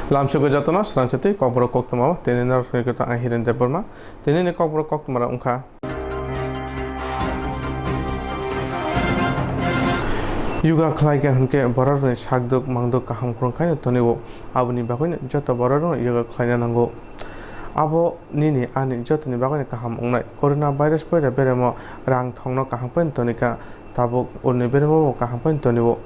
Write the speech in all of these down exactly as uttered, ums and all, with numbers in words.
Lamsogo jotono srangsa tei kokborok koktwma o tini norokni kwtal ang Hiren Debbarma. Tinini kokborok koktwma rok wngkha. Yoga khlai kha hwnkhe bororokni sakduk mangduk kaham khorang khaino tonio. Aboni bagwino joto bororokno yoga khlaina nango. Abo nini ani jotoni bagwino kaham wngnai. Corona virus poira beremo rang thongno kaham khaino tonikha. Tabuk ulni beremo bo kaham khaino tonio.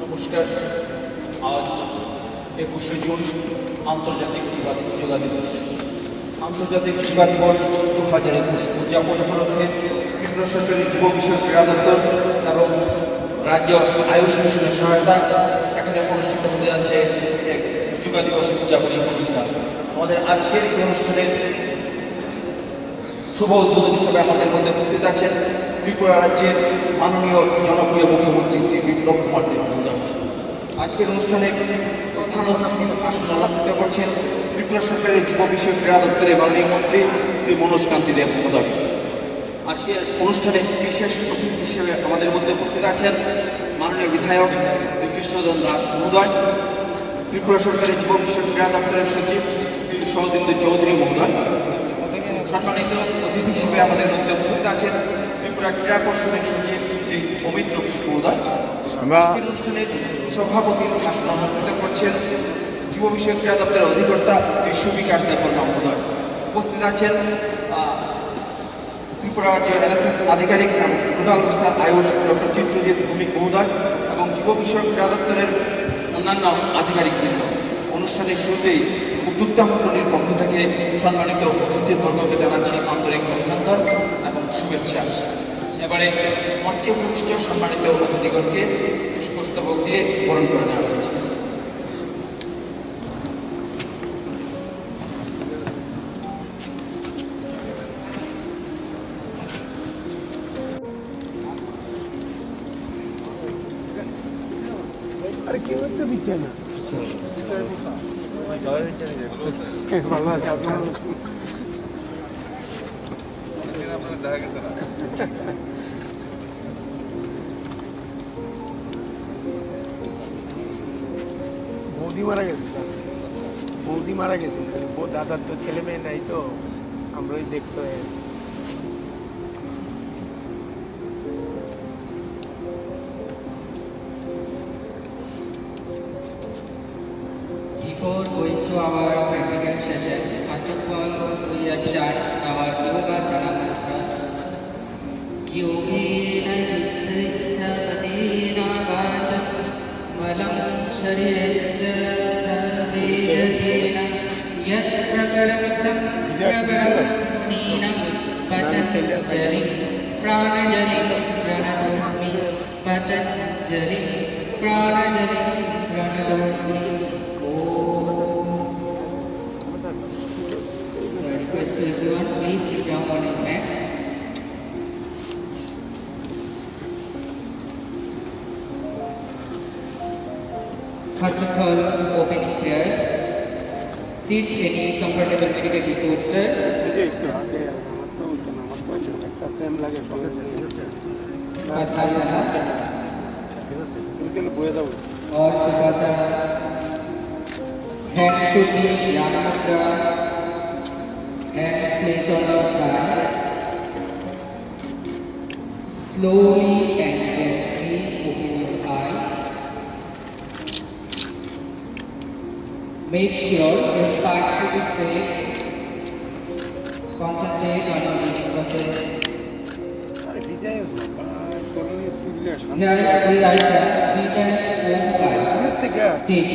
নমস্কার। আজ একুশে জুন আন্তর্জাতিক যোগা, যোগা দিবস। আন্তর্জাতিক যোগা দিবস দু হাজার একুশ উদযাপন উপলক্ষে কেন্দ্র সরকারের যুব বিষয়ক ক্রীড়া দপ্তর এবং রাজ্য আয়ুষ মিশনের সহায়তায় এখানে অনুষ্ঠিত হতে যাচ্ছে এক যোগা দিবস উদযাপনী অনুষ্ঠান। আমাদের আজকের এই অনুষ্ঠানের শুভ উদ্বোধক হিসেবে আমাদের মধ্যে উপস্থিত আছেন ত্রিপুরা রাজ্যের মাননীয় জনপ্রিয় মুখ্যমন্ত্রী শ্রী বিপ্লব কুমার দেব মহোদয়। আজকের অনুষ্ঠানে প্রধান অতিথি ভাষণ আলাপিত করছেন ত্রিপুরা সরকারের যুব বিষয়ক ক্রীড়া দপ্তরের মাননীয় মন্ত্রী শ্রী মনোজ কান্তি দেব মহোদয়। আজকের অনুষ্ঠানে বিশেষ অতিথি হিসেবে আমাদের মধ্যে উপস্থিত আছেন মাননীয় বিধায়ক শ্রী কৃষ্ণধন দাস মহোদয়, ত্রিপুরা সরকারের যুব বিষয়ক ক্রীড়া দপ্তরের সচিব শ্রী শরদিন্দু চৌধুরী মহোদয়। সম্মানিত অতিথি হিসেবে আমাদের মধ্যে উপস্থিত আছেন ত্রিপুরা ক্রীড়া পর্ষদের সচিব শ্রী অমিত রক্ষিত মহোদয়। আমরা আজকের অনুষ্ঠানের সভাপতির ভাষণ আহ্বানিত করছেন যুব বিষয়ক ক্রীড়া দপ্তরের অধিকর্তা শ্রী সুবিকাশ দেববর্মা মহোদয়। উপস্থিত আছেন, আহ, ত্রিপুরা রাজ্য এনএসএস আধিকারিক এবং নোডাল অফিসার আয়ুষ ডক্টর চিত্রজিৎ ভৌমিক মহোদয় এবং যুব বিষয়ক ক্রীড়া দপ্তরের অন্যান্য আধিকারিকবৃন্দ। অনুষ্ঠানের শুরুতেই উদ্যোক্তা মণ্ডলীর পক্ষ থেকে সম্মানিত অতিথিবর্গকে জানাচ্ছি আন্তরিক অভিনন্দন এবং শুভেচ্ছা। এবারে মঞ্চে উপবিষ্ট সম্মানিত অতিথিগণকে পুষ্পস্তবক দিয়ে বরণ করে নেওয়া হয়েছে। আরে কেউ একটা দিচ্ছে না। ভালো আছে আপনার? অনেকদিন আপনার দেখা গেছে না। বৌদি মারা গেছে, স্যার। বৌদি মারা গেছে। বউ-, দাদার তো ছেলে মেয়ে নাই, তো আমরাই দেখতে হয়। Before going to our practical session, first of all, we have chant our Yogasana mantra. योगेन चित्तस्य पदेन वाचं मलं शरीरस्य च तेन यत् प्रकरं तं प्रकरं मुनीनं पतञ्जलिं प्राञ्जलिं प्रणतोऽस्मि। पतञ्जलिं प्राञ्जलिं प्रणतोऽस्मि। ॐ। So I request everyone, please sit down on your mat. First of all, opening prayer. Sit any comfortable meditative posture. এই যে একটু আগে আমার তো উঠছে না, আমার পয়সা একটা প্রেম লাগে, সঙ্গে সঙ্গে। Padmasana. Or Sukhasana. Hand should be Jnana Mudra. Hands placed on the thighs. Slowly and gently open your eyes. Make sure your spine is straight. Concentrate on your breathing process. Here we are just three times Om Kai. Take a deep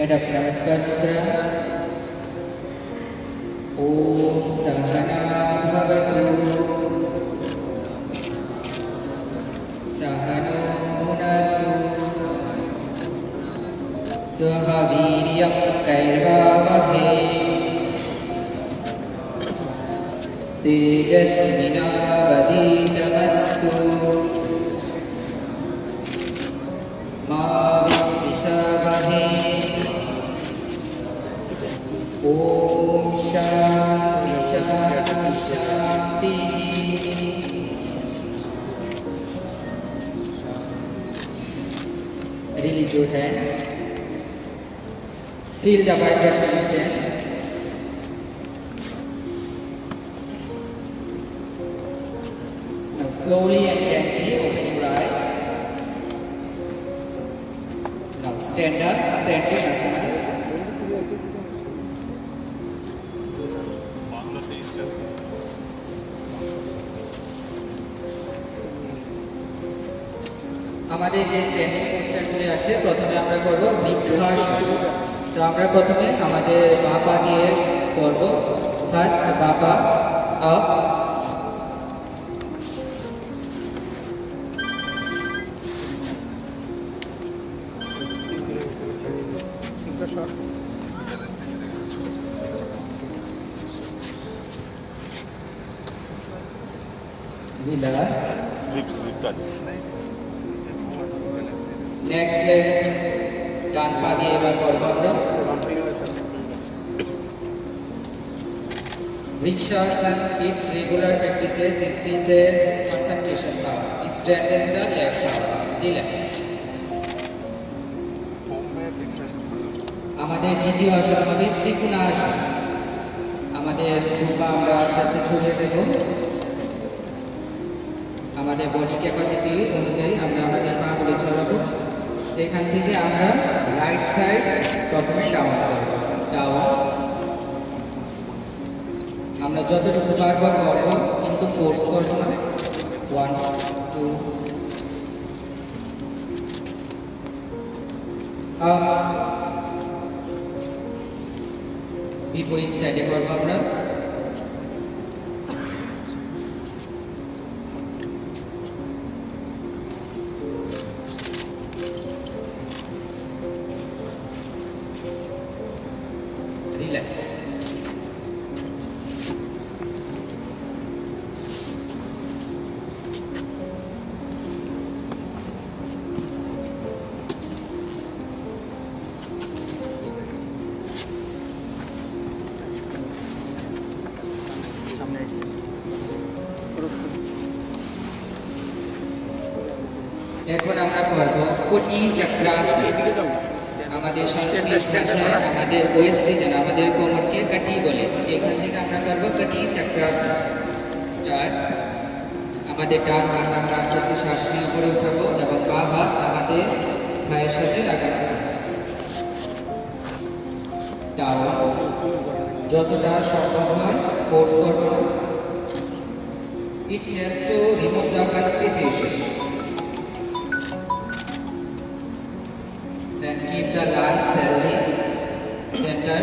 Adho Namaskar Mudra. Om Sahana Bhavatu, Sahano Bhunaktu, Saha Viryam Karavavahe, Tejasvinavadhitamastu Ma Vidvishavahe. Om Shanti Shanti Shanti. Release your hands. Feel the vibration of strength. Now slowly and gently open your eyes. Now stand up, standing asanas. আমাদের যে স্ট্যান্ডিং পোস্টারগুলি আছে, প্রথমে আমরা করব বৃক্ষাসন। তো আমরা প্রথমে আমাদের বাঁ পা দিয়ে করব, ফার্স্ট বাঁ পা up. Relax. Sleep, sleep, touch. Next leg, ডান পা দিয়ে এবার করবো আমরা। Vrikshasana, its regular practices increases concentration power, it strengthens the leg power. Relax. আমাদের দ্বিতীয় আসন হবে ত্রিকোণাসন। আমাদের দুপা আমরা আস্তে আস্তে ছড়িয়ে দেব। আমাদের বডি ক্যাপাসিটি অনুযায়ী আমরা আমাদের পাগুলি ছড়াবো। এখান থেকে আমরা রাইট সাইড প্রথমে ডাউন করব, ডাউন। আমরা যতটুকু পারবো করবো, কিন্তু ফোর্স করবো না। One, two, up. বিপরীত সাইডে করবো আমরা। রিল্যাক্স। এখন আমরা করব কোটি চক্রাসন। আমাদের সংস্কৃত ভাষায় আমাদের ওয়েস্ট রিজন, আমাদের কোমরকে কাটি বলে। এখান থেকে আমরা করব কোটি চক্রাসন। স্টার্ট। আমাদের ডান হাত আমরা আস্তে আস্তে শ্বাস নিয়ে উপরে উঠাবো এবং বাঁ হাত আমাদের পায়ের সাথে লাগাবো। ডাউন। যতটা সম্ভব হয় ফোর্স করবো না। It helps to remove the constipation. Then keep the lungs healthy. Center.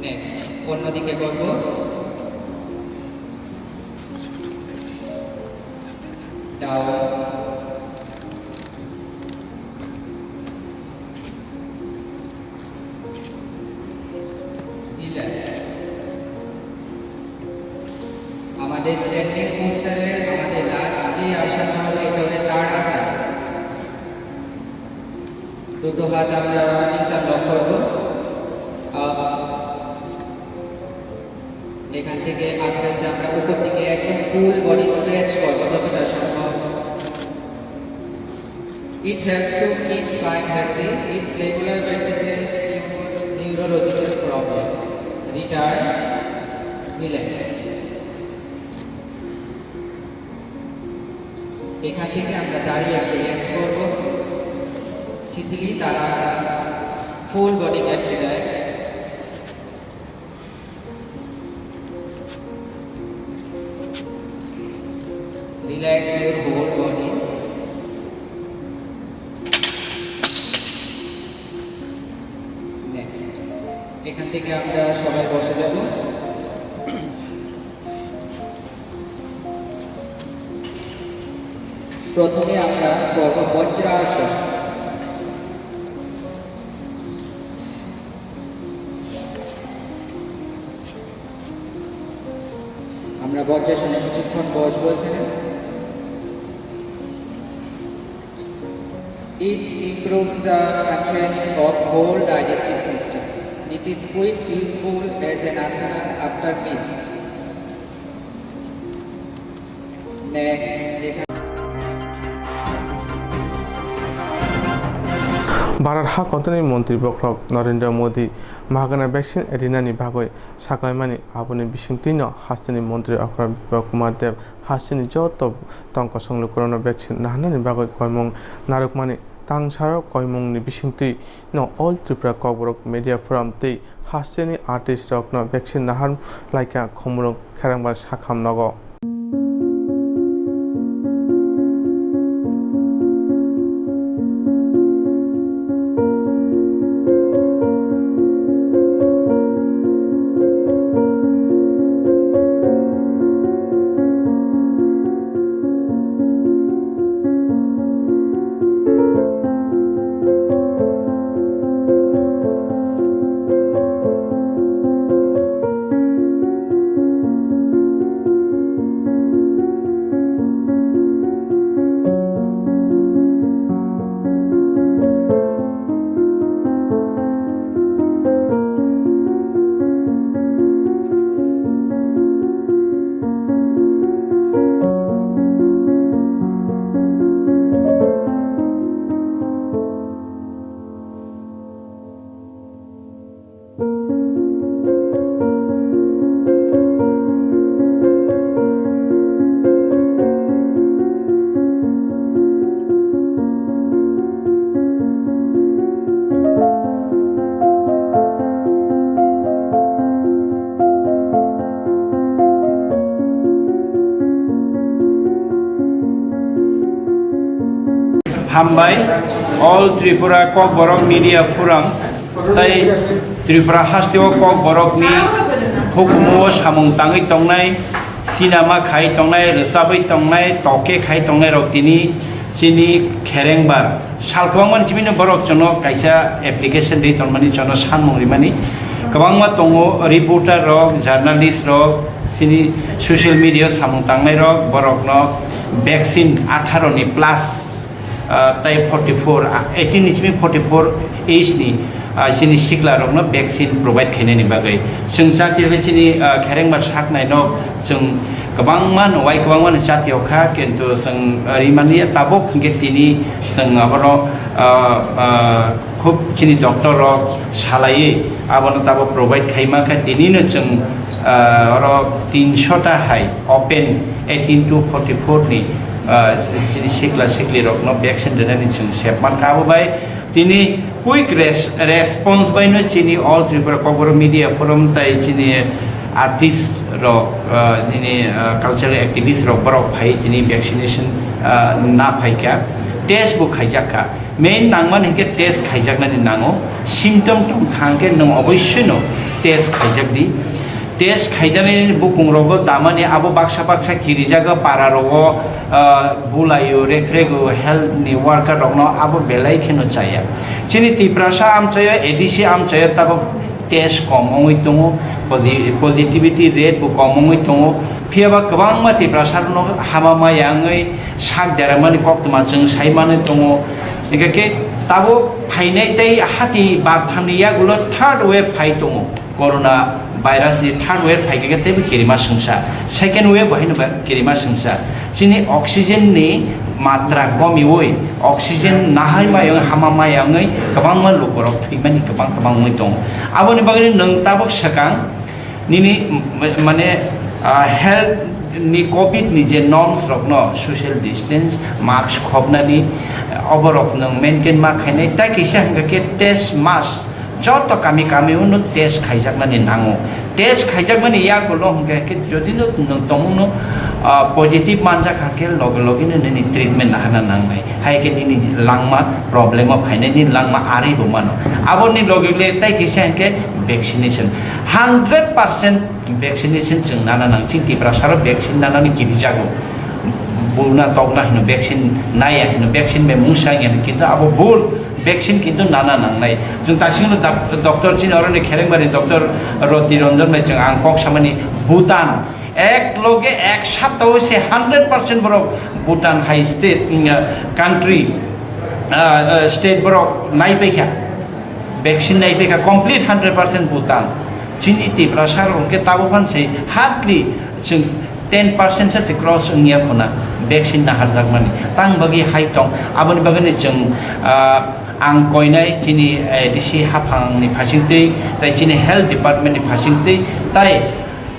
Next, অন্যদিকে করব। ডাউন। আমাদের স্ট্যান্ডিং পোস্টারে আমাদের লাস্ট যে আসনটা হবে, এটা হলো তাড়াসন। দুটো হাত আমরা ইন্টারলক করব। আহ, এখান থেকে আস্তে আস্তে আমরা উপর দিকে একদম ফুল বডি স্ট্রেচ করবো যতটা সম্ভব। It helps to keep spine healthy. Its regular practices cure neurological problem. Return, relax. এখান থেকে আমরা দাঁড়িয়ে একটু রেস্ট করব। শিথিলি তাড়াসন, full body get relax. Relax your whole body. Next, এখান থেকে আমরা সবাই বসে যাব। প্রথমে আমরা করব বজ্রাসন। আমরা বজ্রাসনে কিছুক্ষণ বসবো এখানে। It improves the functioning of whole digestive system. It is quite useful as an asana after meals. Next, এখানে Bharat ha kontoni montri bokhorok Narendra Modi mahagana vaccine rinani bagwi saklaimani, aboni bisingtwino hasteni montri okra Biplab Kumar Deb hasteni joto tongkosong lukurokno vaccine naharnani bagwi koimung narwkmani. Tangsaro koimungni bisingtwi no All Tripura Kokborok Media Forum tei hasteni artist rokno vaccine nahar laikha Khumulwng Kherengbar sakham nogo. Hambai, All Tripura Kokborok Media Forum tei Tripura hasteo Kokborokni hukumu o samung tangwi tongnai, sinama khai tongnai, rwchabwi tongnai, toke khai tongnai rok tini chini Kherengbar sal kwbangmani chibino borok chwngno kaisa application rwi tongmani, chwngno sanmung rimani kwbangma tongo, reporter rok, journalist rok, chini social media o samung tangnai rok, borokno vaccine atharo ni plus ah, tei forty four, ah, eighteen ni simi forty four age ni, ah, chini sikla rokno vaccine provide khainani bagwi. Chwng jatio khe chini, ah, Kherengbar saknai no chwng kwbangma no wai kwbangma no jatio kha, kintu chwng, ah, rimani tabuk hinkhe tini chwng abono, ah, ah, khub chini doctor rok salaiwi abono tabuk provide khaima khe tini no chwng, ah, oro tinsho ta hai open eighteen to forty four ni ah, chini sikla sikli rokno vaccine rwnani chwng sep mankha. Abo bai tini quick res-, response bai no chini All Tripura Kokborok Media Forum tai chini artist rok, ah, nini, ah, cultural activist rok borok phai tini vaccination, ah, na phaikha, test bo khaijak kha. Main nangmani hinkhe test khaijaknani nango, symptom tongkha hinkhe nwng oboisoi no test khaijak di. Test khaidani bukung rogo damani abo baksa baksa kirijago para rogo, ah, bulaio, rekrego, health ni worker rokno abo belai kheno chaya. Chini Tiprasa amchaio, A D C amchaio tabuk test kom wngwi tongo, posi-, positivity rate bo kom wngwi tongo. Phiya ba kwbangma Tiprasarokno hama maya wngwi sak deramani koktwma chwng sai manwi tongo. Hingkha khe tabuk phainai tei hati barthamni yagulo third wave phai tongo. Corona virus ni third wave phai khe teibo kirima swngsa. Second wave bo haino ba kirima swngsa. Chini oxygen ni matra komiwi, oxygen nahai maya wngwi hama maya wngwi kwbangma lukurok thwimani kwbang kwbang wngwi tongo. Aboni bagwi nwng tabuk swkang nini, m-, mane, ah, health ni covid ni je norms rokno, social distance, mask khopnani, oborok nwng maintain ma khainai, tai kisa hingkha khe test mask joto kami kami uno test khaijaknani nango. Test khaijakmani yagulo hingkha khe jodi no nwng tongmungno, ah, positive manjak hingkha khe loge loge no nini treatment nahana nangnai. Hai khe nini langma problem o phainai, nini langma arwi bo mano. Aboni loge loge tai kisa hingkhe vaccination. Hundred percent vaccination chwng nana nang. Chini Tiprasaro vaccine nanani kirijago. Buna tokna hino vaccine naya hino, vaccine bai mungsa wngya hino, kintu abo bul, vaccine kintu nana nangnai. Chwng tasingno dak-, doctor chini oroni Kherengbari doctor Roti Ranjan bai chwng ang kok samani Bhutan ek loge ek saptao se hundred percent borok Bhutan hai state, mm, country, ah, ah, state borok naipaikha, vaccine naipaikha complete hundred percent Bhutan. Chini Tiprasarok hwnkhe tabuk phan se hardly chwng ten percent se cross wngya khuna vaccine naharjakmani. Tang bagwi hai tong, aboni bagwino chwng, ah, ang koinai chini, eh, A D C haphangni phasingtwi, tai chini health department ni phasingtwi, tai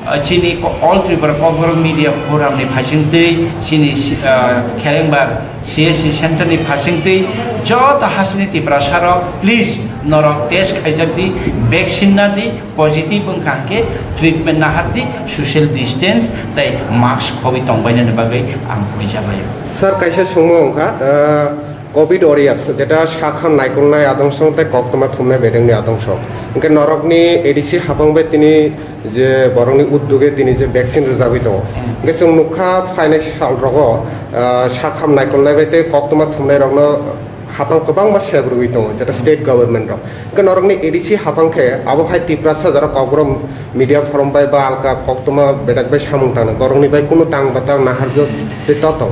ah, chini ko-, All Tripura Kokborok Media Forum ni phasingtwi, chini si-, ah, Kherengbar C S C Center ni phasingtwi, joto hasini Tiprasarok, please, norok test khaijak di, vaccine na di, positive wngkha hwnkhe treatment nahar di, social distance tei mask khobwi tongbainani bagwi ang puijabaio. Sir, kaisa sungmo wngkha, ah, Covid warriors, jeta sakham naikolnai adongso tei koktwma thumnai bedengni adongso. Hingke norokni A D C haphang bai tini je borokni uddoge tini je vaccine rwjagwi tongo. Hmm. Hingke chwng nukha phainai salrogo, ah, sakham naikolnai bai tei koktwma thumnairokno haphang kwbangma sep rwgwi tongo, jeta state government rok. Hingke norokni A D C haphang khe abo hai Tiprasa jora Kokborok Media Forum bai ba alka koktwma bedak bai samung tangnai, borokni bai kunu tang batang naharjak tei to tong.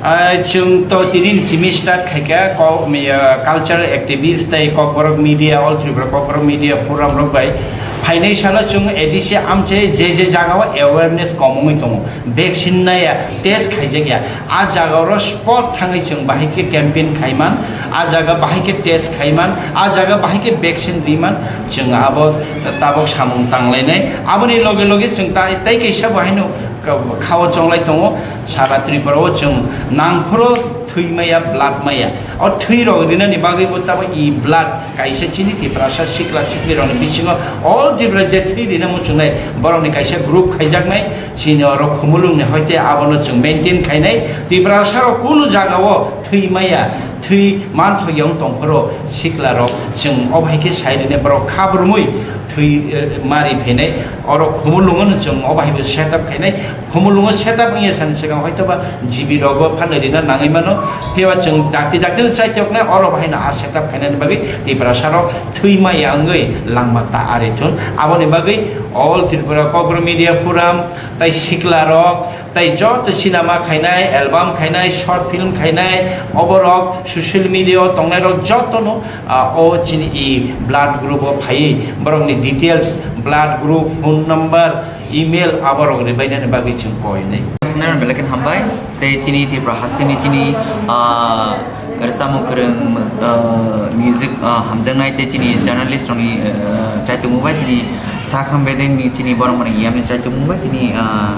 Ah, chwng to tini ni simi start khaikha, ko-, mi, ah, cultural activist tei Kokborok Media, All Tripura Kokborok Media Forum rok bai phainai salo chwng A D C amchai je je jaga o awareness kom wngwi tongo, vaccine naya, test khaijakya, a jaga oro spot thangwi chwng bahai khe campaign khaiman, a jaga bahai khe test khaiman, a jaga bahai khe vaccine riman, chwng abo tabok samung tanglainai. Aboni loge loge chwng tai, tai kaisa bo haino ka-, khao chonglai tongo, sara Tripura o chwng nangphuru thwi maya, blood maya. O thwi rok rinani bagwi bo tabo e blood kaisa chini Tiprasa sikla sikli rokni bisingo all Tripura je thwi rina muchungnai borokni kaisa group khaijaknai, chini oro Khumulwngni hoite abono chwng maintain khainai. Tiprasa rok kunu jaga o thwi maya, thwi manthok ya wng tongphuru sikla rok chwng o bahai khe sai rine borok khabrumwi thwi, eh, mari phainai. Oro Khumulwngo no chwng o bahai bo set up khainai. Khumulwngo set up wngya sani swkang hoitoba G B rogo phanwi rina nangwi mano. Phiya chwng dakti dakti no chaitoknai, oro bahaino a set up khainani bagwi Tiprasa rok thwi maya wngwi langma ta ari thun. Aboni bagwi All Tripura Kokborok Media Forum tai sikla rok tai joto cinema khainai, album khainai, short film khainai, oborok social media o tongnai rok jotono, ah, o chini e blood group o phaiwi borokni details, blood group, phone number, email aborok ribainani bagwi chwng koinai. Belai khe hambai, tei chini Tripura hasteni chini, ah, rwchapmung kwrwng, ah, music, ah, hamjaknai tei chini journalist rokni, ah, chaitokmung bai chini sakham bedengni chini borok mani yamni chaitokmung bai chini, ah,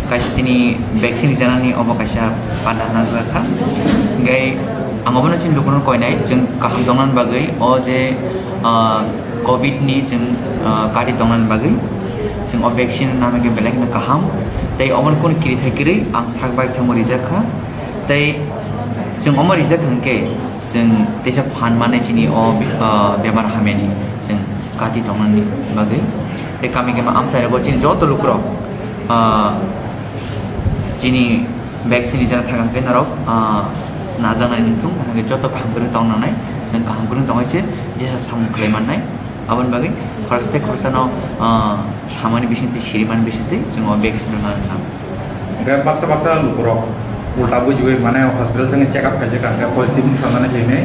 kaisa chini vaccine rijaknani obo kaisa panda hwnjak kha. Hingke ang obono chini lukurokno koinai, chwng kaham tongnani bagwi, o je, ah, covid ni chwng, ah, kati tongnani bagwi, chwng o vaccine namai khe belai kheno kaham. Tei obono kunu kiri thai kwrwi ang sak bai thangma rijak kha. Tei chwng omo rijak hwnkhe, chwng teisa phan mane chini o, ah, bemar hamyani chwng kati tongnani bagwi. Tei kami khe ma amchai rogo chini joto lukurok, ah, chini vaccine rijak thang khe norok, ah, najaknai nungthung, hwnkhe joto kaham kwrwng tong nangnai, chwng kaham kwrwng tongwi se jesa samung khlai mannai. Aboni bagwi khoroksa tei khoroksano, ah, Samani bisingtwi, sirimani bisingtwi chwng o vaccine rwna nang. Hwnkhe baksa baksa lukurok ulta bujigwi mane hospital thangwi check up khaijak, hwnkhe positive wng sanani hinwi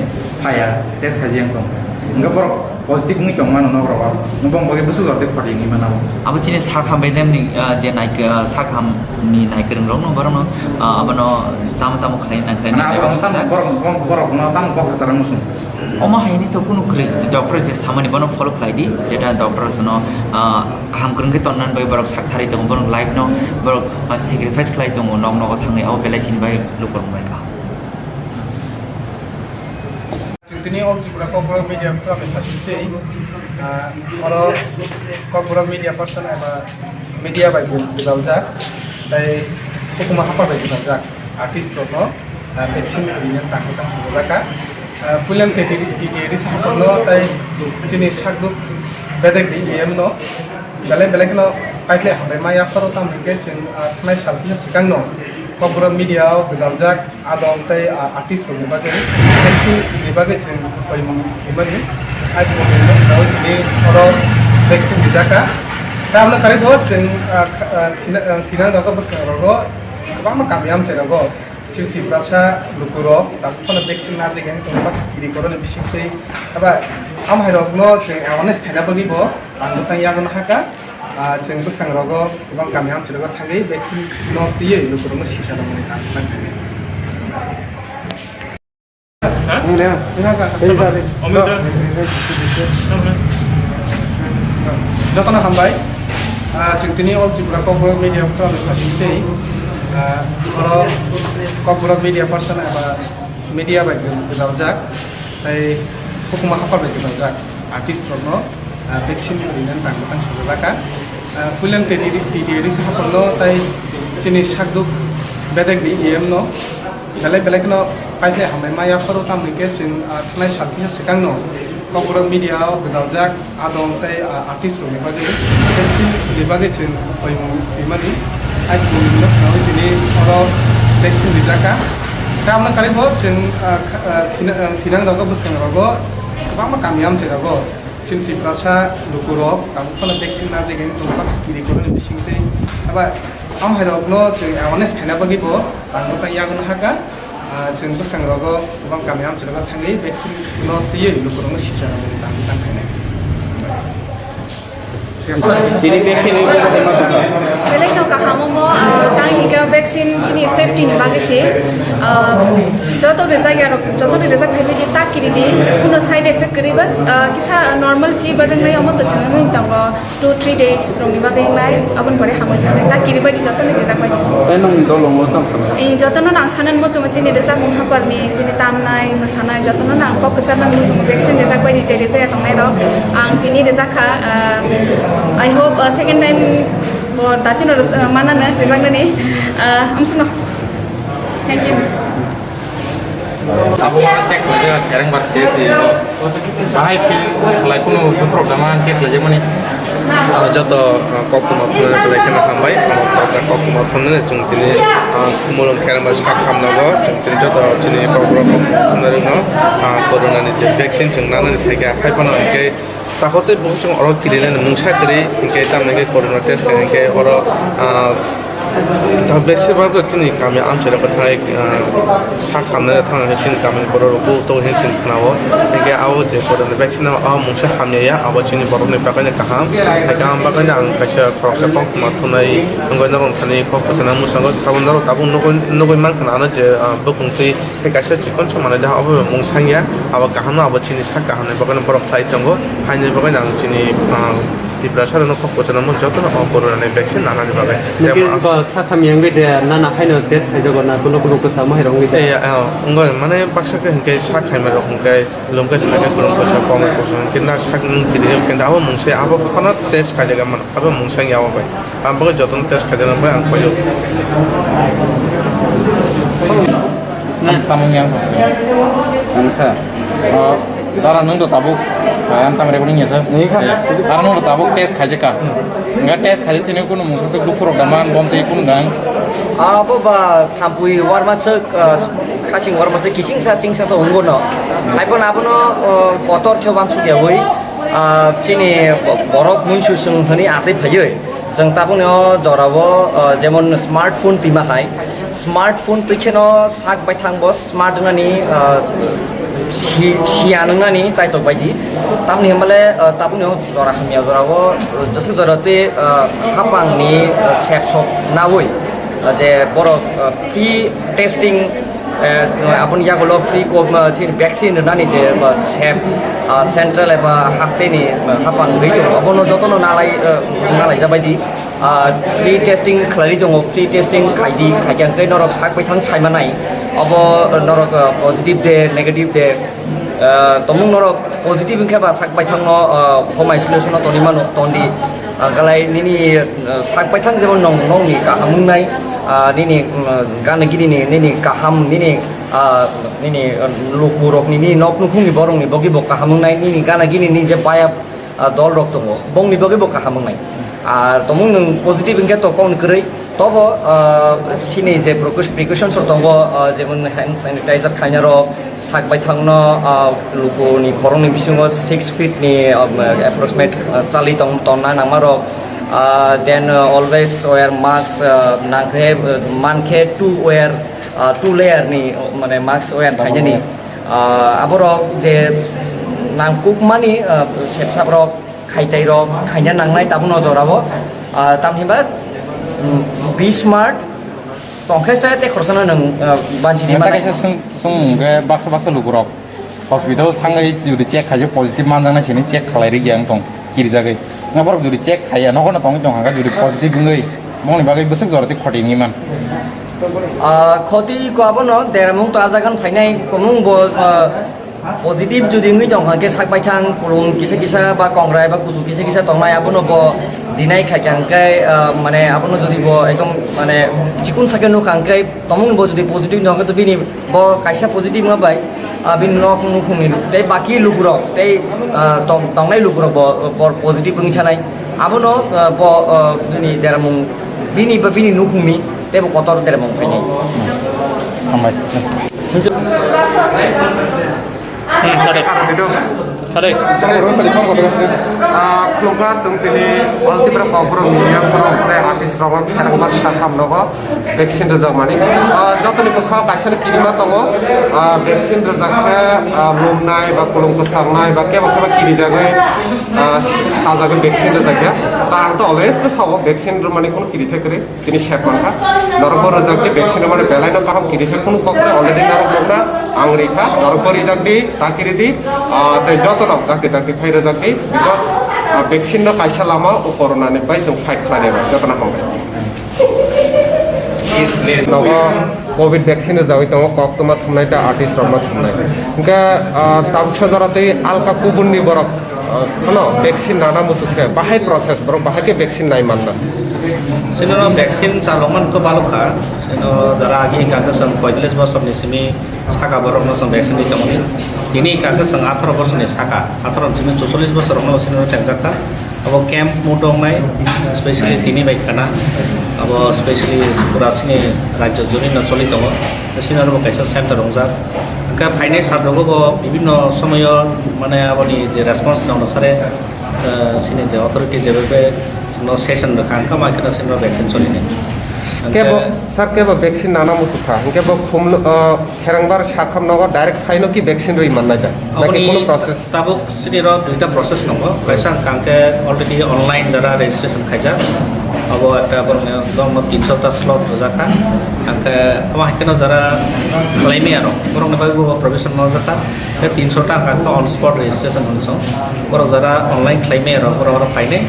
phaiya, test khaijak wng tong. Hwnkhe borok positive wngwi tongmano nok rogo, bongni bagwi bwswk jora tei khoti wngwi mano. Abo chini sak hambai demni, ah, je naik-, ah, sak hamni naikwrwng rokno borokno, ah, abono tamo tamo khlai nang khlai Mane nang abo khlai tamo sijak. Borok, borok, borokno tamo kok kwcharo muchung. Omo haini to kunu kwrwi, doctor je samani bono follow khlai di, jeta doctor jono, ah, kaham kwrwng khe tonnani bagwi borok sak tharwi tongo, borok life no borok, ah, sacrifice khlai tongo, nok nogo thangwi abo belai chini bai lukurok bai kaham. Chwng tini All Tripura Kokborok Media Forum ni sasing tei, ah, oro Kokborok media person eba media bai bo gwdaljak, tei hukuma hapar bai gwdaljak artist rokno, ah, vaccine rinani tangwi tang sujak kha. Ah, puilam T T D, T T A D saharno tei chini sakduk bedek di E M no belai belai kheno paikhlai hambai ma yapharo, tamo hwnkhe chwng, ah, thanai sal phano swkangno Kokborok media o gwdaljak adong tei, ah, artist rokni bagwi vaccine ni bagwi chwng poimung rimani. Ai poimung no tini oro vaccine rijak kha. Tei abono karwi bo chwng, ah, kha-, ah, thina-, ah, thinang rogo bwswng rogo kwbangma kami amchai rogo. Chini Tiprasa lukurok tabuk phano vaccine narwkjak wng tongma baksa kiri koroni bisingtwi. Aba amhairokno chwng awareness khaina bagwi bo ang mwtang yago no hakha. Ah, chwng bwskangrogo kwbang kami amchairogo thangwi vaccine no twiwi lukurokno sisa rwmani ang mwtang khainai. Jotono hambai. Ah, chwng tini All Tripura Kokborok Media Forum ni sasing tei, ah, oro Kokborok media person eba media bai gwdaljak tei hukuma hapar bai gwdaljak artist rokno, ah, vaccine rinani tang tang sujak kha. Ah, puilam T T D, T T A D saharno tei chini sakduk bedek ni E M no belai belai kheno paikhlai hambai ma yapharo, tamo hwnkhe chwng, ah, thanai sal phano swkangno Kokborok media o gwdaljak adong tei, ah, artist rokni bagwi vaccine ni bagwi chwng poimung rimani. Ai poimung no khnaui tini oro vaccine rijak kha. Tei abono karwi bo chwng, ah, kha-, ah, thina-, ah, thinang rogo bwskangrogo kwbangma kami amchai rogo. Chini Tiprasa lukurok tabuk phano vaccine narwkjak wng tongma baksa kiri koroni bisingtwi. Aba amhairokno chwng awareness khaina bagwi bo tang mwtang yago no hakha. Ah, chwng bwskangrogo kwbang kami amchairogo thangwi vaccine no twiwi lukurokno sisa rwmani tang mwtang khainai. Belai no kaham omo, ah, tang hika vaccine chini safety ni bagwi se, ah, joto rijak ya rok, joto ni rijak phai di tak kiri di, kuno side effect kwrwi bas, ah, kisa normal fever wngnai omo to chini wng tongo two three days rok ni bagwi wngnai, aboni pore hamwi thangnai, tak kiri bai di joto ni rijak bai di. Tei nwng dolongo tamo kha? Eh, joto no nang sanan muchungo chini rijak mung hapar ni, chini tamnai, mwsanai, joto no nang kok kwchar nang muchungo vaccine rijak bai di, je rijak ya tongnai rok, ang tini rijak kha, ah, I hope, uh, second time bo dati no, uh, mana na rijak nani, uh, amsino. Thank you. Abo ma check khlaijak, ereng bar C S C o. Bahai feel khlai kunu dukhu rok dama check khlaijak mani. Aro joto, uh, kok tongma phunani belai kheno hambai. Amo kok tongma phunani chwng tini, uh, mulung khe ereng bar sak hamnago. Chwng tini joto chini kok rok kok tongma rok no, uh, corona ni je vaccine chwng nanani phaikha. Hai phano hwnkhe Takhuk tei bukhuk chwng oro kirinani mungsa kwrwi, hinkhe tamni khe corona test kha, hinkhe oro, ah, ta besi ba chini kami amchairok bwthai, ah, sak hamnai thangna khe chini kamini borok rok bo tongo hinwi chwng khnao. Hinkhe abo je corona vaccine o mungsa hamya ya, abo chini borokni bagwino kaham. Hai kaham bagwino ang kaisa khoroksa kok ma thunai wngwi norok thani kok kwchana mwsang tabuk norok tabuk nugwi, nugwi mankha ano je, ah, bwkhwng twi Tei kaisa chikon sa manwi da abo mung sangya, abo kaham no abo chini sak kaham ni bagwi no borok khlai tongo, haini bagwi no ang chini, ah, Tiprasa rok no kok kwchana mo joto no o corona ni vaccine nanani bagwi. Tei Nokhe mo ang ba sakha miyang bai de nana haino test khaijago na kuno kuno kwsa mo hai rong bai de. Eh, ah, wngwi mane baksa khe hwnkhe sak khaima rok hwnkhe lungkhe sakhe kwrwng kwsa kok kwsa hwnkhe na sak nung kiri khe abo mung se abo phano test khaijak mano abo mung sangya abo bai. Ang bagwi jotono test khaijak nang bai ang paio. Ang tamung yang. Ang sa. Oh, dara nung do tabuk. Ang tam recording ya sa. Ni kha. Dara nung do tabuk test khaijak ka. Enggak test khaijak sini kuno mungsa se group program an bom tei kuno gang. Abo ba thampui warma se, ah, khaching warma se kising sa sing sa to unggo no. Hai pon abono, oh, kotor khe wansuk ya hui. Ah, chini borok muisu chwng hwnwi achai phaiwi, chwng tabukni o jorao, ah, jemon smartphone twima hai, smartphone twi kheno sak baithang bo smart wngnani, ah, si-, siyan wngnani chaitok baidi. Tamni hwnbale, ah, tabukni o jora hamya jorao, ah, jesa jora twi, ah, hapangni, ah, sep sok naui, ah, je borok, ah, free testing, eh, aboni yagulo free co-, ah, chini vaccine rwnani je, ah, sep, ah, central eba hasteni, ah, hapang wngwi tongo. Obono jotono nalai, ah, nalaijak baidi. Ah, free testing khlaiwi tongo, free testing khaidi, khaikhe hwnkhe norok sak baithang saimanai. Obo norok, ah, positive de, negative de, ah, tomung norok positive wngkhe ba sak baithangno, ah, home isolation-o tonwi mano, tondi. Ah, galai nini, ah, sak baithang jemon nong, nongni kaham wngnai, ah, nini, mm, gana gini ni, nini kaham, nini, ah, nini, ah, lukurokni, nini nok nukhungni borokni bogi bo kaham wngnai, nini gana gini ni je baya ah, dol rok tongo, bongni bagwi bo kaham wngnai. Ar tomung nwng positive wngkhe to kokno kwrwi, tobo, ah, chini je precau-, precautions rok tongo, ah, jemon hand sanitizer khaina rok, sak baithangno, ah, lukuni khoroknwi bisingo six feet ni, ah, approximate, ah, chali tong-, tonna nangma rok, ah, then, ah, always wear mask, ah, nangkhe, ah, mankhe two wear, ah, two layer ni, oh, mane mask wear khainani. Ah, aborok je nangkukmani, ah, sepsabrok, khaitairok khaina nangnai tabukno jorao, ah, tamhinba, mm, be smart tongkhe se tei khoroksa no nwng, ah, banchini Nang ta manai. Kaisa swng, swng hwnkhe baksa baksa lukurok hospital thangwi jodi check khaijak positive manjaknai sini check khlai rikya wng tong kirijagwi. Wngkha borok jodi check khaiya nokhorno tongwi tong hwnkha jodi positive wngwi bongni bagwi bwswk jora tei khoti wngwi man. Ah, khoti ko abono deramung to ajagan phainai komung bo, ah, positive jodi wngwi tong hwnkhe sak baithang kulung kisa kisa ba kongrai ba kuchuk kisa kisa tongnai abono bo deny khaikha hwnkhe, ah, mane abono jodi bo ekdom mane chikun sakhe nukha hwnkhe tomung bo jodi positive wngkha hwnkhe to bini bo kaisa positive wngma bai, ah, bini nok nukhungni tei baki lukurok tei, ah, tong-, tongnai lukurok bo, bo positive wngwi thanai. Abono, ah, bo, ah, bini deramung, bini ba bini nukhungni teibo kotor deramung phainai. Hambai. Hmm, sorry. Sorry. Ah, khulumkha, chwng tini All Tripura Kokborok media borok tei artist rok kherang bar satham nogo vaccine rwjakmani. Ah, jotoni bwkha kaisa no kirima tongo. Ah, vaccine rwjak khe, ah, lumnai ba kulum kwsarnai ba kebo kebo kirijagwi, ah, sajagwi vaccine rwjakya. Ta ang to always no sao vaccine rwmani kuno kiri thai kwrwi. Tini sep mankha, norok bo rwjak di, vaccine rwmani belai no kaham kiri khe, kunu kok khe already norok nukna ang rikha, norok bo rijak di, ta kiri di, ah, tei joto no dakti dakti phai rwjak di, because, ah, vaccine no kaisa lama o corona ni bai chwng fight khlainai bai, joto no hambai. Nogo covid vaccine rwjagwi tongo, kok tuma thumnai tei artist rok no thumnai. Hwnkhe, ah, tabuksa jora tei alka kubun ni borok, ah, phano vaccine nana muchuk khe, bahai process, borok bahai khe vaccine nai manna. Sino vaccine chalokmani to balok kha. Sino jara agi hingka khe chwng poitallis bosor ni simi saka borok no chwng vaccine ri tongmani. Tini hingka khe chwng atharo bosor ni saka, atharo ni simi chuchollis bosor rok no sino chengjak kha. Abo camp mudo wngnai, specially tini bai khana. Abo specially pura chini rajyo joni no choli tongo. Sino bo kaisa center wngjak. Hingke phainai sal rogo bo bibinno somoyo mane aboni je response no sare, eh, sini je authority je be no session rwkha, hingke ma kheno sini vaccine solinai. Hingke Kebo, sir, kebo vaccine nana muchukha, hingke bo khumno, eh, kherangbar sakham nogo direct phaino ki vaccine rwi mannai da? Naki Aboni kuno process? Tabuk sini ro duita process tongo. Kaisa hingka hingke already online jara registration khaijak. Abo ekta borokni ekdom tinso ta slot rwjakha. Hingke abo hingke no jara khlaimaya rok, borokni bagwi bo provision nokjakha. Hingke tinso ta hingke on spot registration hwnwi song. Borok jara online khlaimaya rok, borok oro phainai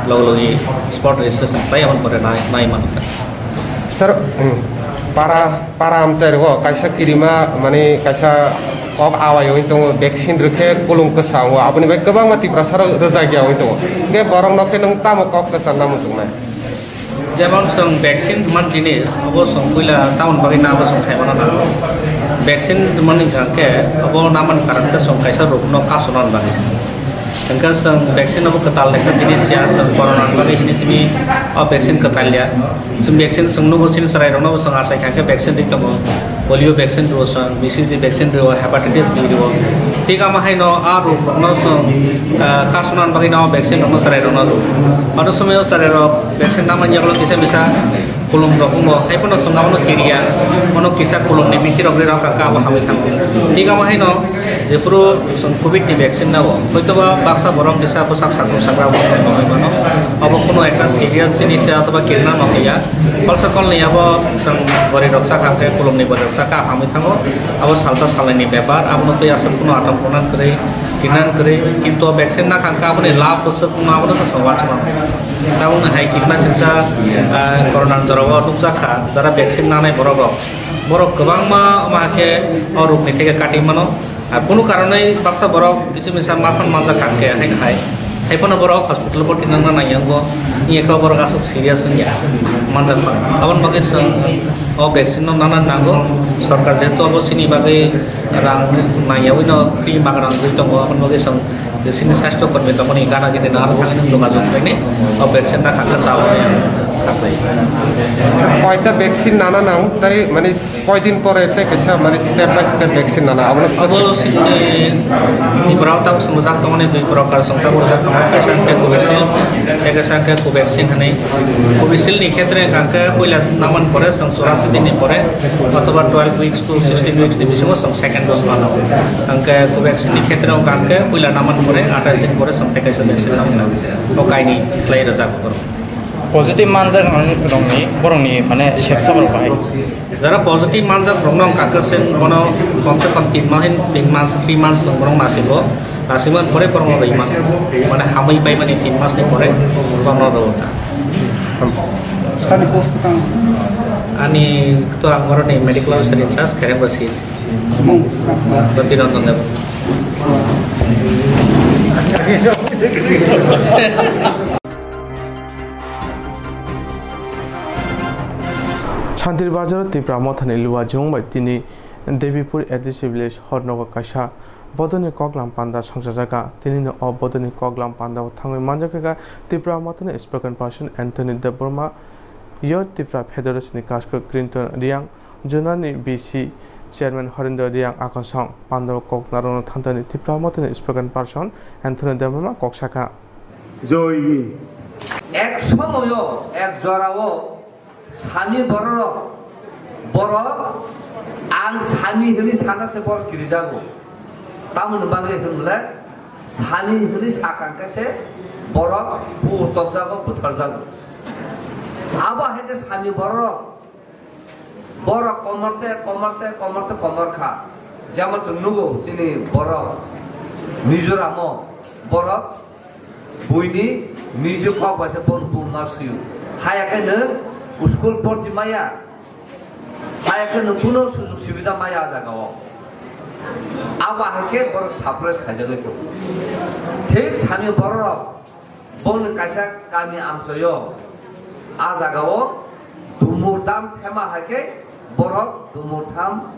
logi logi spot registration khlai aboni pore nai, nai mano ta. Sir, hmm, para, para amchai rogo kaisa kirima, mane kaisa kok awai wngwi tongo, vaccine rwkhe kulung kwsa wngo, aboni bai kwbangma Tiprasa rok rwjakya wngwi tongo. Hingke borok no khe nwng tamo kok kwcharna muchungnai? Jemon chwng vaccine hwnma jinis, obo chwng puila tamoni bagwi nabo chwng sai mano na. Vaccine hwnmani hwnkha khe obo namani karon khe chwng kaisa rokno kasonani bagwi se. Hwnkhe chwng vaccine obo kwtal ekta jinis ya, chwng corona ni bagwi hini simi o vaccine kwtal ya. Chwng vaccine chwng nugo chini chwrairokno bo chwng achai kha khe vaccine ri tongo. Polio vaccine rwo chwng, B C G vaccine rwo, hepatitis B rwo. Thik amo haino a rok rokno chwng, ah, kasunan bagwi no vaccine rokno cherai rokno rwo. Ano somoyo cherai rok vaccine namani yagulo kisa misa kulum rok wngo. Hai phano chwng abono kiriya, ono kisa kulumni bithi rok ri rok kha abo hamwi thango. Thik amo haino jephuru chwng covid ni vaccine nao, hoitoba baksa borok kisa bwsak satung sakra bo mano. Abo kuno ekta serious jinis ya, otoba kirna nokya. Kolsa kolni abo chwng bwrwi rok chakha khe, kulumni bwrwi rok chakha hamwi thango. Abo salsa salaini bepar, abono tei aswk kuno atong kunan kwrwi, kinan kwrwi, kintu vaccine na khangkha aboni lab bwswk kuno abono se chwng uansukma. Tabukni hai kirma singsa, ah, corona ni jorao nukjak kha, jara vaccine nanai borok rok. Borok kwbangma ma khe o rokni theke kati mano. Ar kunu karonwi baksa borok kisu misa ma phano manjak kha khe, hai hai. Hai phano borok hospital bhorti nangna nangya wngkha, wngya khe borok aswk serious wngya manjak kha. Aboni bagwi chwng o vaccine no nana nango. Sorkar jehetu abo chini bagwi rang nangyawi no free magna wngwi tongo, aboni bagwi chwng je chini sastho kormi tongmani gana gini nangna thangwi jogajog khlainai o vaccine na kha khe chao. Koita vaccine nana nang, tai mani Koidin pore tei kaisa mani step by step vaccine nana, abono kisa Abo sini Tripura o tabuk swngjak tongmani dui prokar chwng tabuk rwjak tongo, kaisa hwnkhe Covishield, tei kaisa hwnkhe Covaxin hinwi. Covishield ni khetre hwnkha hwnkhe puila naman pore chwng churasi din ni pore, othoba twelve weeks to sixteen weeks ni bisingo chwng second dose mano. Hwnkhe Covaxin ni khetre hwnkha hwnkhe puila naman pore atais din pore chwng tei kaisa vaccine nangkha. O kainwi khlai rwjak borok. Positive manjak rokni borokni mane sepsa borok bahai. Jara positive manjak rokno wngkha khe se bono komse kom tin mas, tin mas, three months chwng borok nasingo. Nasimani pore borokno rwi mano. Mane hamwi paimani tin masni pore borokno rwo ta. Sani post tang? Ani to ang borokni medical officer in charge, Khereng Basis. Mung. Roti Ranjan Deb. Santir Bazar Tipra Mothani Luajung bai tini Debipur A D C village hor nogo kaisa bodoni koklam panda songchajaga. Tini no o bodoni koklam panda o thangwi manjakha Tipra Mothani spokesperson Anthony Debbarma, Youth Tipra Federation ni kasko Clinton Riang, Zonal ni B C chairman Horendra Riang akosong panda o kok narwkno thantani Tipra Mothani spokesperson Anthony Debbarma kok sakha. Joy. Ek somoyo, ek jorao sami bororok, borok ang sami hwnwi sana se borok kirijago. Tamoni bagwi hwnle sami hwnwi sakha khe se borok bu tokjago, butharjago. Abo hai khe sami bororok Borok komor te, komor te, komor te, komor kha. Jemon chwng nugo chini borok Mizoram o borok buini mizu kok bai se bon bumar suyu. Haya khe nwng school porti maya. Haya khe nwng kuno sujug subida maya a jaga o. Abo hai khe borok suppress khaijagwi tongo. Thik sami borok Boni kaisa kami amchoyo. A jagao dumur dam thema hai khe borok dumur tham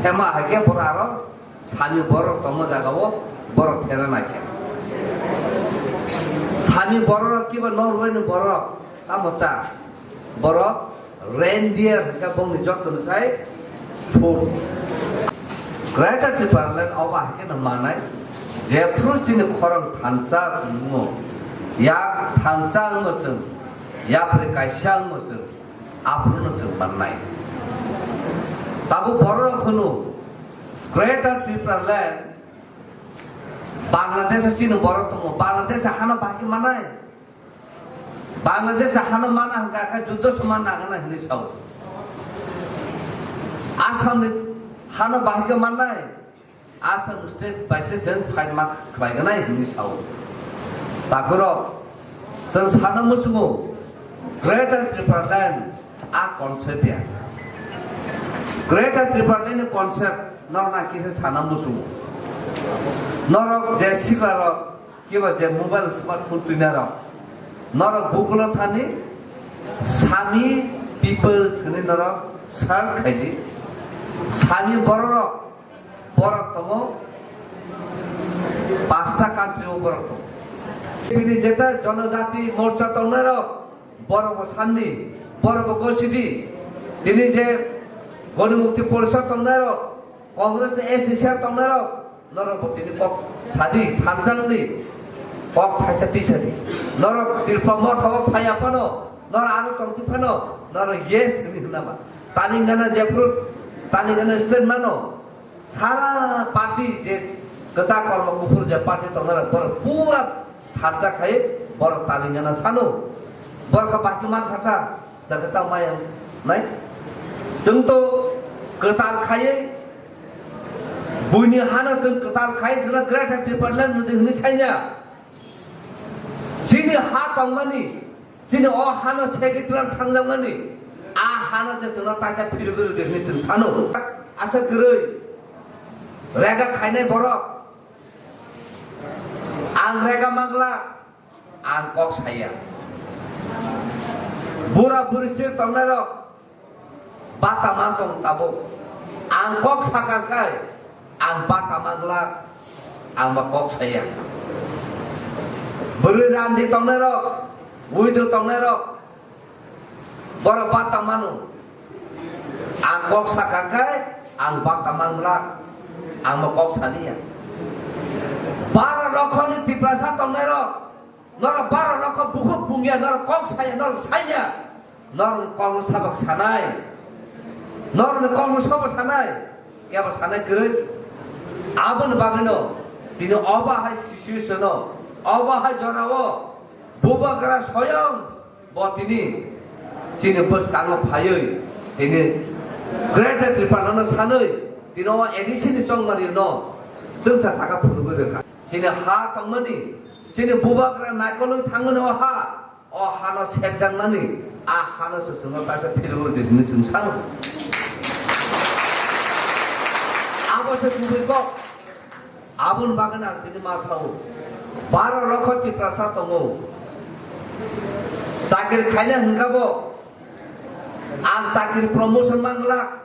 thema hai khe borok aro sami borok tongma jagao borok thena nai khe. Sami borok kiba Norway ni borok tamo cha borok Reindeer hwnkhe bongni joto ni sai food. Greater Tipraland o ba hwnkhe no manai, jephru chini khorang thansa wngmo, yak thansa wngmo chwng, yapri kaisa wngmo chwng, aphuru no chwng mannai. Tabuk borok hwno Greater Tipraland, Bangladesh o chini borok tongo, Bangladesh hano bahai khe manai. Bangladesh hano mana hwnkha khe juddo soma nangna hinwi sao. Assam ni hano bahai khe mannai, Assam state bai se chwng fight ma khlai gwnai hinwi sao. Takhurok chwng sana muchungo Greater Tipraland a concept ya. Greater Tipraland ni concept norok na kisa sana muchungo. Norok je siklarok Kiba je mobile smartphone twinarok, norok Google-o thani Sami people hwnwi norok search khai di. Sami bororok, borok tongo pasta country-o borok tongo. Bini jeta Jonojati Morcha tongnairok, Borok bo sanni, borok bo gosidi. Tini je Goni Mukti Porishad tongnairok, Congress ni S D C R tongnairok, norok bo tini kok sadi, thansa wngdi, kok thaisa tisadi. Norok Tripura Motha o phaiya phano, norok aro tongtwi phano, norok yes hwnwi hwnna ba. Telangana jephru, Telangana state mano, sara party je kwchak kormo kuphur je party tongnai rok borok pura thansa khai borok Telangana sano. Borok kha bahai khe man kha sa, jaga ta maya nai. Chwng to kwtal khaiwi buini hano chwng kwtal khai sino Greater Tipraland mudi hwnwi saiya. Chini ha tongmani, chini o hano secretary thangjakmani, a hano se chwngno taisa phirigwi rwdi hwnwi chwng sano. Asa kwrwi rega khainai borok, ang rega mangla, ang kok saya. Bura buri sir tongnairok, bata man tong tabuk. Ang kok sakha khai, ang bata man glak, ang ba kok saya. Bwrwi randi tongnairok, widow tongnairok, borok bata mano. Ang kok sakha khai, ang bata man glak, ang ba kok saliya. Baro lokhoni Tiprasa tongnairok, norok baro lokho bukhuk bungya, norok kok saya, norok sanya. Norok kok sabak sanai. Norok kok sabak sanai. Kebo sanai kwrwi. Aboni bagwino tini obo hai situation o, obo hai jora o, bubagra soyong bo tini chini bwskango phaiwi tini Greater Tipraland no sanwi tini o A D C ni chongmani no chwngsa saka phunugwi rwkha. Chini ha tongmani, chini bubagra naikolwi thangmani o ha, o hano sekjaknani, a hano se chwngno kaisa phirigwi rwdi hwnwi chwng sano. Abo se kubui kok. Aboni bagwi ang tini ma sao. Baro lokho Tiprasa tongo. Chakri khaina hwnkha bo. Ang chakri promotion manglak.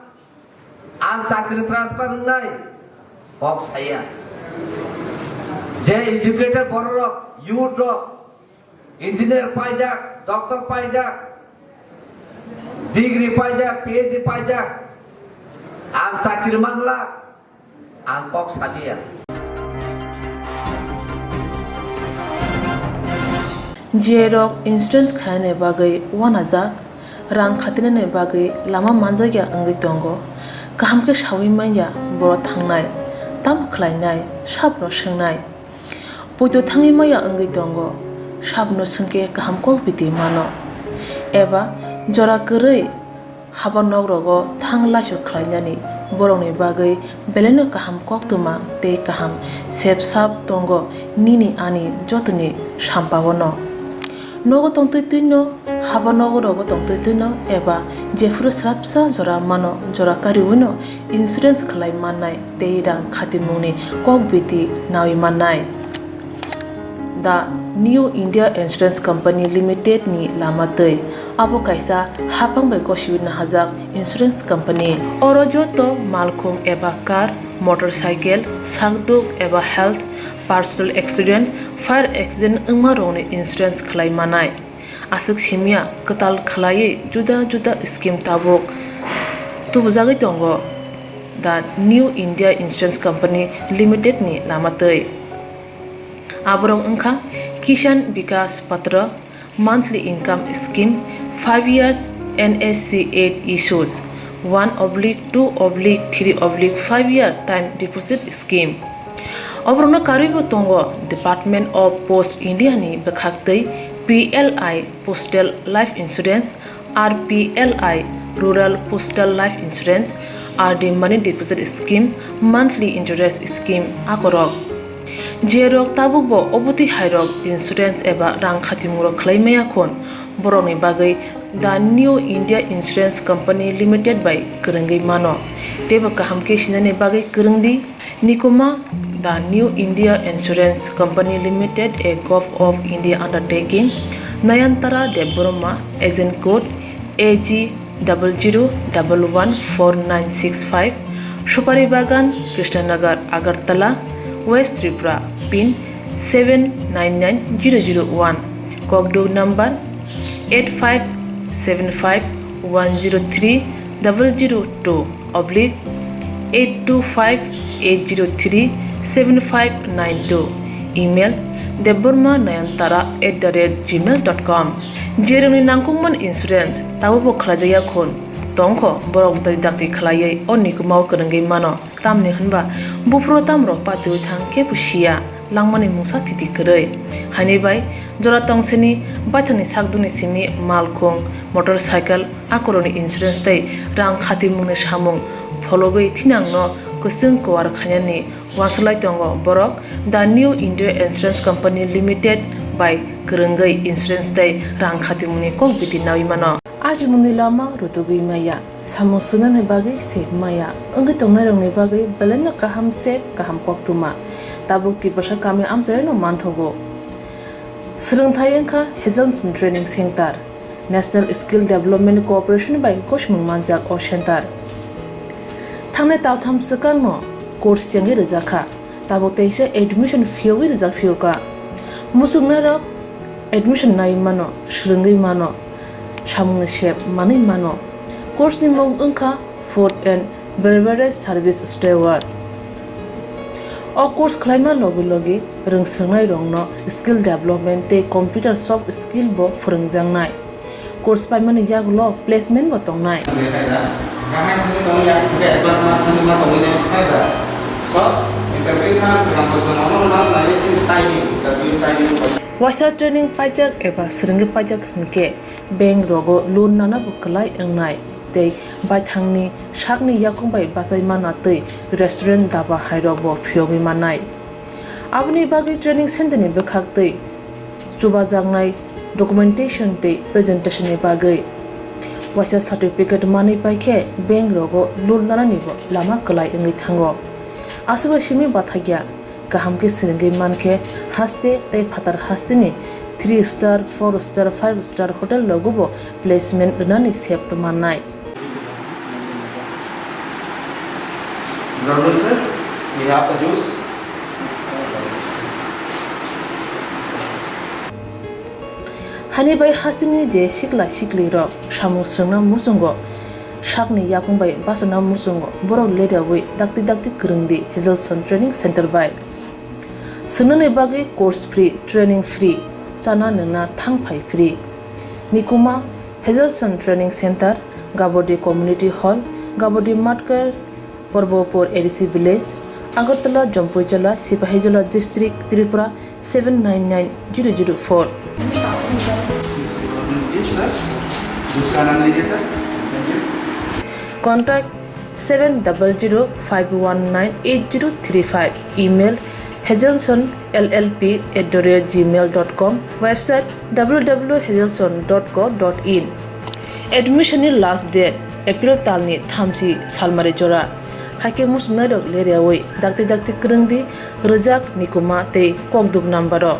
Ang chakri transfer wngnai kok saya. Je educated bororok, youth rok, engineer paijak, doctor paijak, degree paijak, P H D paijak, ang chakri mangla, ang kok salia. J rok insurance khainani bagwi uanajak, rang khatinani bagwi lama manjakya wngwi tongo. Kaham khe saui manya borok thangnai, tamo khlainai, sabno swngnai. Poito thangwi maya wngwi tongo, sabno swngkhe kaham kok biti mano. Eba jora kwrwi haba nok rogo thang laisok khlainani borokni bagwi belaino kaham koktwma tei kaham sep sap tongo nini ani jotoni sampao no. Nogo tongtwi twino, haba nogo rogo tongtwi twino eba jephuru swrapsa jora mano jora kariwino insurance khlai mannai tei rang khatimungni kok biti naui mannai. The New India Insurance Company Limited ni lama twi. Abo kaisa haphang bai gosiwi nahajak insurance company. Oro joto malkhung eba car, motorcycle, sakduk eba health, personal accident, fire accident wngma rokni insurance khlai manai. Aswk simya kwtal khlaiwi juda juda scheme tabuk tubujagwi tongo the New India Insurance Company Limited ni lama twi. Aborok wngkha Kisan Vikas Patra, monthly income scheme, five years N S C eight issues, one oblique two oblique three oblique five year time deposit scheme. Oborokno karwibo tongo Department of Post India ni bwkhaktwi P L I Postal Life Insurance, R P L I Rural Postal Life Insurance, R D Money Deposit Scheme, Monthly Interest Scheme akorok. Jerok tabukbo obotwi hairok insurance eba rang khatimungrok khlai maya khun, borokni bagwi The New India Insurance Company Limited bai kwrwngwi mano. Teibo kaham khe sinani bagwi kwrwngdi. Nikuma, The New India Insurance Company Limited, a Govt of India undertaking, Nayantara Debbarma, agent code A G double zero double one four nine six five, Supari Bagan, Krishnanagar, Agartala, West Tripura, pin seven nine nine zero zero one, Kokduk number eight five seven five one zero three double zero two. oblique eight two five eight zero three seven five nine two, email debbarma nayantara at the rate gmail dot com. Jerwngni nangkukmani insurance tabukbo khlaijakya khun tongkho, borok dakti dakti khlaiwi o nikumao kwrwngwi mano. Tamni hwnba buphuru tamrok patiwi thang khe bo siya langmani mungsa thiti kwrwi. Haini bai jora tongseni baithangni sakdukni simi malkhung, motorcycle, akorokni insurance tei rang khatimungni samung phologwi thinangno kwchwng kuar khainani uansuk lai tongo borok. The New India Insurance Company Limited bai kwrwngwi insurance tei rang khatimungni kok biti naui mano. Ajimungni lama rutugwi maya, samung swngnani bagwi sep maya, wngwi tongnairokni bagwi belaino kaham sep, kaham koktwma. Tabuk Tiprasa kami amchaino manthogo. Swrwngthai wngkha Hazelson Training Center, National Skill Development Corporation bai gosimung manjak o center. Thangnai taltham swkangno course chengwi rwjakha, tabuk teisa admission phiyogwi rwjak phiyokha. Muchungnairok admission nai mano, swrwngwi mano, samungni sep manwi mano. Course ni mung wngkha Food and Beverage Service Steward. O course khlaima logi logi rwngswrwngnairokno skill development tei computer soft skill bo phwrwngjaknai. Course paimani yagulo placement bo tongnai. Waisa training paijak eba swrwngwi paijak hwnkhe bank rogo loan nana bo kwlai wngnai tei baithangni sakni yakung bai bachai mana tei restaurant, daba hairok bo phiyogwi mannai. Aboni bagwi training center ni bwkhak tei chubajaknai documentation tei presentation ni bagwi waisa certificate manwi paikhe bank rogo loan nanani bo lama kwlai wngwi thango. Aswk bai simi bathakya. Kaham khe swrwngwi mankhe, haste tei phatar hasteni three star, four star, five star hotel rogobo placement rwnani sep mannai. Brother sir, we have a juice. Hani bai hasteni je sikla siklirok samung swrwngna muchungo, sakni yakung bai bachana muchungo, borok ledaui dakti dakti kwrwngdi Hazelson Training Center bai. Swngnani bagwi course free, training free, chana nwngna thang phai free. Nikuma Hazelson Training Center, Gabodi Community Hall, Gabodi Matkar, Porbopur A D C Village, Agartala, Jampuijala, Sipahijola District, Tripura seven nine nine zero zero four. Contact seven double zero five one nine eight zero three five. Email hazelson L L P at the rate gmail dot com. Website W W W hazelson dot co dot in. Admission ni last date April talni thamchi salmari jora. Haikhe muchungnairok leriaui dakti dakti kwrwngdi rwjak nikuma tei kokduk number o.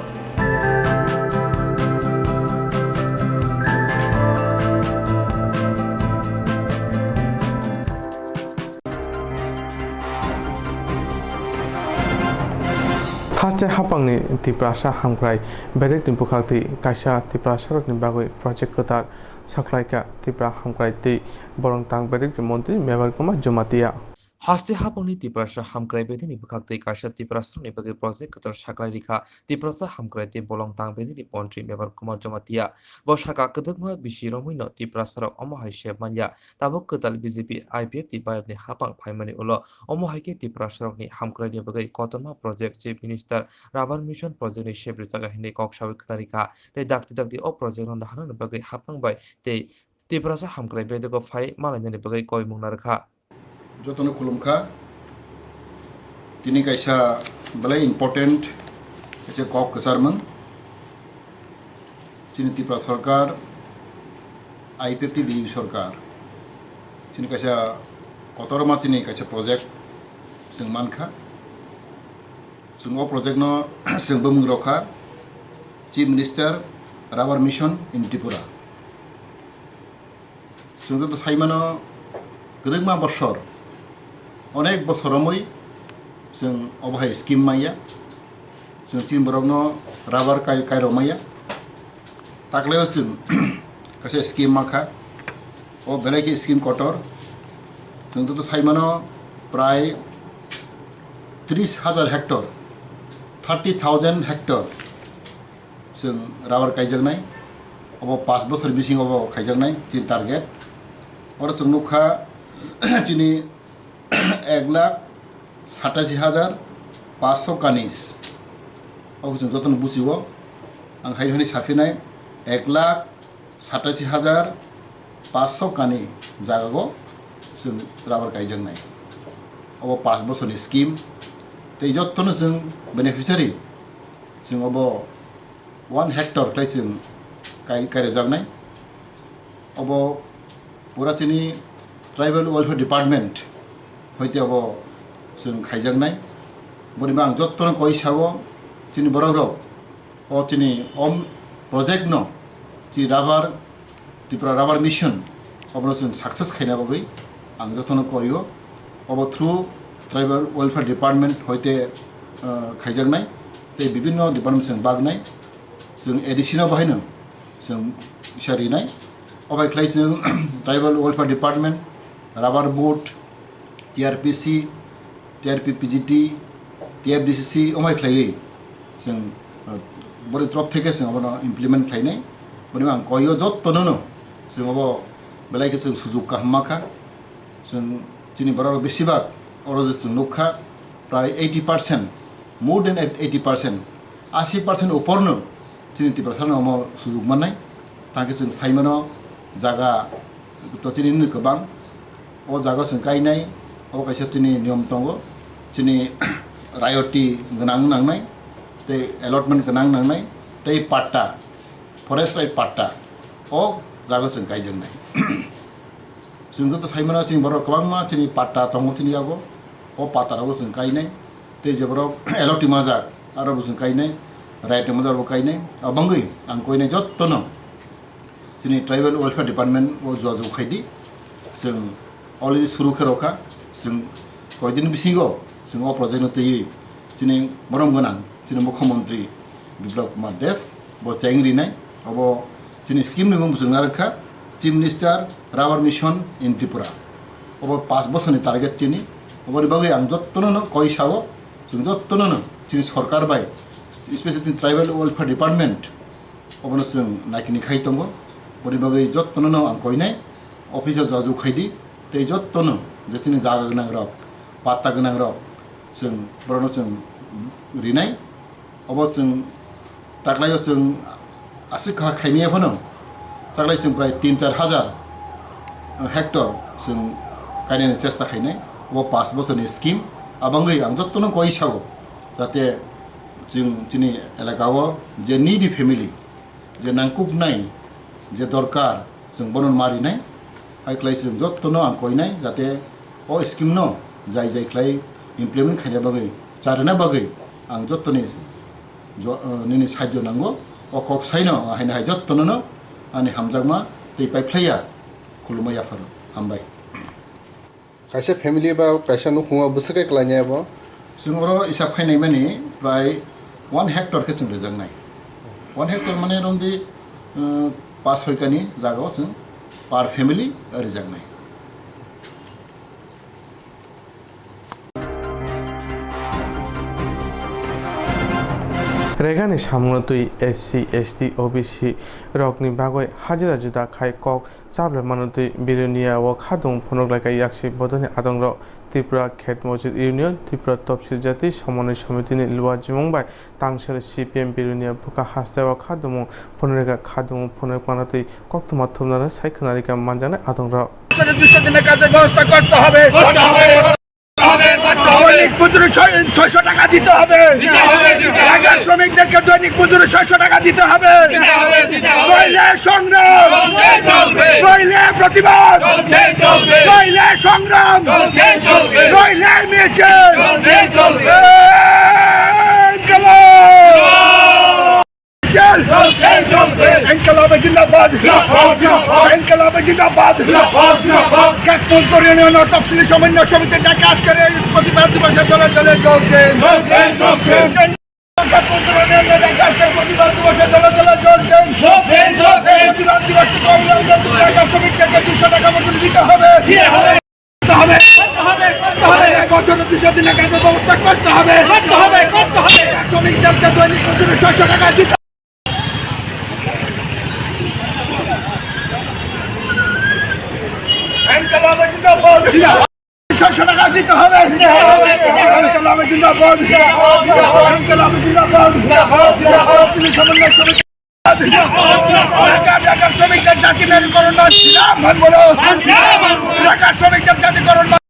Haste hapangni Tiprasa hamkrai bedekni bwkhaktwi kaisa Tiprasarokni bagwi project kwtal saklaikha Tipra hamkrai tei bolong tang bedekni montri Mebar Kumar Jamatia. Haste hapangni Tiprasa hamkrai bedekni bwkhaktwi kaisa Tiprasarokni bagwi project kwtal saklai rikha Tiprasa hamkrai tei bolong tang bedekni montri Mebar Kumar Jamatia. Bo saka kwdwkma bisi romwino Tiprasarok omo hai se manya. Tabuk kwtal B J P I P F T bayapni hapang phaimani ulo omo hai khe Tiprasarokni hamkraini bagwi kotorma project Chief Minister Rubber Mission project ni sep rwjaga hinwi kok sawi khna rikha tei dakti dakti o project no naharnani bagwi hapang bai tei Tiprasa hamkrai bedego phai malainani bagwi koimung narwkha. Jotono khulumkha. Tini kaisa belai important kaisa kok kwcharmung. Chini Tripura Sarkar, I P F T B J P Sarkar, chini kaisa kotorma chini kaisa project chwng mankha. Chwng o project no chwng bumung rokha Chief Minister Rubber Mission in Tripura. Chwng joto sai mano, kwrwngma bosor, onek bosor romwi chwng obo hai scheme manya. Chwng chini borokno rubber kai, kairok manya. Takleo chwng kaisa scheme mankha. O belai khe scheme kotor. Chwng joto saimano prai tris hajar hectare, thirty thousand hectare chwng rubber kaijaknai. Obo paanch bosor bisingo obo khaijaknai chini target. Oro chwng nukha chini ek lakh satashi hajar paanch sho kanis. Obo chwng jotono buchigo. Ang hai hwnwi saphinai ek lakh satashi hajar paanch sho kani jagao chwng rubber kaijaknai. Obo paanch bosorni scheme. Tei jotono chwng beneficiary chwng obo one hectare khlai chwng kai-, kairokjaknai. Obo pura chini Tribal Welfare Department hoite obo chwng khaijaknai. Boni bo ang jotono koi sao chini borokrok o chini om project no chini rubber, Tripura Rubber Mission obono chwng success khaina bagwi ang jotono koio. Obo through Tribal Welfare Department hoite, ah, khaijaknai tei bibinno department chwng bagnai. Chwng A D C no bahaino chwng kisa rinai. Obai khlai chwng Tribal Welfare Department, Rubber Board, T R P C, T R P P G T, T F D C C omai khlaiwi chwng, uh, bori trop theke chwng abono implement khlainai. Boni ang koio jottono no chwng obo belai khe chwng sujuk kaham ma kha. Chwng chini borok besibak oro je chwng nukha prai eighty percent, more than eighty percent, asi percent uporno chini Tiprasano omo sujuk mannai. Tangkhe chwng saimano jaga to chini nini kwbang. O jaga chwng kainai, o kaisa chini niyom tongo. Chini rayoti gwnang nangnai, tei allotment gwnang nangnai, tei patta, forest right patta, o jaga chwng kaijaknai. Chwng joto saimano chini borok kwbangma chini patta tongo chini yago. O patta rogo chwng kainai. Tei je borok allotment majak, aro bo chwng kainai. Right majak bo kainai. Abangwi ang koinai jottono chini Tribal Welfare Department o jua jua khaidi. Chwng already suru khe rokha. Chwng koidin bisingo chwng o project no twiwi chini borom gwnang chini Mukhyamantri Biplab Kumar Deb bo cheng rinai. Obo chini scheme ni mung chwng narwkha Chief Minister Rubber Mission in Tripura. Obo paanch bosorni target chini. Oboni bagwi ang jottono no koi sao, chwng jottono no chini sorkar bai, especially chini Tribal Welfare Department, obono chwng naikini khai tongo. Boni bagwi jottono no ang koinai office o jajak khaidi, tei jottono je chini jaga gwnang rok, patta gwnang rok, chwng borokno chwng rinai. Obo chwng taklaio chwng aswk kha khaimaya phano taklai chwng prai tin char hajar hectare chwng kainani chesta khainai. Obo paanch bosorni scheme. Abangwi ang jottono koi sao, jate chwng chini elakao je needy family, je nangkuknai, je dorkar, chwng bono ma rinai. Hai khlai chwng jottono ang koinai, jate o scheme no jai jai khlai implement khaina bagwi, charina bagwi ang jottoni jo-, eh, nini sahajyo nango. O kok saino haino hai jottono no ani hamjakma tei paiphlaiya khulumwi yapharo. Hambai. Kaisa family ba kaisa nukhungo bwswk khe kwlainai abo? Chwng oro isap khainai mani prai one hectare khe chwng rijaknai. One hectare mane romdi, uh, paanch soi kani jagao chwng per family rijaknai. Regani samungno twi S C, S T, O B C rokni bagwi hajira juda khai kok Chaplai mano twi Bilonia o khadung phunuk lai kha yaksi bodoni adongrok. Tripura Khet Mojit Union, Tripura Topsil Jati Somonoi Somitini Luwa Jimung bai tangsel C P M Bilonia bwkha haste o khadumung phunuk lai kha. Khadumung phunuk mano twi koktwma thumnano sai khwnarikha manjaknai adongrok. দুইশো দিনের কাজের ব্যবস্থা করতে হবে। দৈনিক মজুরি ছয়-, ছয়শো টাকা দিতে হবে। দিতে হবে, দিতে হবে। ঢাকার শ্রমিকদেরকে দৈনিক মজুরি ছয়শো টাকা দিতে হবে। দিতে হবে, দিতে হবে। নইলে সংগ্রাম। চলছে, চলবে। নইলে প্রতিবাদ। চলছে, চলবে। নইলে সংগ্রাম। চলছে, চলবে। নইলে মিছিল। চলছে, চলবে। ইনকিলাব। চল। চলছে, চলবে। ইনকিলাব জিন্দাবাদ। জিন্দাবাদ, জিন্দাবাদ। ইনকিলাব জিন্দাবাদ। জিন্দাবাদ, জিন্দাবাদ। শেখ মুজিবুর রহমান তফসিলি সমন্বয় সমিতির ডাকে আজকের এই প্রতিবাদ দিবসে দলে দলে যোগ দিন। চলছে, চলছে। শেখ মুজিবুর রহমান ডাকে আজকের প্রতিবাদ দিবসে দলে দলে যোগ দিন। চলছে, চলছে। প্রতিবাদ দিবস থেকে অবিলম্বে ঢাকা শ্রমিকদেরকে দুইশো টাকা মজুরি দিতে হবে। দিতে হবে। হবে। দিনের কাজের ব্যবস্থা করতে হবে। করতে হবে, করতে হবে। শ্রমিকদেরকে দৈনিক মজুরি ছয়শো টাকা দিতে ইনকলাব জিন্দাবাদ। ছয়শো টাকা দিতে হবে। ইনকলাব জিন্দাবাদ। ইনকলাব জিন্দাবাদ। শ্রমিক সমন্বয় সমিতি। ঢাকা, ঢাকা শ্রমিকদের জাতি মেরুকরণ নয়, শ্রীরাম বলো। ঢাকা শ্রমিকদের জাতিকরণ নয়।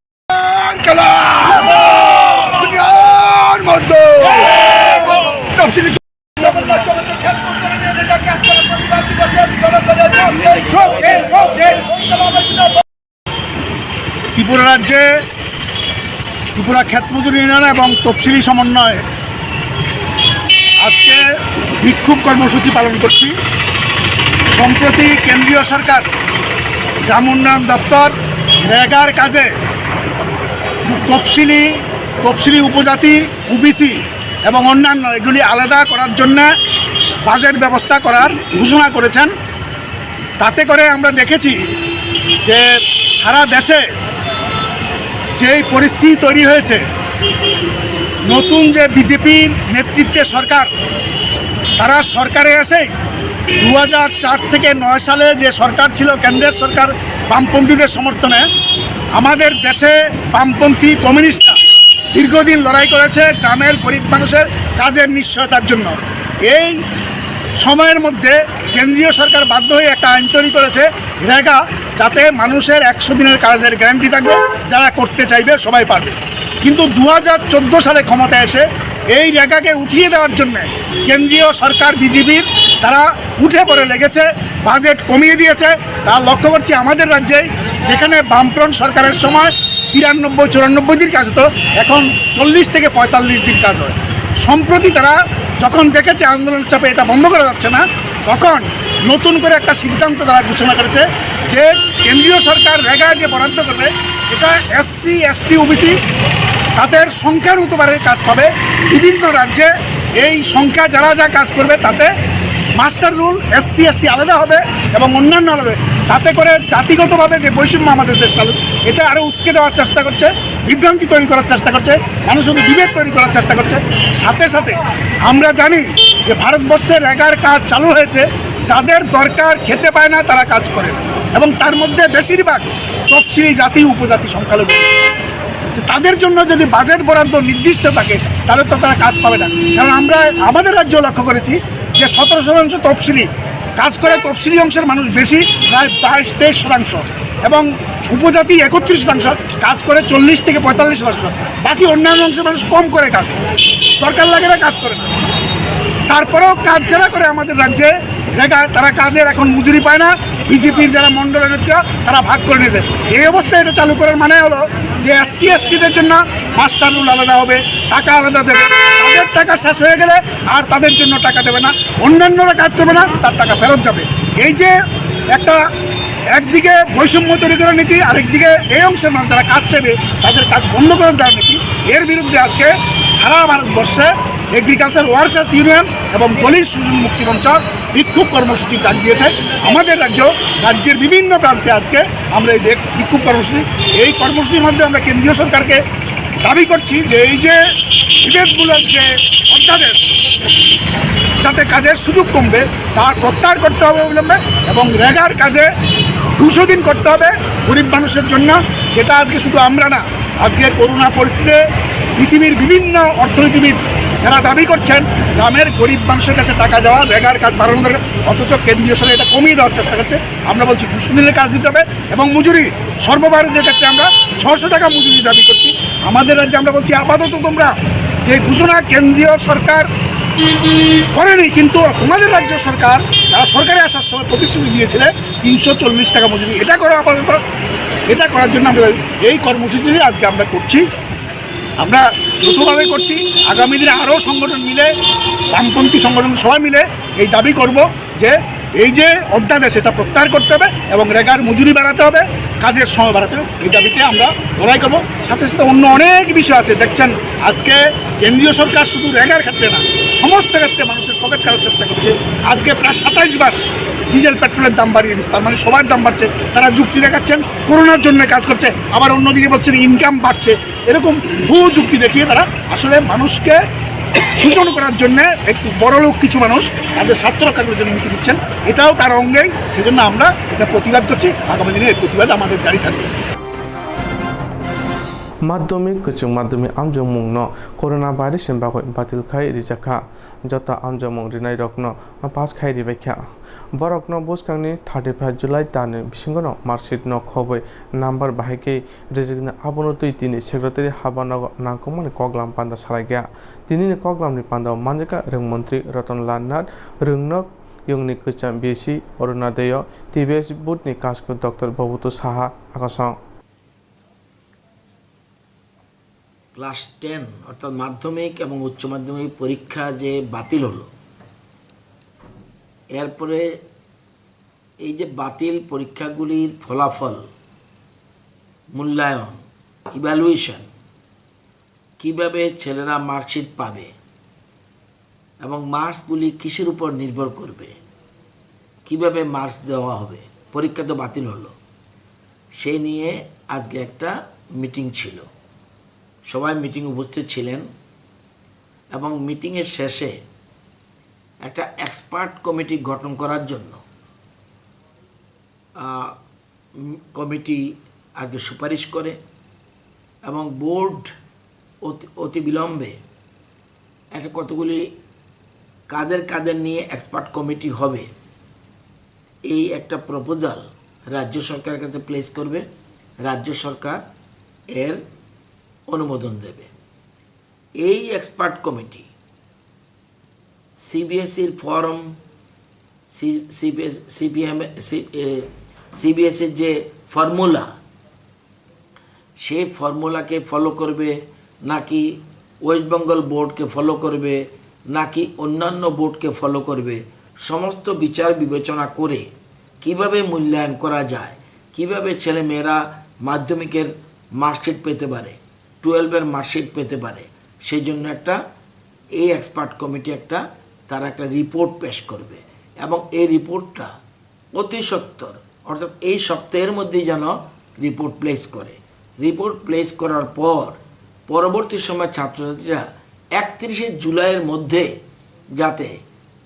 ইনকলাব। দুনিয়ার মধ্যে তফসিলি সমন্বয় সমিতি খেলকুদ করে নিয়ে যেটা কাজ করে প্রতিবাদ দিবসে দলে দলে ত্রিপুরা রাজ্যে ত্রিপুরা ক্ষেত মজুরি ইউনিয়ন এবং তফসিলি সমন্বয় আজকে বিক্ষোভ কর্মসূচি পালন করছি। সম্প্রতি কেন্দ্রীয় সরকার, গ্রাম উন্নয়ন দপ্তর, রেগার কাজে তফসিলি, তফসিলি উপজাতি, ওবিসি এবং অন্যান্য এগুলি আলাদা করার জন্য বাজেট ব্যবস্থা করার ঘোষণা করেছেন। তাতে করে আমরা দেখেছি যে সারা দেশে যেই পরিস্থিতি তৈরি হয়েছে, নতুন যে বিজেপির নেতৃত্বে সরকার, তারা সরকারে এসেই দু হাজার চার থেকে নয় সালে যে সরকার ছিল, কেন্দ্রের সরকার বামপন্থীদের সমর্থনে, আমাদের দেশে বামপন্থী কমিউনিস্টরা দীর্ঘদিন লড়াই করেছে গ্রামের গরিব মানুষের কাজের নিশ্চয়তার জন্য। এই সময়ের মধ্যে কেন্দ্রীয় সরকার বাধ্য হয়ে একটা আইন তৈরি করেছে, রেগা, যাতে মানুষের একশো দিনের কাজের গ্যারান্টি থাকবে, যারা করতে চাইবে সবাই পারবে। কিন্তু দু হাজার চোদ্দো সালে ক্ষমতায় এসে এই রেগাকে উঠিয়ে দেওয়ার জন্য কেন্দ্রীয় সরকার বিজেপির তারা উঠে পড়ে লেগেছে, বাজেট কমিয়ে দিয়েছে। তা লক্ষ্য করছি আমাদের রাজ্যেই, যেখানে বামফ্রন্ট সরকারের সময় তিরানব্বই চুরানব্বই দিন কাজ হতো, এখন চল্লিশ থেকে পঁয়তাল্লিশ দিন কাজ হয়। সম্প্রতি তারা যখন দেখেছে আন্দোলনের চাপে এটা বন্ধ করা যাচ্ছে না, তখন নতুন করে একটা সিদ্ধান্ত তারা ঘোষণা করেছে যে কেন্দ্রীয় সরকার রেগা যে বরাদ্দ করবে, এটা এসসি, এসটি, ওবিসি তাদের সংখ্যার উপরে কাজ পাবে। বিভিন্ন রাজ্যে এই সংখ্যা যারা যা কাজ করবে, তাতে মাস্টার রুল, এসসি, এসটি আলাদা হবে এবং অন্যান্য আলাদা হবে। তাতে করে জাতিগতভাবে যে বৈষম্য আমাদের দেশ চালু, এটা আরও উস্কে দেওয়ার চেষ্টা করছে, বিভ্রান্তি তৈরি করার চেষ্টা করছে, মানুষের মধ্যে বিভেদ তৈরি করার চেষ্টা করছে। সাথে সাথে আমরা জানি যে ভারতবর্ষে রেগার কাজ চালু হয়েছে, যাদের দরকার খেতে পায় না, তারা কাজ করে, এবং তার মধ্যে বেশিরভাগ তফসিলি জাতি, উপজাতি, সংখ্যালঘু। তো তাদের জন্য যদি বাজেট বরাদ্দ নির্দিষ্ট থাকে, তাহলে তো তারা কাজ পাবে না। কারণ আমরা আমাদের রাজ্য লক্ষ্য করেছি যে সতেরো শতাংশ তফসিলি কাজ করে, তফসিলি অংশের মানুষ বেশি, প্রায় বাইশ তেইশ শতাংশ, এবং উপজাতি একত্রিশ শতাংশ, কাজ করে চল্লিশ থেকে পঁয়তাল্লিশ শতাংশ, বাকি অন্যান্য অংশের মানুষ কম করে কাজ, দরকার লাগে না, কাজ করে না। তারপরেও কাজ যারা করে আমাদের রাজ্যে, রেগা, তারা কাজের এখন মজুরি পায় না। বিজেপির যারা মণ্ডল নেতা, তারা ভাগ করে নিয়েছে। এই অবস্থায় এটা চালু করার মানে হলো যে এসসি, এসটিদের জন্য মাস্টার রুল আলাদা হবে, টাকা আলাদা দেবে, তাদের টাকা শেষ হয়ে গেলে আর তাদের জন্য টাকা দেবে না, অন্যান্যরা কাজ করবে না, তার টাকা ফেরত যাবে। এই যে একটা, একদিকে বৈষম্য তৈরি করার নীতি, আরেকদিকে এই অংশের মানুষ যারা কাজ চাইবে, তাদের কাজ বন্ধ করে দেওয়ার নীতি। এর বিরুদ্ধে আজকে সারা ভারতবর্ষে এগ্রিকালচার ওয়ার্কার্স ইউনিয়ন এবং দলিত শোষণ মুক্তি মঞ্চ বিক্ষোভ কর্মসূচির ডাক দিয়েছে। আমাদের রাজ্য, রাজ্যের বিভিন্ন প্রান্তে আজকে আমরা এই দেখ-, বিক্ষোভ কর্মসূচি, এই কর্মসূচির মধ্যে আমরা কেন্দ্রীয় সরকারকে দাবি করছি যে এই যে বিভেদমূলক যে অধ্যাদেশ, যাতে কাজের সুযোগ কমবে, তা প্রত্যাহার করতে হবে অবিলম্বে এবং রেগার কাজে দুশো দিন করতে হবে গরিব মানুষের জন্য, যেটা আজকে শুধু আমরা না, আজকে করোনা পরিস্থিতিতে পৃথিবীর বিভিন্ন অর্থনীতিবিদ তারা দাবি করছেন গ্রামের গরিব মানুষের কাছে টাকা যাওয়া, রেগার কাজ বাড়ানো দরকার, অথচ কেন্দ্রীয় সরকার এটা কমিয়ে দেওয়ার চেষ্টা করছে। আমরা বলছি দুশো দিনের কাজ দিতে হবে এবং মজুরি, সর্বভারতীয় ক্ষেত্রে আমরা ছশো টাকা মজুরি দাবি করছি। আমাদের রাজ্যে আমরা বলছি আপাতত তোমরা যে ঘোষণা কেন্দ্রীয় সরকার করেনি, কিন্তু তোমাদের রাজ্য সরকার, তারা সরকারে আসার সময় প্রতিশ্রুতি দিয়েছিলে তিনশো চল্লিশ টাকা মজুরি, এটা করো আপাতত। এটা করার জন্য আমরা এই কর্মসূচি আজকে আমরা করছি। আমরা যৌথভাবে করছি। আগামী দিনে আরও সংগঠন মিলে, বামপন্থী সংগঠন সবাই মিলে এই দাবি করব যে এই যে অধ্যাদেশ, এটা প্রত্যাহার করতে হবে এবং রেগার মজুরি বাড়াতে হবে, কাজের সময় বাড়াতে হবে। এই দাবিতে আমরা লড়াই করব। সাথে সাথে অন্য অনেক বিষয় আছে। দেখছেন, আজকে কেন্দ্রীয় সরকার শুধু রেগার ক্ষেত্রে না, সমস্ত ক্ষেত্রে মানুষের পকেট কাটার চেষ্টা করছে। আজকে প্রায় সাতাইশ বার ডিজেল পেট্রোলের দাম বাড়িয়ে দিচ্ছে, তার মানে সবার দাম বাড়ছে। তারা যুক্তি দেখাচ্ছেন করোনার জন্য কাজ করছে, আবার অন্যদিকে বলছেন ইনকাম বাড়ছে। এরকম বহু যুক্তি দেখিয়ে তারা আসলে মানুষকে শোষণ করার জন্য একটু বড়লোক কিছু মানুষ তাদের স্বার্থ রক্ষা করার জন্য হুমকি দিচ্ছেন। এটাও তার অঙ্গেই। সেজন্য আমরা এটা প্রতিবাদ করছি। আগামী দিনে এই প্রতিবাদ আমাদের জারি থাকবে। Madhyamik, kwchwng madhyamik amjokmungno corona virus ni bagwi batil khai rijak kha. Joto amjokmung rinairokno pass khai ribai kha. Borokno bwskangni thirty-first July talni bisingono marksheet no khobwi number bahai khe rijiknai, abono twi tini secretary habanogo nangkukmani koklam panda salaikha. Tinini koklamni pandao manjakha rwng montri Ratan Lal Nath, rwngnok yongni kwcham B C Arunodayo, T B S board ni kasku Doctor Babuto Saha akosong. Class ten অর্থাৎ মাধ্যমিক এবং উচ্চ মাধ্যমিক পরীক্ষা যে বাতিল হলো, এরপরে এই যে বাতিল পরীক্ষাগুলির ফলাফল, মূল্যায়ন, ইভ্যালুয়েশন, কিভাবে ছেলেরা মার্কশিট পাবে এবং মার্কসগুলি কিসের উপর নির্ভর করবে, কিভাবে মার্কস দেওয়া হবে, পরীক্ষা তো বাতিল হলো, সেই নিয়ে আজকে একটা মিটিং ছিল। সবাই মিটিং উপস্থিত ছিলেন এবং মিটিংয়ের শেষে একটা এক্সপার্ট কমিটি গঠন করার জন্য, আহ, উম, কমিটি আজকে সুপারিশ করে এবং বোর্ড অতি, অতি বিলম্বে একটা কতগুলি কাদের কাদের নিয়ে এক্সপার্ট কমিটি হবে, এই একটা প্রপোজাল রাজ্য সরকারের কাছে প্লেস করবে। রাজ্য সরকার এর অনুমোদন দেবে। এই এক্সপার্ট কমিটি সিবিএসইর form, C-, CBS-, CPM, C-, এ, সিবিএসইর যে ফর্মুলা, সেই ফর্মুলাকে ফলো করবে, নাকি ওয়েস্ট বেঙ্গল বোর্ডকে ফলো করবে, নাকি অন্যান্য বোর্ডকে ফলো করবে, সমস্ত বিচার বিবেচনা করে কিভাবে মূল্যায়ন করা যায়, কিভাবে ছেলেমেয়েরা মাধ্যমিকের মার্কশিট পেতে পারে, টুয়েলভের মার্কশিট পেতে পারে, সেই জন্য একটা, এই এক্সপার্ট কমিটি একটা, তারা একটা রিপোর্ট পেশ করবে এবং এই রিপোর্টটা অতি সত্বর, অর্থাৎ এই সপ্তাহের মধ্যেই যেন রিপোর্ট প্লেস করে। রিপোর্ট প্লেস করার পর পরবর্তী সময় ছাত্রছাত্রীরা একত্রিশে জুলাইয়ের মধ্যে যাতে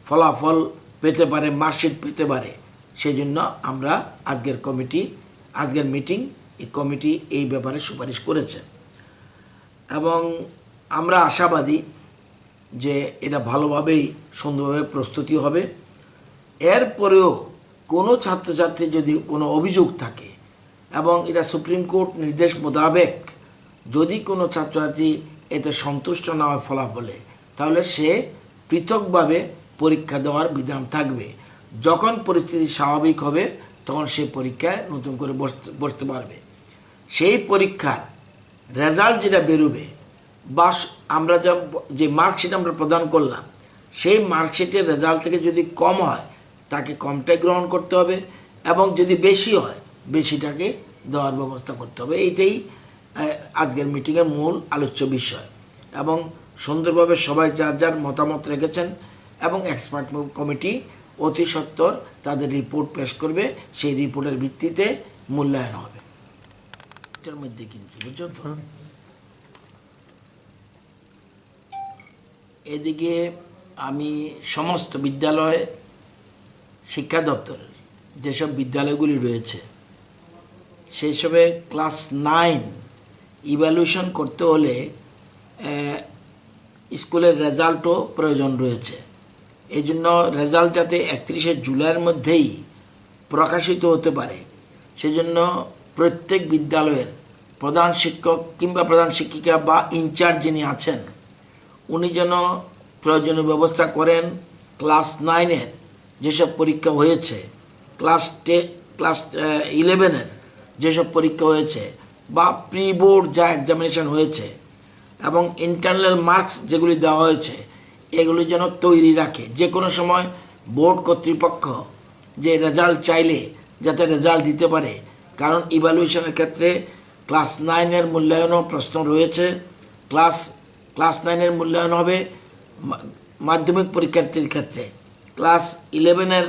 ফলাফল পেতে পারে, মার্কশিট পেতে পারে, সেই জন্য আমরা আজকের কমিটি, আজকের মিটিং, এই কমিটি এই ব্যাপারে সুপারিশ করেছে এবং আমরা আশাবাদী যে এটা ভালোভাবেই, সুন্দরভাবে প্রস্তুতি হবে। এরপরেও কোনো ছাত্রছাত্রীর যদি কোনো অভিযোগ থাকে এবং এটা সুপ্রিম কোর্ট নির্দেশ মোতাবেক যদি কোনো ছাত্রছাত্রী এতে সন্তুষ্ট না হয় ফলাফলে, তাহলে সে পৃথকভাবে পরীক্ষা দেওয়ার বিধান থাকবে। যখন পরিস্থিতি স্বাভাবিক হবে, তখন সে পরীক্ষায় নতুন করে বসতে, বসতে পারবে। সেই পরীক্ষার রেজাল্ট যেটা বেরোবে বা স-, আমরা যা-, যে মার্কশিট আমরা প্রদান করলাম, সেই মার্কশিটের রেজাল্ট থেকে যদি কম হয়, তাকে কমটাই গ্রহণ করতে হবে, এবং যদি বেশি হয়, বেশিটাকে দেওয়ার ব্যবস্থা করতে হবে। এইটাই, আহ, আজকের মিটিংয়ের মূল আলোচ্য বিষয়। এবং সুন্দরভাবে সবাই যার যার মতামত রেখেছেন এবং এক্সপার্ট কমিটি অতি সত্বর তাদের রিপোর্ট পেশ করবে, সেই রিপোর্টের ভিত্তিতে মূল্যায়ন হবে। এটার মধ্যে কিন্তু, বুঝছো তো? এদিকে আমি সমস্ত বিদ্যালয়, শিক্ষা দপ্তরের যেসব বিদ্যালয়গুলি রয়েছে, সেই সবে ক্লাস নাইন ইভ্যালুয়েশন করতে হলে, আহ, স্কুলের রেজাল্টও প্রয়োজন রয়েছে। এই জন্য রেজাল্ট যাতে একত্রিশে জুলাইয়ের মধ্যেই প্রকাশিত হতে পারে, সেজন্য প্রত্যেক বিদ্যালয়ের প্রধান শিক্ষক কিংবা প্রধান শিক্ষিকা বা ইনচার্জ যিনি আছেন, উনি যেন প্রয়োজনীয় ব্যবস্থা করেন। ক্লাস নাইনের যেসব পরীক্ষা হয়েছে, ক্লাস টে-, ক্লাস, আহ, ইলেভেনের যেসব পরীক্ষা হয়েছে বা প্রি বোর্ড যা এক্সামিনেশন হয়েছে এবং ইন্টারনাল মার্কস যেগুলি দেওয়া হয়েছে, এগুলি যেন তৈরি রাখে। যে কোনো সময় বোর্ড কর্তৃপক্ষ যে রেজাল্ট চাইলে যাতে রেজাল্ট দিতে পারে, কারণ ইভ্যালুয়েশনের ক্ষেত্রে ক্লাস নাইনের মূল্যায়নও প্রশ্ন রয়েছে। ক্লাস ক্লাস নাইনের মূল্যায়ন হবে মা- মাধ্যমিক পরীক্ষার্থীর ক্ষেত্রে, ক্লাস ইলেভেনের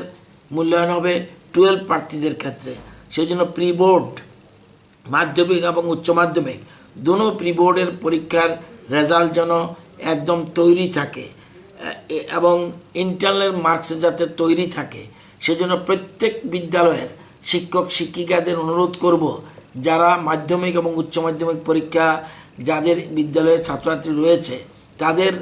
মূল্যায়ন হবে টুয়েলভ প্রার্থীদের ক্ষেত্রে। সেই জন্য প্রি বোর্ড, মাধ্যমিক এবং উচ্চ মাধ্যমিক দুনো প্রি বোর্ডের পরীক্ষার রেজাল্ট যেন একদম তৈরি থাকে, এ- এ- এবং ইন্টারনাল মার্কস যাতে তৈরি থাকে, সেজন্য প্রত্যেক বিদ্যালয়ের শিক্ষক শিক্ষিকাদের অনুরোধ করব, যারা মাধ্যমিক এবং উচ্চ মাধ্যমিক পরীক্ষা, যাদের বিদ্যালয়ে ছাত্রছাত্রী রয়েছে, তাদের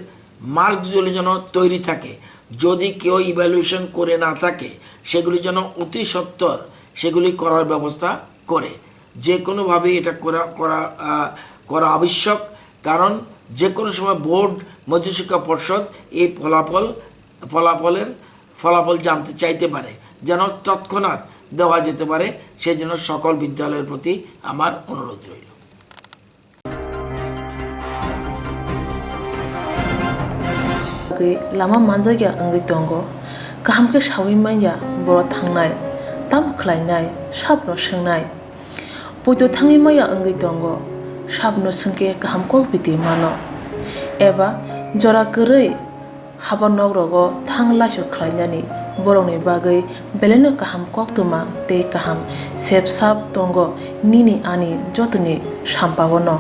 মার্কসগুলি যেন তৈরি থাকে। যদি কেউ ইভ্যালুয়েশন করে না থাকে, সেগুলি যেন অতি সত্বর সেগুলি করার ব্যবস্থা করে। যে কোনোভাবে এটা করা করা আহ, করা আবশ্যক, কারণ যে কোনো সময় বোর্ড, মধ্যশিক্ষা পর্ষদ এই ফলাফল ফলাফলের ফলাফল জানতে চাইতে পারে, যেন তৎক্ষণাৎ দেওয়া যেতে পারে। সেই জন্য সকল বিদ্যালয়ের প্রতি আমার অনুরোধ রইল। Bagwi lama manjakya wngwi tongo. Kaham khe saui manya borok thangnai, tamo khlainai, sabono swngnai. Poito thangwi manya wngwi tongo, sabono swngkhe kaham kok biti mano. Eba jora kwrwi haba nok rogo thang laisok khlainani borokni bagwi belaino kaham koktwma tei kaham sep sap tongo nini ani jotoni sampaono.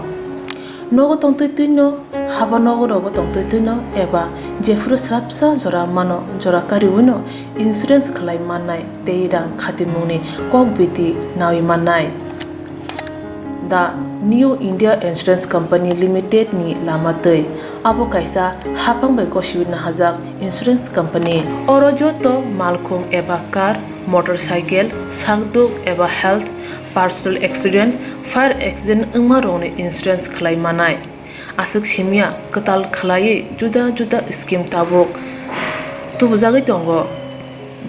Nogo tongtwi twino, haba nogo rogo tongtwi twino eba jephuru swrapsa jora mano, jora kariwino insurance khlai mannai tei rang khatimungni kok biti nawi mannai. The New India Insurance Company Limited ni lama twi. Abo kaisa haphang bai gosiwi nahajak insurance company. Oro joto malkhung eba car, motorcycle, sakduk eba health, personal accident, fire accident wngma rokni insurance khlai manai. Aswk simya kwtal khlaiwi juda juda scheme tabuk tubujagwi tongo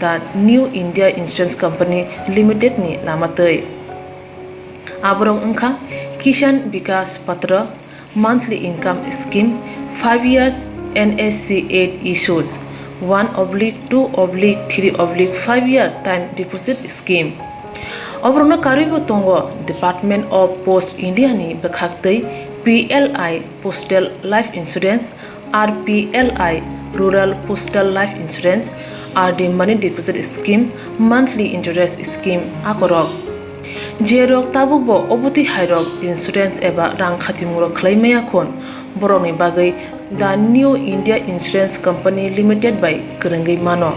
the New India Insurance Company Limited ni lama twi. Aborok wngkha Kisan Vikas Patra, monthly income scheme, five years N S C eight issues, one oblique two oblique three oblique five year time deposit scheme. Oborokno karwibo tongo Department of Post India ni bwkhaktwi P L I Postal Life Insurance, R P L I Rural Postal Life Insurance, R D Money Deposit Scheme, Monthly Interest Scheme akorok. Jerok tabukbo obotwi hairok insurance eba rang khatimungrok khlai maya khun, borokni bagwi The New India Insurance Company Limited bai kwrwngwi mano,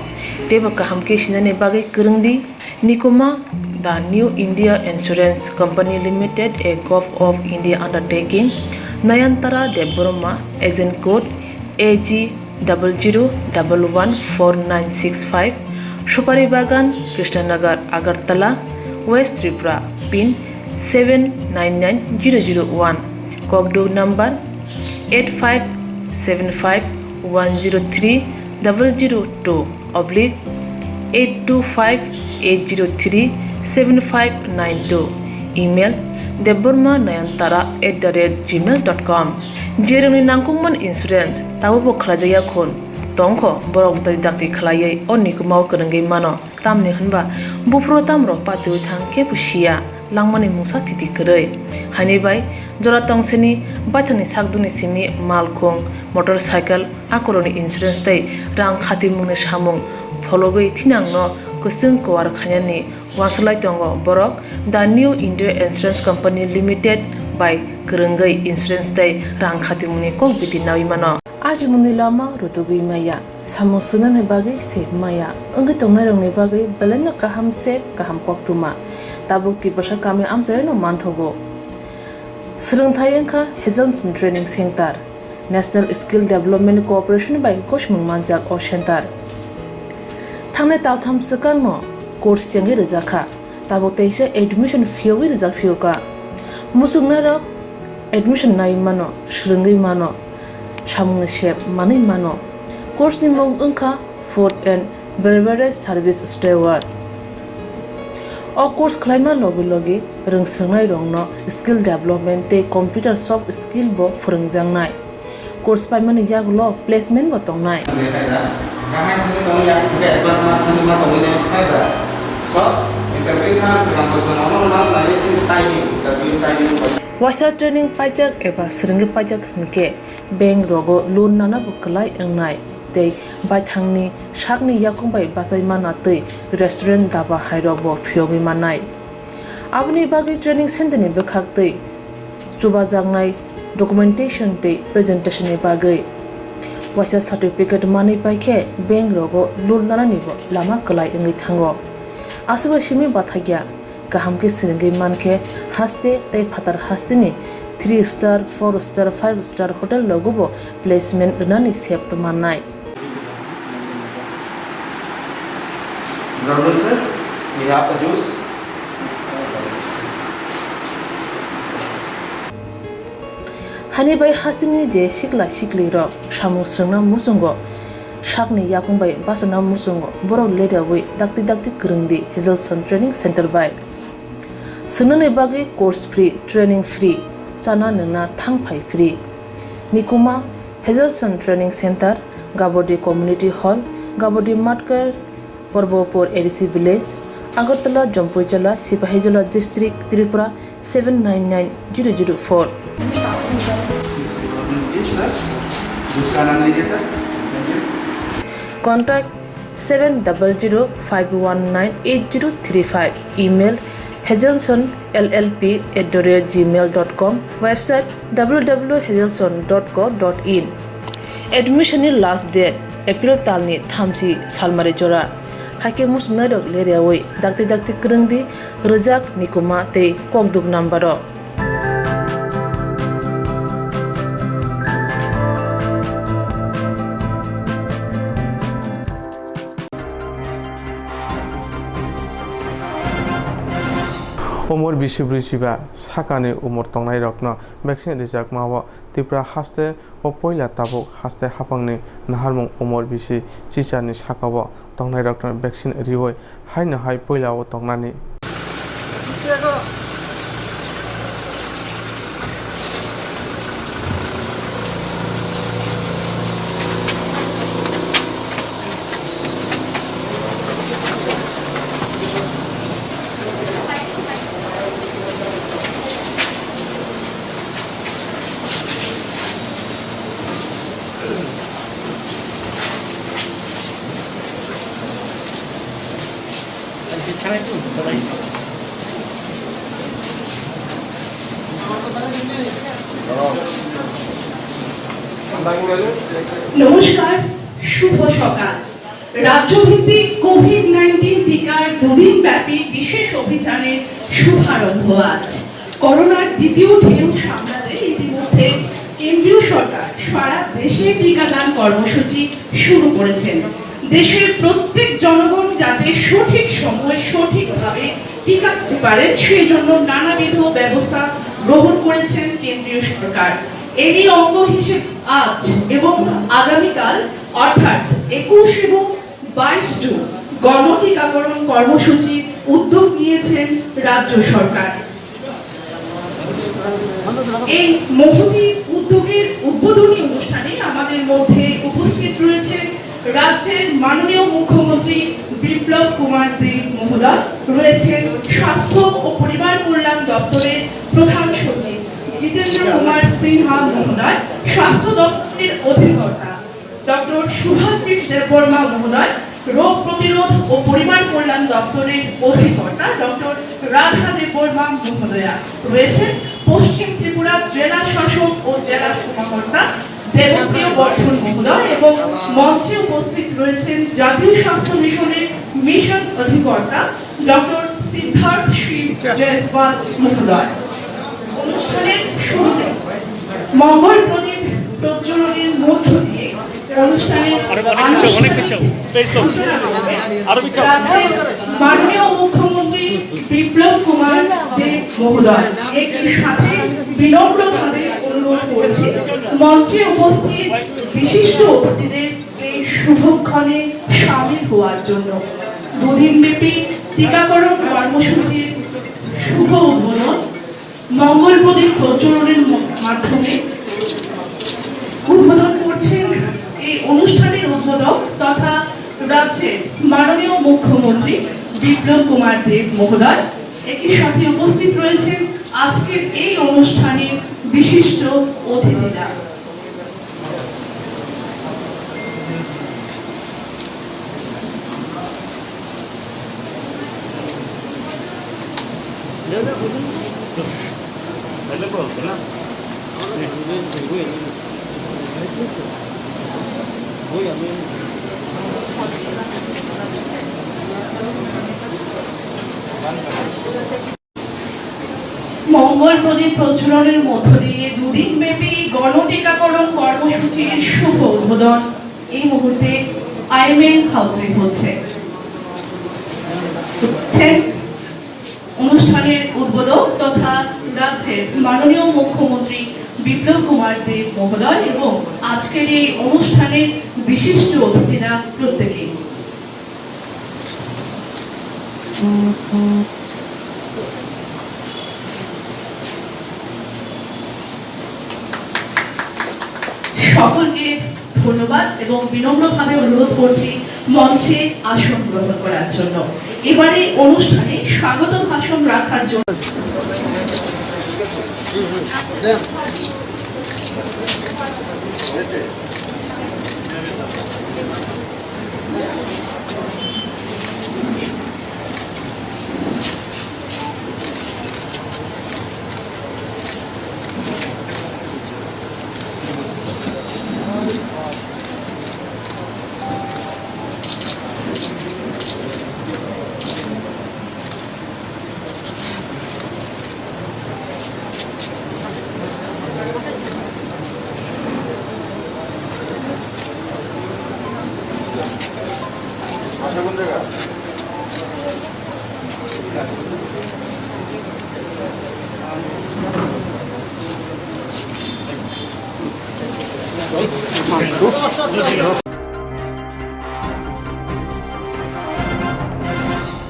teibo kaham khe sinani bagwi kwrwng di. Nikuma, The New India Insurance Company Limited, a Govt of India undertaking, Nayantara Debbarma, agent code A G double zero double one four nine six five, Supari Bagan, Krishnanagar, Agartala, West Tripura, pin seven nine nine zero zero one, kokduk number eight five seven five one zero three double zero two oblique eight two five eight zero three seven five nine two, email debbarma nayantara at the rate gmail dot com. Jerokni nangkukmani insurance tabukbo khlaijakya khun tongkho, borok bwtwi dakti khlaiwi o nikumao kwrwngwi mano, tamni hwnba buphuru tamrok patiwi thang kebo siya, langmani mungsa thiti kwrwi. Haini bai jora tongsini baithangni sakdukni simi malkhung, motorcycle, akorokni insurance tei rang khatimungni samung phologwi thinangno kwchwng kuar khainani uansuk lai tongo borok The New India Insurance Company Limited bai kwrwngwi insurance tei rang khatimungni kok biti nawi mano. Ajimungni lama rutugwi maya, samung swngnani bagwi sep maya, wngwi tongnairokni bagwi belaino kaham sep kaham koktwma tabuk Tiprasa kami amchaino manthogo. Swrwngthai wngkha Hazelson Training Center, National Skill Development Corporation bai gosimung manjak o center. Thangnai taltham swkangno course chengwi rwjakha, tabuk teisa admission phiyogwi rwjak phiyokha. Muchungnairok admission naiwi mano, swrwngwi mano, samungni sep manwi mano. Course ni mung wngkha Food and Beverage Service Steward. O course khlaima logi logi rwngswrwngnairokno skill development tei computer soft skill bo phwrwngjaknai. Course paimani yagulo placement bo tongnai. Kaham khe tong ya, advance ma thangwi ma tongwi nai, phai da. Sir, interview kha swkang bwswk ano nang nai chini timing, interview timing bai. Waisa training paijak eba swrwngwi paijak hwnkhe bank rogo loan nanabo kwlai wngnai tei baithangni sakni yakung bai bachai mana tei restaurant daba hairokbo phiyogwi mannai. Aboni bagwi training center ni bwkhak tei chubajaknai documentation tei presentation ni bagwi waisa certificate manwi paikhe bank rogo loan nananibo lama kwlai wngwi thango. Aswkbo simi bathakya kaham khe swrwngwi mankhe haste tei phatar hasteni three star, four star, five star hotel rogobo placement rwnani sep tongmannai. Good afternoon, sir. We have a juice. Hani bai hasteni je sikla sikli rok samung swrwngna muchungo, sakni yakung bai bachana muchungo, borok leriawi dakti dakti kwrwngdi Hazelson Training Center bai. Swngnani bagwi course free, training free, chana nwngna thang phai free. Nikuma Hazelson Training Center, Gabodi Community Hall, Gabodi Matkar, Porbopur A D C Village, Agartala, Jampuijala, Sipahijola District, Tripura seven nine nine zero zero four. Contact seven double zero five one nine eight zero three five. Email hazelson L L P at the rate gmail dot com. Website W W W hazelson dot co dot in. Admission ni last date April talni thamchi salmari jora. Haikhe muchungnairok leriawi dakti dakti kwrwngdi rwjak Nikuma tei kokduk number o. Umor bisi brwi chiba sakani umor tongnairokno vaccine rijakmao Tripura haste o poila tabuk haste haphangni naharmung umor bisi chichani sakao tongnairokno vaccine riwi haino hai poilao tongnani. নমস্কার, শুভ সকাল। রাজ্যভিত্তিক Covid nineteen টিকার দুদিন ব্যাপী বিশেষ অভিযানের শুভারম্ভ আজ। করোনার দ্বিতীয় ঢেউ সামলাতে ইতিমধ্যে কেন্দ্রীয় সরকার সারা দেশে টিকাদান কর্মসূচি শুরু করেছেন। দেশের প্রত্যেক জনগণ যাতে সঠিক সময়ে সঠিকভাবে টিকা পেতে পারেন, সেই জন্য নানাবিধ ব্যবস্থা গ্রহণ করেছেন কেন্দ্রীয় সরকার। এরই অঙ্গ হিসেবে আজ এবং আগামীকাল অর্থাৎ একুশ এবং বাইশ জুন গণ টিকাকরণ কর্মসূচির উদ্যোগ নিয়েছেন রাজ্য সরকার। এই মহতী উদ্যোগের উদ্বোধনী অনুষ্ঠানে আমাদের মধ্যে উপস্থিত রয়েছেন রাজ্যের মাননীয় মুখ্যমন্ত্রী বিপ্লব কুমার দেব মহোদয়, রয়েছেন স্বাস্থ্য ও পরিবার কল্যাণ দপ্তরের প্রধান সচিব জিতেন্দ্র কুমার সিনহা মহোদয়, স্বাস্থ্য দপ্তরের অধিকর্তা ডক্টর শুভাশিস দেববর্মা মহোদয়, রোগ প্রতিরোধ ও পরিবার কল্যাণ দপ্তরের অধিকর্তা ডক্টর রাধা দেববর্মা মহোদয়া, রয়েছেন পশ্চিম ত্রিপুরা জেলা শাসক ও জেলা সমাহর্তা দেবপ্রিয় বর্ধন মহোদয় এবং মঞ্চে উপস্থিত রয়েছেন জাতীয় স্বাস্থ্য মিশনের মিশন অধিকর্তা ডক্টর সিদ্ধার্থ সিং জয়সওয়াল মহোদয়। অনুষ্ঠানের শুরুতে মঙ্গল প্রদীপ প্রজ্বলনের মধ্য দিয়ে অনুষ্ঠানের আনুষ্ঠানিক সূচনা করবেন রাজ্যের মাননীয় মুখ্যমন্ত্রী বিপ্লব কুমার দেব মহোদয়। একই সাথে বিনম্রভাবে অনুরোধ করছি মঞ্চে উপস্থিত বিশিষ্ট অতিথিদের এই শুভক্ষণে সামিল হওয়ার জন্য। দুদিনব্যাপী টিকাকরণ কর্মসূচির শুভ উদ্বোধন মঙ্গল প্রদীপ প্রজ্বলনের ম-, মাধ্যমে উদ্বোধন করছেন এই অনুষ্ঠানের উদ্বোধক তথা রাজ্যের মাননীয় মুখ্যমন্ত্রী বিপ্লব কুমার দেব মহোদয়। একই সাথে উপস্থিত রয়েছেন আজকের এই অনুষ্ঠানের বিশিষ্ট অতিথিরা। মঙ্গল প্রদীপ প্রজ্বলনের মধ্য দিয়ে দুদিন ব্যাপী গণ টিকাকরণ কর্মসূচির শুভ উদ্বোধন এই মুহূর্তে আইএমএ হাউসে হচ্ছে। অনুষ্ঠানের উদ্বোধক তথা রাজ্যের মাননীয় মুখ্যমন্ত্রী বিপ্লব কুমার দেব মহোদয় এবং আজকের এই অনুষ্ঠানের বিশিষ্ট অতিথিরা প্রত্যেকেই। সকলকে ধন্যবাদ এবং বিনম্রভাবে অনুরোধ করছি মঞ্চে আসন গ্রহণ করার জন্য। এবারে অনুষ্ঠানে স্বাগত ভাষণ রাখার জন্য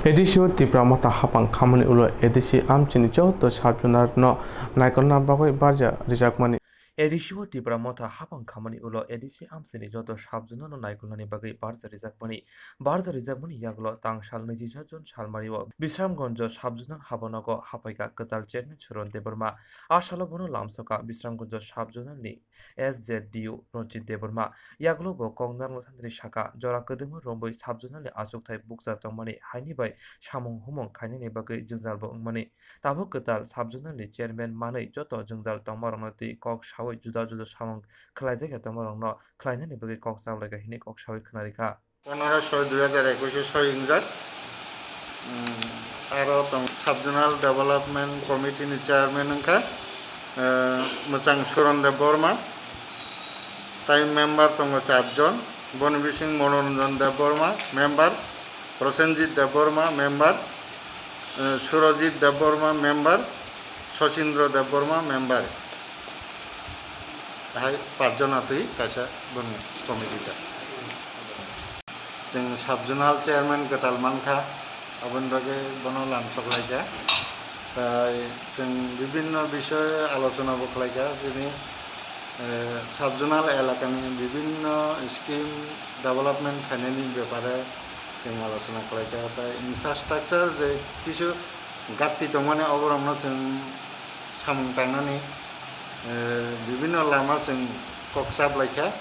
A D C o Tipra Motha hapang khamani ulo A D C amchini joto sabjuna no naikolna bagwi barja rijakmani. A D C o Tipra Motha hapang khamani ulo A D C amchini joto sabjuna no naikolnani bagwi barja rijakmani. Barja rijakmani yagulo tang sal naichi jon salmari o Bisramganj sabjuna habanogo hapaikha kwtal chairman Suron Debbarma. A salo bono lamsoka Bisramganj sabjuna ni S Z D O Ranjit Debbarma. Yagulo bo kok narwkna thangwi saka, jora kwdwngma romwi sabjuna ni achukthai bukcha tongmani haini bai samung humung khainani bagwi jwngjal bo wngmani. Tabuk kwtal sabjuna ni chairman manwi joto jwngjal tongmarokno twi kok sawi juda juda samung khlaijak ya tongmarokno khlainani bagwi kok chaplaikha hwnwi kok sawi khwnarikha. Pondro soi dui hajar ekwis o soi wngjak. Aro tong Sub-Zonal Development Committee ni chairman wngkha, eh, mwchang Suron Debbarma. Tai member tongo char jon, boni bising Monoranjan Debbarma, member, Prosenjit Debbarma, member, eh, Surajit Debbarma, member, Sachindra Debbarma, member. Hai pach jona twi kaisa boni committee da. Chwng sub-zonal chairman kwtal mankha, aboni bagwi bono lamsoklaikha. Tai chwng bibinno bisoy alochona bo khlaikha, chini, eh, sub-zonal elakani bibinno scheme development khainani bepare chwng alochona khlaikha. Tai infrastructure je kisu gatti tongmani, oborokno chwng samung tangnani, eh, bibinno lama chwng kok chaplaikha.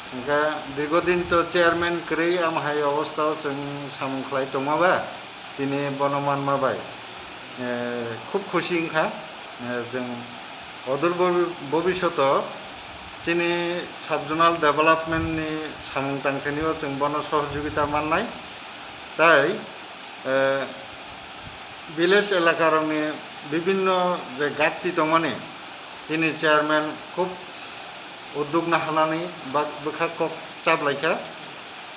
Hwnkhe dirghodin to chairman kwrwi, amo hai obostha o chwng samung khlai tongma ba, tini bono manma bai, eh, khub khusi wngkha. Eh, chwng odur bhobi-, bhobishoto chini sub-zonal development ni samung tangthaini o chwng bono sohojogita mannai. Tai, eh, village elakarokni bibinno je gatti tongmani, tini chairman khub uddog naharnani bak-, bwkha kok chaplaikha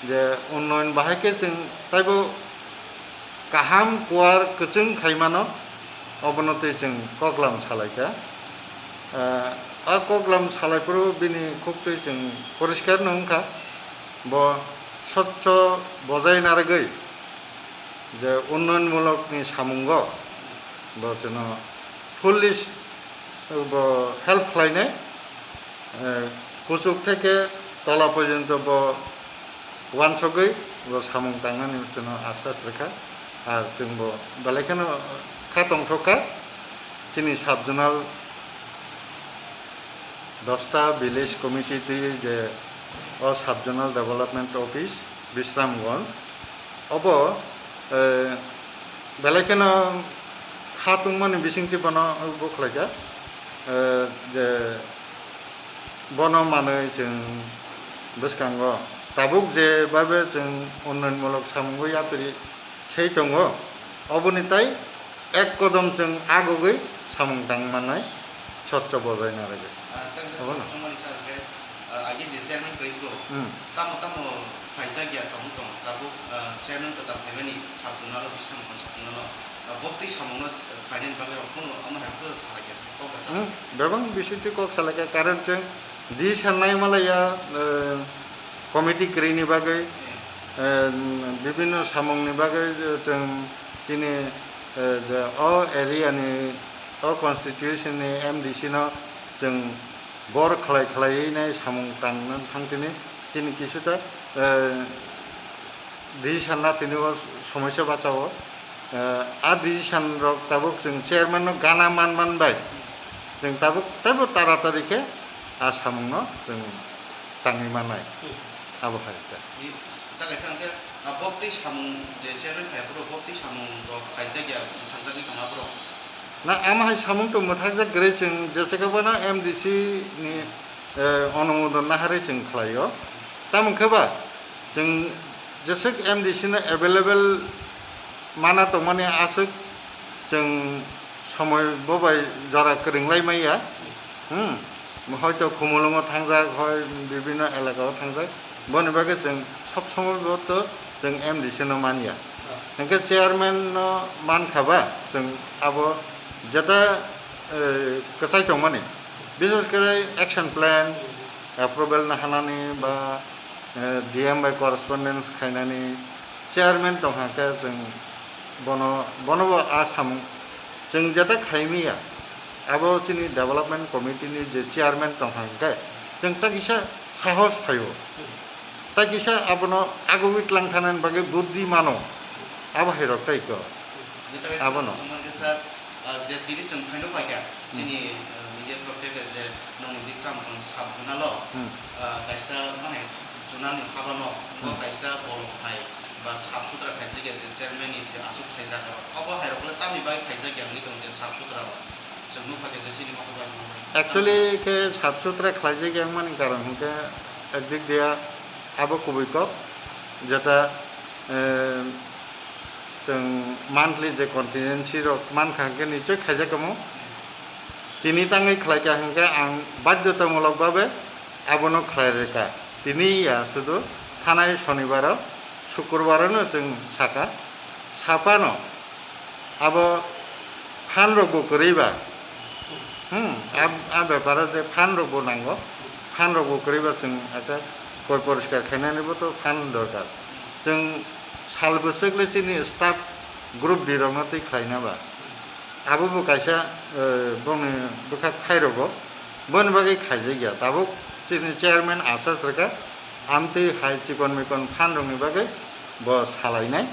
je unnoyon bahai khe chwng taibo kaham kuar kwchwng khaimano, obono twi chwng koklam salaikha. Eh, a koklam salaiphuru bini khuktwi chwng poriskar no wngkha, bo swchho bojai narwgwi je unnoyonmulokni samungo bo chwngno fully, bo help khlainai, eh, kuchuk theke tola porjonto bo uansugwi bo samung tangnani chwngno asas rwkha. Ar chwngbo belai kheno kha tongthok kha chini sub zonal dosta village committee twi je o sub zonal development office Bisramganj obo, eh, belai kheno kha tongmani bisingtwi bono bo khlaikha, eh, je bono manwi chwng bwskango tabuk je babe chwng unnayonmulok samungwi yapri sei tongo, oboni tai ek kodom chwng agugwi samung tang mannai sotto bojai narwgwi. Ah, tak se Obono. Chwngmani sir khe, ah, agi je chairman kwrwi bro, Hmm. tamo tamo khlaijak ya tong tong, tabuk, ah, chairman kwtal phaimani sub zonal o, Bisramganj sub zonal o, ah, bo twi samungno, ah, phainani bagwi rok phano omo hai khe salai ya se kok ya. Hmm, bebak bisingtwi kok salai kha, karon chwng decision nai malaiya, eh, committee kwrwini bagwi, Hmm. eh, bibinno samungni bagwi, eh, chwng chini, eh, je o area ni, o constituency ni M D C no chwng bor khlai khlaiwi nai samung tangna thang tini, chini kisuta, eh, decision na tini o somoisa bachao. Eh, a decision rok tabuk chwng chairman no gana man man bai chwng tabuk teibo taratari khe a samung no chwng tangwi mannai. Hmm. Abo hai khe. Ni, ta kaisa hwnkhe, ah, bo twi samung je chairman khai phuru bo twi samung rok khaijak ya, thangjakgwi tong aborok. Na, ama hai samung tong mwthakjak kwrwi chwng jesa khe bono M D C ni, eh, onumodon naharwi chwng khlaio. Tamo khe ba chwng jeswk M D C no available mana tongmani aswk chwng somoi bo bai jora kwrwng lai maya. Hmm. Hoito Khumulwngo thangjak, hoi bibinno elaka o thangjak. Boni bagwi chwng sob somoi bo to chwng M D C no manya. Hwnkhe chairman no mankha ba chwng abo jeta, eh, kwchai tongmani. Bishes khe action plan approval no hanani ba, eh, D M bai correspondence khainani chairman tongkha khe chwng bono, bono bo a samung chwng jeta khaimaya. Abo chini development committee ni je chairman tongkha hwnkhe chwng ta kisa sahos phaio, ta kisa abono agugwi tlang thanani bagwi buddhi mano, abo hai rok tei kho. Abono. Ah, je tini chwng phaino paikha, Hmm. chini, ah, media torof khe je nongni Bisramganj sub zonal o, Hmm. ah, kaisa mane zonal ni habano, bo Hmm. kaisa bolong hai ba sap sutra khaijak ya je chairman ni je aswk khaijak aro. Obo hai rok le tamni bagwi khaijak ya wngwi tongo je sap sutra rok. Chwng nukha khe je chini mokol bai mokol bai. Actually khe sap sutra khlaijak ya wngmani karon hwnkhe ekdik dia abo kubui kok, jeta, eh, chwng monthly je contingency rok mankha hwnkhe nichoi khaijak omo. Tini tangwi khlaikha hwnkhe ang badhyotamulok babe abono khlai rwkha. Tini ya sudu thanai sonibaro, sukrubaro no chwng sakha. Saphano abo phan rok bo kwrwi ba, hmm, a, a beparo je phan rok bo nango, phan rok bo kwrwi ba chwng ekta poi poriskar khainani bo to phan dorkar. Chwng sal bwswk le chini staff group D rok no twi khlaina ba. Abo bo kaisa, eh, bongni bwkha khai rogo, boni bagwi khaijak ya. Tabuk chini chairman asa srwkha, amtwi hai chikon mikon phan rokni bagwi bo salainai.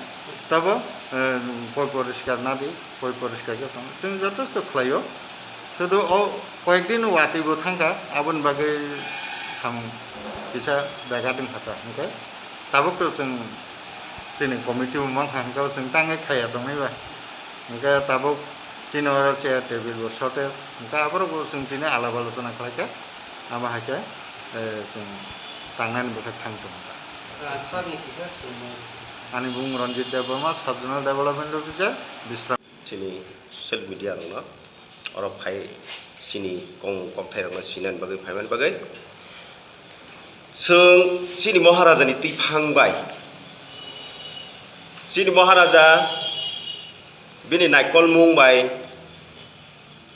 Tabo, eh, poi poriskar nadi, poi poriskar khe tongo. Chwng jotosto khlaio. Sudu o koyekdin watwi bo thangkha, aboni bagwi samung kisa begat wngkha ta. Hwnkhe tabuk to chwng chini committee bo mankha, hwnkhe chwng tangwi khaiya tongnai ba. Hwnkhe tabuk chini oro chair table bo shortage, hwnkhe aborok bo chwng tini alap alochona khlaikha, abo hai khe, eh, chwng tangnani bwkha thang tongo. Ah, sir ni kisa swngmung se. Ani bumung Ranjit Debbarma, Sub Zonal Development Officer, Bisram. Chini social media rokno oro phai chini kong kokthai rokno sinani bagwi, phaimani bagwi. Chwng chini Maharaja ni twiphang bai, chini Maharaja bini naikolmung bai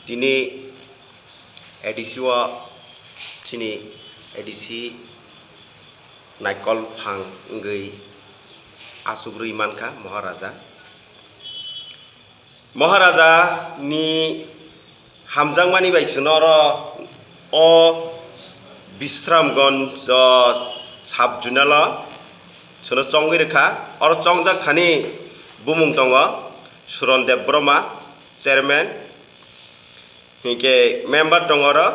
tini A D C o, chini A D C naikol phang wngwi achukrwi mankha Maharaja. Maharaja ni hamjakmani bai chwngno oro o Bisramganj o sub zonal o chwngno chongwi rwkha. Oro chongjak thani Bumung tongo Suron Debbarma, chairman, hinkhe member tongo oro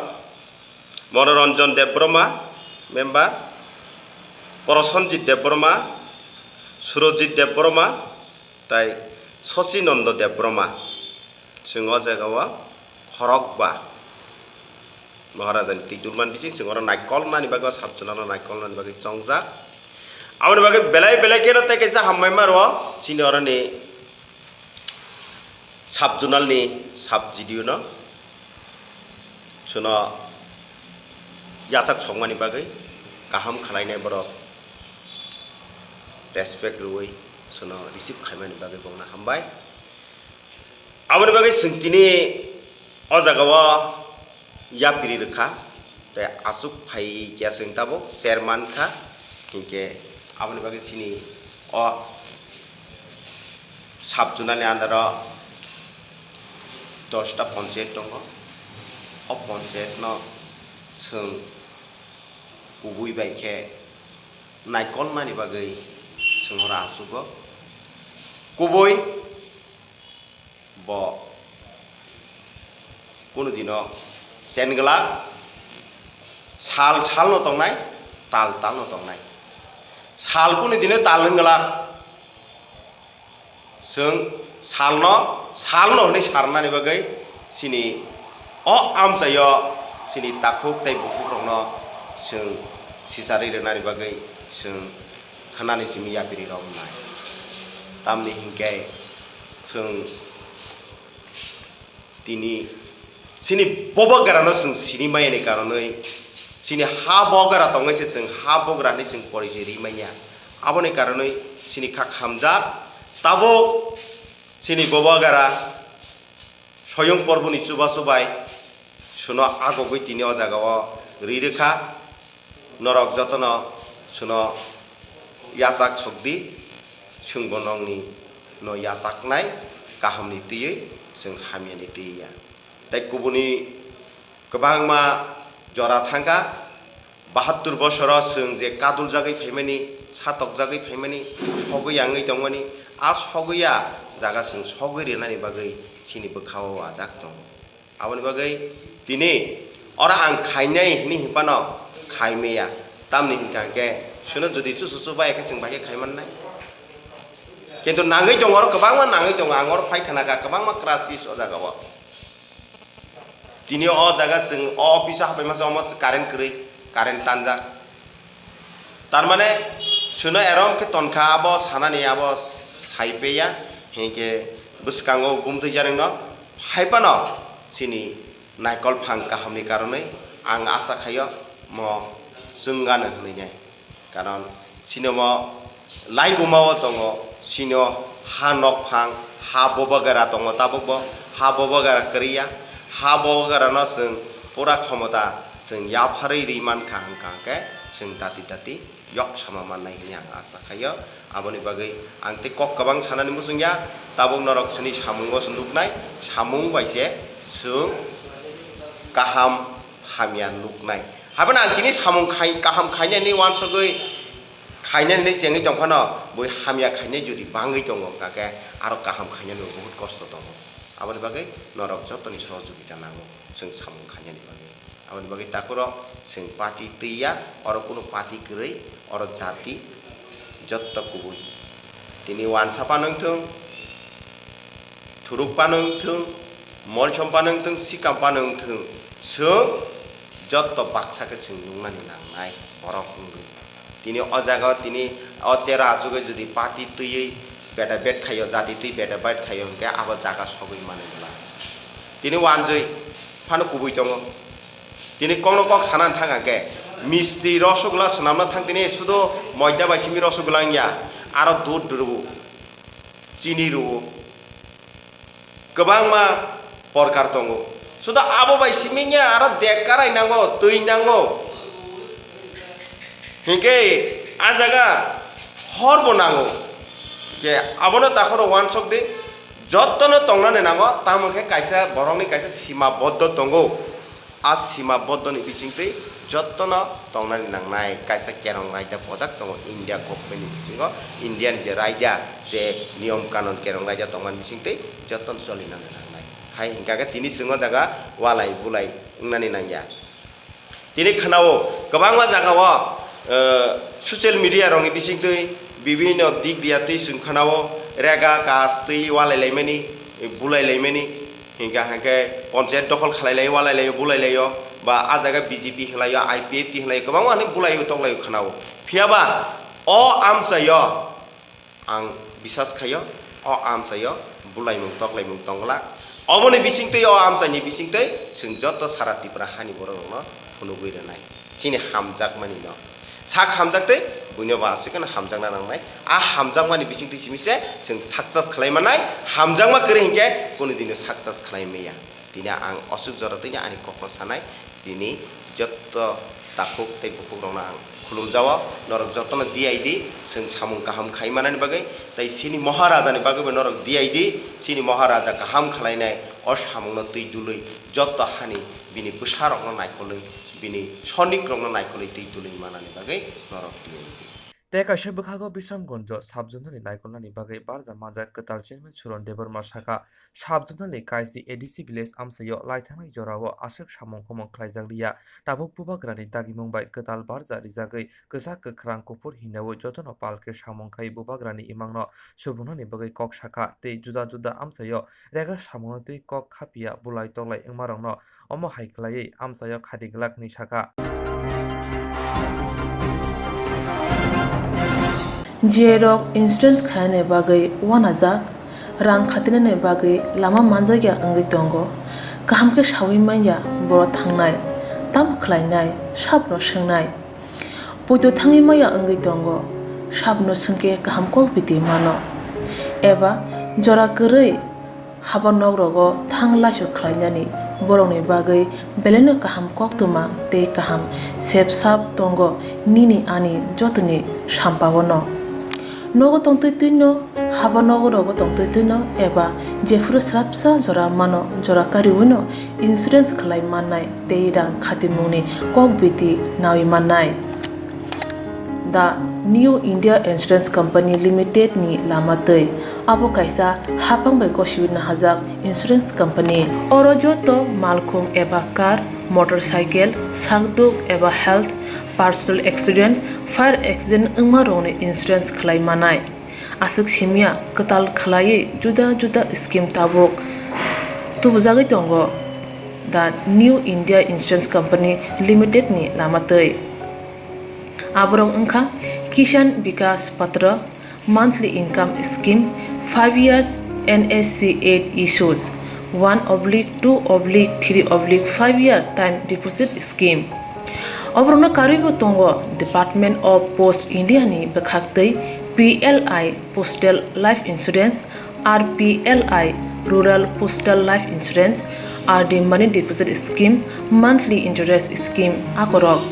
Monoranjan Debbarma, member, Prosenjit Debbarma, Surojit Debbarma, tai Sachinanda Debbarma. Chwng o jagao khorokba Maharajani twi durman bising chwng oro naikolnani bagwi o sub zonal no naikolnani bagwi chongjak. Aboni bagwi belai belai kheno tei kaisa hambai ma rwo chini oroni sub zonal ni sub G D O no, chwngno yachak sokmani bagwi, kaham khwlainai borok respect rwui chwngno receive khaimani bagwi bongno hambai. Aboni bagwi chwng tini o jagao yapri rwkha, tei aswk phai khe chwng tabuk chairman kha, hinkhe aboni bagwi chini o sub zonal ni under o dosta ponchayat tongo. O ponchayat no chwng kubui bai khe naikolnani bagwi chwng oro achugo. Kubui bo kunu dino chen glak, sal salno tongnai, tal talno tongnai. Sal kunu dino tal wng glak, chwng salno, salno hwnwi sarnani bagwi chini o amchaio chini takhuk tei bukhukrokno chwng sicharwi rwnani bagwi chwng khwnani simi yapri romnai. Tamni hinkhe chwng tini chini bobo grano chwng sini maya ni karonwi, chini ha bogra tongwi se chwng ha bogra hinwi chwng porichoi ri manya. Aboni karonwi chini kha khamjak. Tabuk chini bobo gra soyung porboni chubachu bai chwngno agogwi tini o jagao ri rwkha. Norok jotono chwngno yachak sokdi, chwngbo nokni no yachaknai, kahamni twiwi, chwng hamyani twiwi ya. Tei kubuni kwbangma jora thangkha, bahattur bosoro chwng je kaduljagwi phaimani, satokjagwi phaimani, sogwi yangwi tongmani, a sogwi ya jaga chwng sogwi rwnani bagwi chini bwkhao ajak tongo. Aboni bagwi tini oro ang khainai hwnwi hinphano khaimaya. Tamni hinkha khe chwngno jodi chuchu chubai khe chwng bai khe khaimannai. Kintu nangwi tongo, oro kwbangma nangwi tongo, ang oro phai khna kha kwbangma crisis o jagao. Tini o jaga chwng o office o hapai masa omo current kwrwi, current tanjak. Tar mane chwngno erom khe tonkha abo sanani abo sai peya, hinkhe bwskango gumtwi jarwngno phai phano chini naikol phang kahamni karonwi ang asa khaio mo chwng gano hwnwi nai. Karon chini omo laibuma o tongo, chini o ha nokphang, ha bobagara tongo tabukbo, ha bobagara kwrwi ya, ha bobagara no chwng pura khomota chwng yapharwi rwi mankha hwnkha hwnkhe chwng dati dati yok sama mannai hwnwi ang asa khaio. Aboni bagwi ang tei kok kwbang sanani muchung ya, tabuk norok chini samungo se nuknai, samung bai se chwng kaham hamya nuknai. Haphano ang tini samung khai-, kaham khainani uansugwi khainani hinwi chengwi tongphano, bui hamya khainai jodi bangwi tongo, hwnkha khe aro kaham khainani bo bahut kosto tongo. Aboni bagwi norok jotoni sohojogita nango chwng samung khainani bagwi. Aboni bagwi takhurok chwng party twi ya, oro kunu party kwrwi, oro jati jotto kubui. Tini wansa phano wngthung, thuruk phano wngthung, molsom phano wngthung, sikam phano wngthung, chwng jotto baksa khe chwng nuknani nangnai borok wngwi. Tini o jaga o tini o chera achugwi jodi party twiwi beta bet khaio, jati twi beta bet khaio hwnkhe abo jaga sogwi mani bwla. Tini wanjwi phano kubui tongo. Tini kokno kok sana thang hwnkhe misti rosogula swnamna thang tini sudo moida bai simi rosogula wngya, aro dud rw, chini rw. Kwbangma porkar tongo. Sudo abo bai simi wngya aro dek karai nango, twi nango. Hinkhe a jaga horbo nango. Khe abono takhoro uansuk di, jottono tongnani nango, tamo khe kaisa borokni kaisa sima boddo tongo. A sima boddoni bisingtwi Jottono tongnani nangnai, kaisa kerong raida bojak tongo India government ni bisingo, India ni je raida, je niyom kanon kerong raida tongmani bisingtwi jottono cholinani nangnai. Hai hingkha khe tini chwng o jaga walai bulai wngnani nangya. Tini khwnao kwbangma jagao, eh, social media rokni bisingtwi bibinno dik diya twi chwng khwnao rega kas twi walai laimani, bulai laimani, hingkha hingkhe ponchayat dokhol khalai laio, walai laio, bulai laio, ba ah jaga B J P hinlaio, I P F T hinlaio, kwbangma hinwi bulaio, toklaio khwnao. Phiyaba o amchaio ang bisas khaio, o amchaio bulaimung toklaimung tongglak. Oboni bisingtwi, o amchaini bisingtwi chwng joto sara Tripura hani borok rokno phunugwi rwnai chini hamjakmani no. Sak hamjaktwi buino bo aswk kheno hamjakna nangnai. A hamjakmani bisingtwi simi se chwng success khlai mannai, hamjakma kwrwi hinkhe kunu dino success khlai maya. Tini ang aswk jora tini ani kokno sanai, tini jotto takhuk tei bukhukrokno ang khulumjao, norok jottono D I D chwng samung kaham khai manani bagwi, tei chini Maharaja ni bagwi bo norok D I D, chini Maharaja kaham khlainai o samungno twi dului, jotto hani bini bwsarokno naikolwi, bini sonikrokno naikolwi twi dului manani bagwi norok D I D. Tei kaisa bwkhago Bisramganjo sub-zonal ni naikolnani bagwi barja manjak kwtal chairman Suron Debbarma sakha, sub-zonal ni kaisi A D C village amchaio laithangnai jorao aswk samung humung khlaijak liya, tabuk bubagrani dagimung bai kwtal barja rijagwi kwchak kwkhrang kuphur hinawi jotono pal khe samung khai bubagrani imangno subugnani bagwi kok sakha tei juda juda amchaio rega samungno twi kok khapia bulai toklai wngmarokno omo hai khlaiwi amchaio khadi glak hwnwi sakha. Jiyai rok insurance khainani bagwi uanajak, rang khatinani bagwi lama manjakya wngwi tongo, kaham khe saui manya borok thangnai, tamo khlainai, sabno swngnai. Poito thangwi maya wngwi tongo, sabno swngkhe kaham kok biti mano, eba jora kwrwi haba nokrogo thang laisu khlainani borokni bagwi belaino kaham koktwma tei kaham sep sap tongo nini ani jotoni sampao no. Nogo tongtwi twino, haba nokrogo tongtwi twino eba jephuru swrapsa jora mano jora kariwino insurance khlai mannai tei rang khatimungni kok biti naui mannai. The New India Insurance Company Limited ni lama twi. Abo kaisa haphang bai gosiwi nahajak insurance company. Oro joto malkhung eba car, motorcycle, sakduk eba health, personal accident, fire accident wngma rokni insurance khlai manai. Aswk simya kwtal khlaiwi juda juda scheme tabuk tubujagwi tongo The New India Insurance Company Limited ni lama twi. Aborok wngkha Kisan Vikas Patra, monthly income scheme, five years N S C eight issues, one oblique two oblique three oblique five year time deposit scheme. Oborokno karwibo tongo Department of Post India ni bwkhaktwi P L I Postal Life Insurance, R P L I Rural Postal Life Insurance, R D Money Deposit Scheme, Monthly Interest Scheme akorok.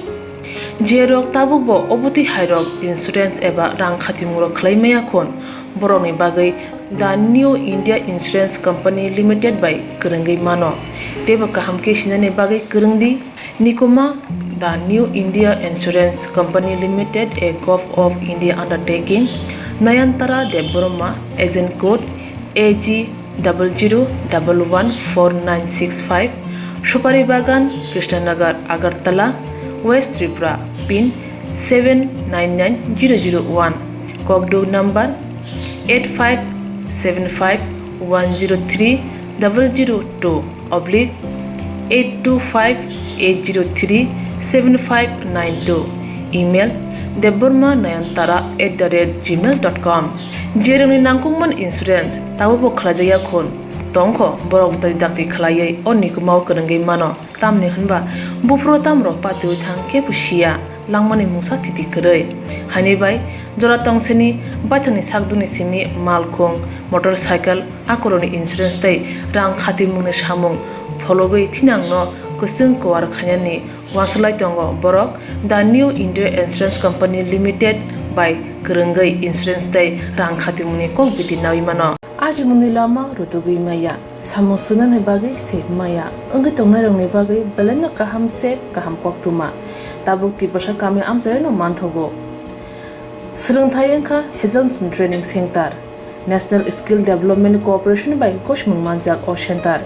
Jerok tabukbo obotwi hairok insurance eba rang khatimungrok khlai maya khun, borokni bagwi The New India Insurance Company Limited bai kwrwngwi mano. Teibo kaham khe sinani bagwi kwrwng di. Nikuma, The New India Insurance Company Limited, a Gov of India undertaking, Nayantara Debbarma, agent code A G double zero double one four nine six five, Supari Bagan, Krishnanagar, Agartala, West Tripura, pin seven nine nine zero zero one, kokduk number eight five seven five one zero three double zero two oblique eight two five eight zero three seven five nine two, email debbarma nayantara at the rate gmail dot com. Jerokni nangkukmani insurance tabukbo khlaijakya khun tongkho, borok bwtwi dakti khlaiwi o nikumao kwrwngwi mano. Tamni hwnba buphuru tamrok patiwi thang kebo siya, langmani mungsa thiti kwrwi. Haini bai jora tongsini baithangni sakdukni simi malkhung, motorcycle, akorokni insurance tei rang khatimungni samung phologwi thinangno kwchwng kuar khainani uansuk lai tongo borok The New India Insurance Company Limited bai kwrwngwi insurance tei rang khatimungni kok biti naui mano. Ajimungni lama rutugwi maya, samung swngnani bagwi sep maya, wngwi tongnairokni bagwi belaino kaham sep, kaham koktwma. Tabuk Tiprasa kami amchaino manthogo. Swrwngthai wngkha Hazelson Training Center, National Skill Development Corporation bai gosimung manjak o center.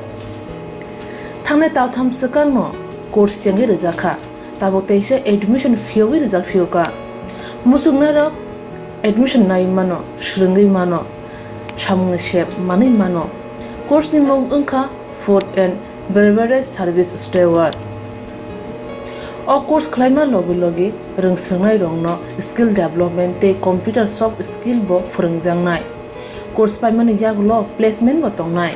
Thangnai taltham swkangno course chengwi rwjakha, tabuk teisa admission phiyogwi rwjak phiyokha. Muchungnairok admission nai mano, swrwngwi mano, samungni sep manwi mano. Course ni mung wngkha Food and Beverage Service Steward. O course khlaima logi logi rwngswrwngnairokno skill development tei computer soft skill bo phwrwngjaknai. Course paimani yagulo placement bo tongnai.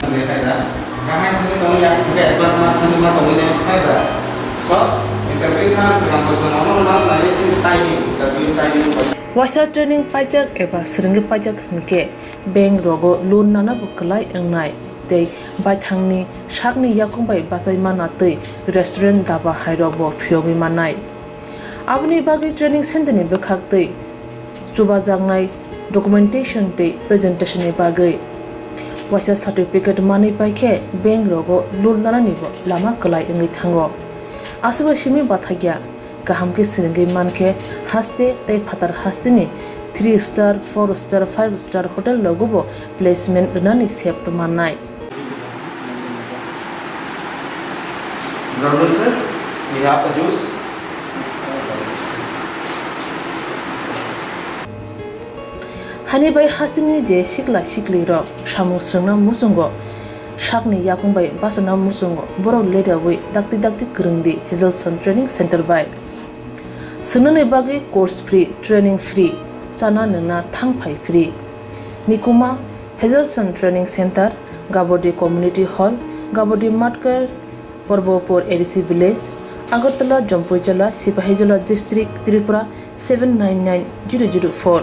Waisa training paijak eba swrwngwi paijak hwnkhe bank rogo loan nana bo kwlai wngnai tei baithangni sakni yakung bai bachai mana tei restaurant daba hairok bo phiyogwi mannai. Aboni bagwi training center ni bwkhak tei chubajaknai documentation tei presentation ni bagwi waisa certificate manwi paikhe bank rogo loan nanani bo lama kwlai wngwi thango. Aswkbai simi bathakya. Kaham khe swrwngwi mankhe haste tei phatar hasteni three star, four star, five star hotel rogobo placement rwnani sep tongmannai. Brother sir, we have a juice. Hani bai hasteni je sikla siklirok samung swrwngna muchungo sakni yakung bai bachana muchungo borok leriawi dakti dakti kwrwngdi Hazelson Training Center bai. Swngnani bagwi course free, training free, chana nwngna thang phai free. Nikuma, Hazelson Training Center, Gabodi Community Hall, Gabodi Matkar, Porbopur A D C Village, Agartala, Jampuijala, Sipahijala District, Tripura seven nine nine zero zero four.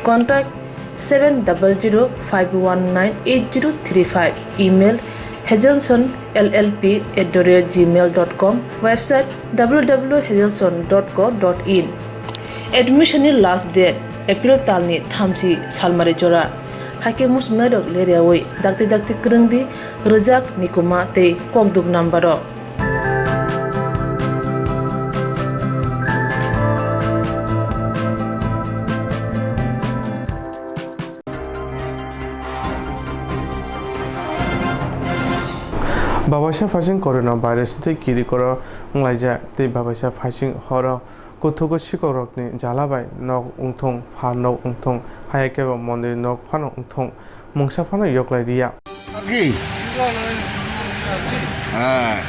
Contact seven double zero five one nine eight zero three five, email hazelson L L P at the rate gmail dot com, website W W W hazelson dot co dot in. Admission ni last date April talni thamchi salmari jora. Haikhe muchungnairok leriawi dakti dakti kwrwngdi rwjak Nikuma tei kokduk number o. Babaisa phaising corona virus tei kirikoro wnglaijak tei babaisa phaising horo kuthugo sikokrokni jala bai nok wngthung, pha nok wngthung, haya kebo mondir nok phano wngthung, mungsa phano yoklai riya. Ki? Ah.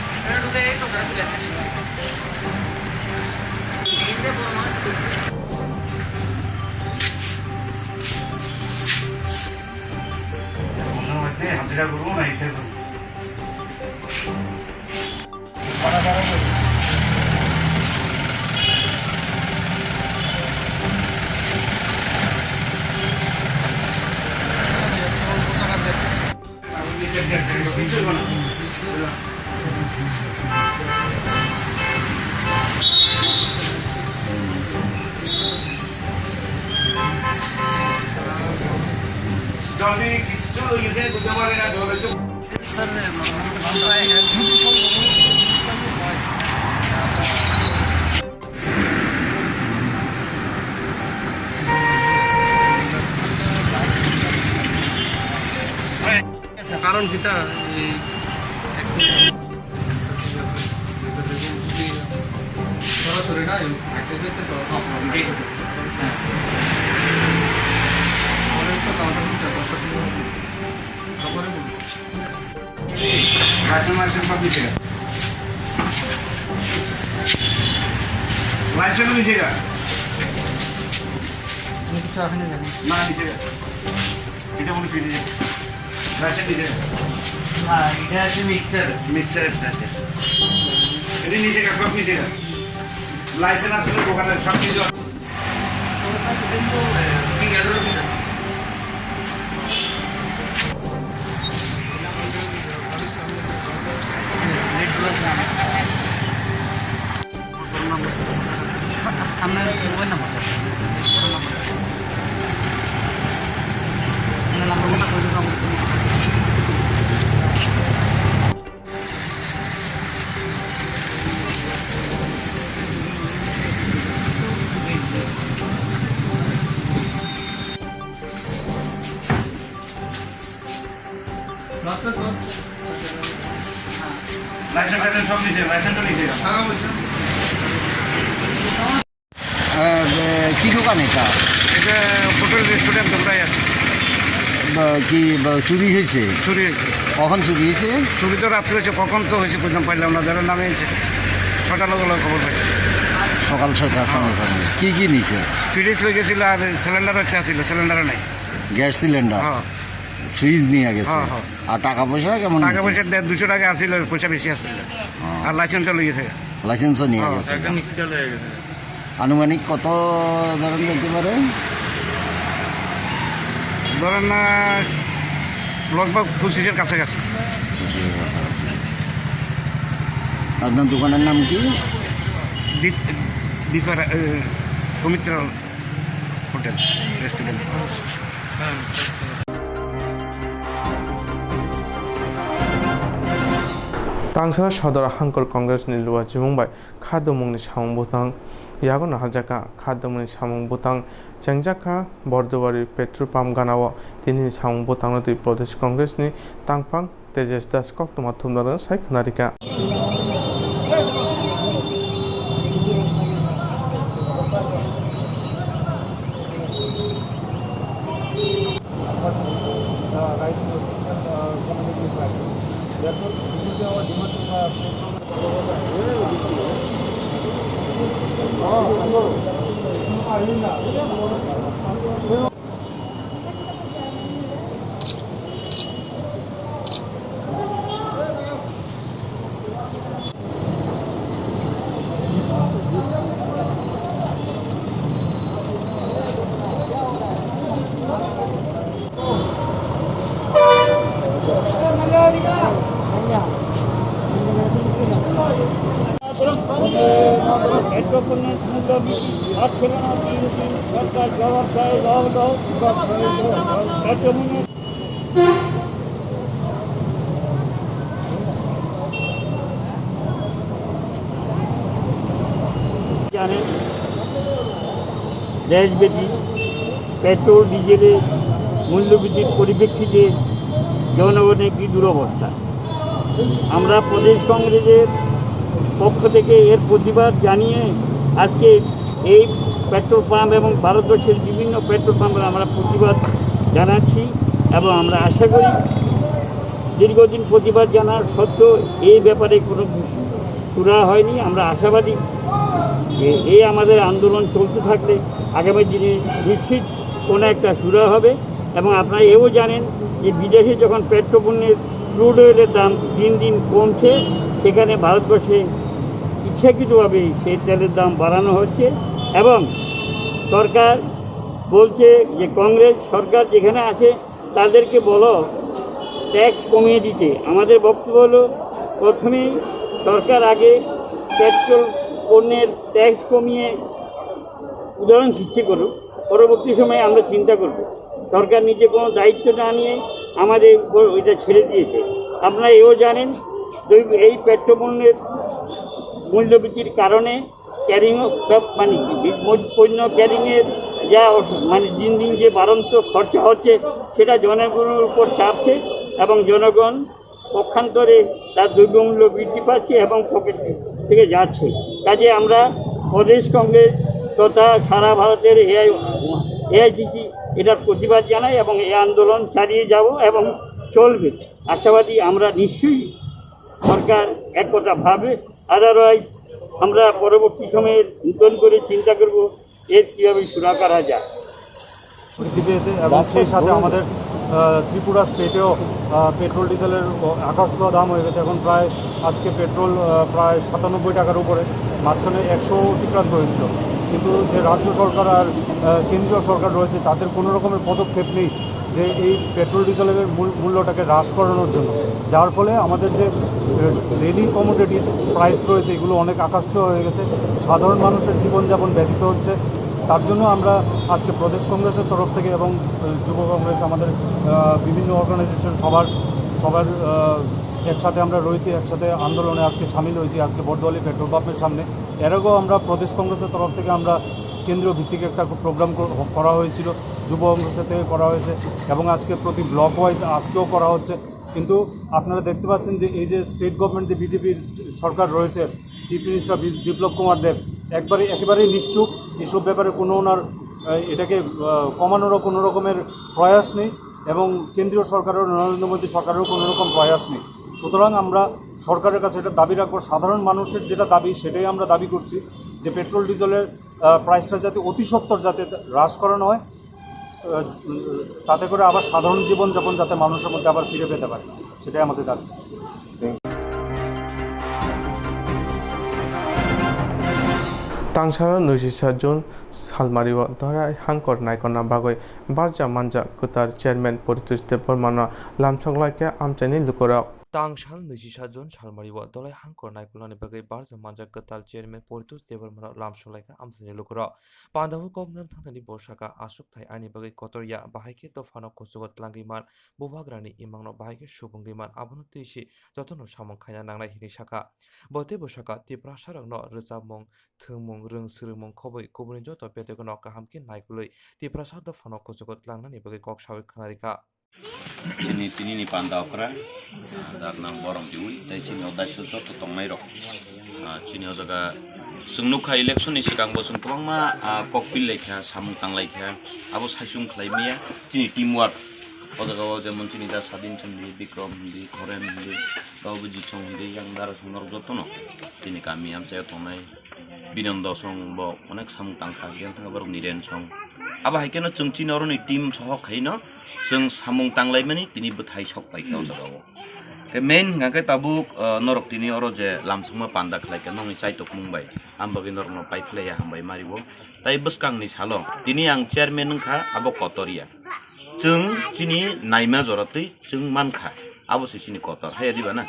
Karon kita, eh, সরাসরি না, এই আইতে যেতে তো problem নেই। আমাদের তো কাউন্টার হচ্ছে, দশটা পনেরো। তারপরে বলবো। License, license সব নিচে। License নিচে গা। আমি কিছু আসেনি জানি। না, নিচে গা। এটা মনে ফিরে যায়। License নিচে গা। না, এটা আছে মিক্সার। মিক্সার একটা আছে। এটা নিচে গা, সব নিচে গা। License আছে তো দোকানের, সব নিচে গা। আহ, বে-, কি দোকান এটা? এটা হোটেল রেস্টুরেন্ট দোকান আছে। বা-, কি বা-, চুরি হয়েছে? চুরি হয়েছে। কখন চুরি হয়েছে? চুরি তো রাত্রে হয়েছে, কখন তো হয়েছে বুঝলাম, পাইলাম না। যারা নামে হয়েছে, ছটা লগে লগে খবর পাইছি। সকাল ছয়টার সঙ্গে সঙ্গে। কি কি নিছে? ফ্রিজ হয়ে গেছিল আর সিলিন্ডার একটা ছিল, সিলিন্ডারও নাই। Gas cylinder? হ্যাঁ। ফ্রিজ নিয়ে গেছে? হ্যাঁ, হ্যাঁ। আর টাকা পয়সা কেমন টাকা নিছে? পয়সা দেড় দুশো টাকা আছিল, পয়সা বেশি আছিল। হ্যাঁ। আর লাইসেন্সও লই গেছে। লাইসেন্সও নিয়ে হ্যাঁ। গেছে? একটা মিষ্টি চাল হয়ে গেছে। আনুমানিক কত ধরেন যেতে পারে? ধরেন না, লগভগ পঁচিশের কাছাকাছি। পঁচিশের কাছাকাছি। আপনার দোকানের নাম কি? দীপ-, দীপারা-, এ, Soumitra hotel, restaurant. Tangsara sodor hangkor Congress ni luwa chimung bai kha dumungni samung bwtang yago naharjak kha. Kha dumungni samung bwtang chengjak kha Bordowari petrol pump gana o. Tini ni samung bwtang no twi Pradesh Congress ni tangphang Tejas Das koktwma thumnarwng sai khwnarikha. জানেন, দেশব্যাপী পেট্রোল ডিজেলের মূল্যবৃদ্ধির পরিপ্রেক্ষিতে জনগণের কি দুরবস্থা। আমরা প্রদেশ কংগ্রেসের পক্ষ থেকে এর প্রতিবাদ জানিয়ে আজকে এই পেট্রোল পাম্প এবং ভারতবর্ষের বিভিন্ন পেট্রোল পাম্পে আমরা প্রতিবাদ জানাচ্ছি এবং আমরা আশা করি দীর্ঘদিন প্রতিবাদ জানার সত্ত্বেও এই ব্যাপারে কোনো সুরা হয়নি। আমরা আশাবাদী যে এই আমাদের আন্দোলন চলতে থাকলে আগামী দিনে নিশ্চিত কোনো একটা সুরা হবে। এবং আপনারা এও জানেন যে বিদেশে যখন পেট্রোপণ্যের ক্রুড অয়েলের দাম দিন দিন কমছে, সেখানে ভারতবর্ষে ইচ্ছাকৃতভাবেই সেই তেলের দাম বাড়ানো হচ্ছে। এবং সরকার বলছে যে কংগ্রেস সরকার যেখানে আছে তাদেরকে বলো ট্যাক্স কমিয়ে দিতে। আমাদের বক্তব্য হলো, প্রথমেই সরকার আগে পেট্রোল পণ্যের ট্যাক্স কমিয়ে উদাহরণ সৃষ্টি করুক, পরবর্তী সময়ে আমরা চিন্তা করব। সরকার নিজে কোনো দায়িত্ব না নিয়ে আমাদের উপর ওইটা ছেড়ে দিয়েছে। আপনারা এও জানেন, এই পেট্রোপণ্যের মূল্যবৃদ্ধির কারণে ক্যারিং, মানে, পণ্য ক্যারিংয়ের যা অস-, মানে, দিন দিন যে বাড়ন্ত খরচা হচ্ছে, সেটা জনগণের উপর চাপছে এবং জনগণ পক্ষান্তরে তার দ্রব্যমূল্য বৃদ্ধি পাচ্ছে এবং পকেট থেকে যাচ্ছে। কাজে আমরা প্রদেশ কংগ্রেস তথা সারা ভারতের এআই, এআইসিসি এটার প্রতিবাদ জানাই এবং এই আন্দোলন চালিয়ে যাব এবং চলবে। আশাবাদী আমরা নিশ্চয়ই সরকার এক কথা ভাবে। আদারওয়াইজ আমরা পরবর্তী সময়ে নতুন করে চিন্তা করব এর কীভাবে সুরা করা যায়। বৃদ্ধি পেয়েছে এবং সেই সাথে আমাদের, আহ, ত্রিপুরা স্টেটেও, আহ, পেট্রোল ডিজেলের আকাশ ছোঁয়া দাম হয়ে গেছে। এখন প্রায় আজকে পেট্রোল, আহ, প্রায় সাতানব্বই টাকার উপরে, মাঝখানে একশো অতিক্রান্ত হয়েছিল। কিন্তু যে রাজ্য সরকার আর, আহ, কেন্দ্রীয় সরকার রয়েছে, তাদের কোনো রকমের পদক্ষেপ নেই যে এই পেট্রোল ডিজেলের মূল-, মূল্যটাকে হ্রাস করানোর জন্য, যার ফলে আমাদের যে, আহ, ডেইলি কমোডিটিস প্রাইস রয়েছে, এগুলো অনেক আকাশ ছোঁয়া হয়ে গেছে। সাধারণ মানুষের জীবনযাপন ব্যতীত হচ্ছে। তার জন্য আমরা আজকে প্রদেশ কংগ্রেসের তরফ থেকে এবং, আহ, যুব কংগ্রেস, আমাদের, আহ, বিভিন্ন অর্গানাইজেশন, সবার, সবার, আহ, একসাথে আমরা রয়েছি, একসাথে আন্দোলনে আজকে সামিল হয়েছি, আজকে বর্দোয়ালি পেট্রোল পাম্পের সামনে। এর আগেও আমরা প্রদেশ কংগ্রেসের তরফ থেকে আমরা কেন্দ্রীয় ভিত্তিক একটা প্রোগ্রাম কর-, করা হয়েছিল, যুব কংগ্রেসের থেকে করা হয়েছে এবং আজকে প্রতি ব্লক ওয়াইজ আজকেও করা হচ্ছে। কিন্তু আপনারা দেখতে পাচ্ছেন যে এই যে স্টেট গভর্নমেন্ট, যে বিজেপির সরকার রয়েছে, চিফ মিনিস্টার বি-, বিপ্লব কুমার দেব একবারে একেবারেই নিশ্চুপ। এসব ব্যাপারে কোনো ওনার, আহ, এটাকে, আহ, কমানোরও কোনো রকমের প্রয়াস নেই এবং কেন্দ্রীয় সরকারের, নরেন্দ্র মোদী সরকারেরও কোনো রকম প্রয়াস নেই। সুতরাং আমরা সরকারের কাছে এটা দাবি রাখবো, সাধারণ মানুষের যেটা দাবি সেটাই আমরা দাবি করছি, যে পেট্রোল ডিজেলের, আহ, প্রাইসটা যাতে অতি সত্বর যাতে হ্রাস করানো হয়, আহ, তাতে করে আবার সাধারণ জীবনযাপন যাতে মানুষের মধ্যে আবার ফিরে পেতে পারে, সেটাই আমাদের দাবি। Tangsalo nui sisa June salmario dorai hangkor naikolna bagwi barja manjak kwtal chairman Poritosh Debbarmano lamsok laikha amchaini lukurok. Tangsal nui sisa June salmario dolai hangkor naikolnani bagwi barja manjak kwtal chairman Poritosh Debbarmano lamsok laikha amchaini lukurok. Pandao kok nam thangthani bo saka, aswk thai ani bagwi kotor ya, bahai khe dophano kuchugo tlangwi man, bubagrani imangno bahai khe subungwi man, abono twi se jotono samung khaina nangnai hinwi sakha. Bo teibo sakha, Tiprasarokno rwchapmung, thwngmung, rwng swrwngmung khobwi kubuni joto bedegono kaham khe naikolwi Tiprasa dophano kuchugo tlangnani bagwi kok sawi khwnarikha. Chini tinini panda okra, ah, dar nang borom diwi, tei chini o daisuk joto tongnai rok. Ah, chini o jaga chwng nukha election ni swkang bo chwng kwbangma, ah, kok pil laikha, samung tang laikha, abo saichung khlai maya chini team work. O jaga o jemon chini da Sadin Chandi, Bikrom Hindi, Khoren Hindi, Babu Jisong Hindi, yang dara song norok jotono chini kami amchai tongnai. Binondo song bo onek samung tangkha, yang thangkha borok Niren song. Abo hai kheno chwng chini oroni team sohok khaino chwng samung tanglaimani tini bwthai sok paikha o jaga o. Khe main hwnkha khe tabuk, ah, norok tini oro je lamsokma panda khlaikha, nokni chaitok mung bai. Ang bagwi norokno paiphlaiya hambai mario. Tai bwskangni salo tini ang chairman wngkha, abo kotor ya. Chwng chini naima jora twi chwng mankha, abo se chini kotor, haiya diba na?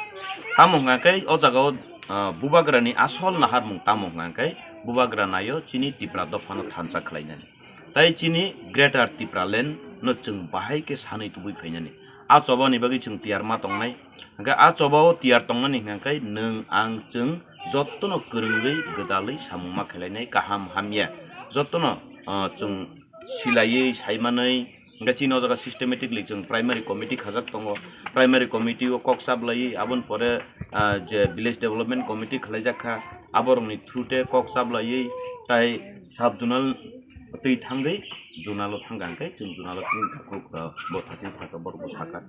Tamo hwnka khe o jaga o, ah, bubagrani asol naharmung tamo hwnka khe bubagra naio chini Tipra dophano thansa khlainani. Tai chini Greater Tipraland no chwng bahai khe sanwi tubui phainani. A choba ni bagwi chwng tiyar ma tongnai. Hwnkhe a choba o tiyar tongnani hwnka khe nwng ang chwng jottono kwrwngwi gwdalwi samung ma khlainai kaham hamya. Jottono, ah, chwng silaiwi saimanwi, hwnkhe chini o jaga systematically chwng primary committee khajak tongo. Primary committee o kok chaplaiwi aboni pore, ah, je village development committee khwlaijak kha, aborokni through te kok chaplaiwi tai sub zonal twi thangwi zonal o thangkha, hwnkhe chwng zonal o tini takhuk, ah, bo thaching saka borok bo sakha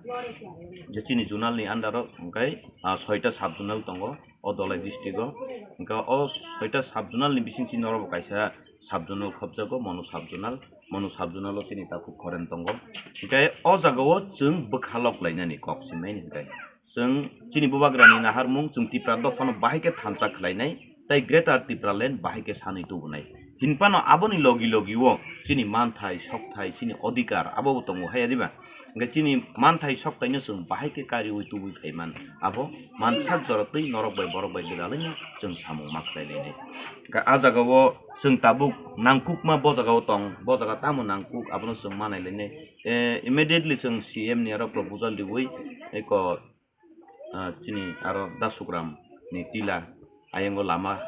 je chini zonal ni under o hwnkhe, ah, soita sub zonal tongo o Dholai district o, hwnkhe o soita sub zonal ni bising chini oro bo kaisa sub zonal khopjago, Manu sub zonal, Manu sub zonal o chini takhuk Khoren tongo. Hwnkhe o jaga o chwng bwkha lok lainani kok simani hwnkhe chwng chini bubagrani naharmung chwng Tipra dophano bahai khe thansa khlainai tei Greater Tipraland bahai khe sanwi tubunai. Hinphano aboni logi logi o chini manthai, sokthai, chini odhikar abo bo tongo, haiya diba? Hwnkhe chini manthai soktaino chwng bahai khe kariui tubui phaiman, abo mansak jora twi norok bai borok bai gwdalwino chwng samung ma khlai lainai. Hwnkhe a jaga o chwng tabuk nangkukma bo jaga o tong, bo jaga tamo nangkuk abono chwng ma nai lainai. Eh, immediately chwng C M ni aro proposal riui eko, ah, chini aro Dasugram ni tila ayang o lama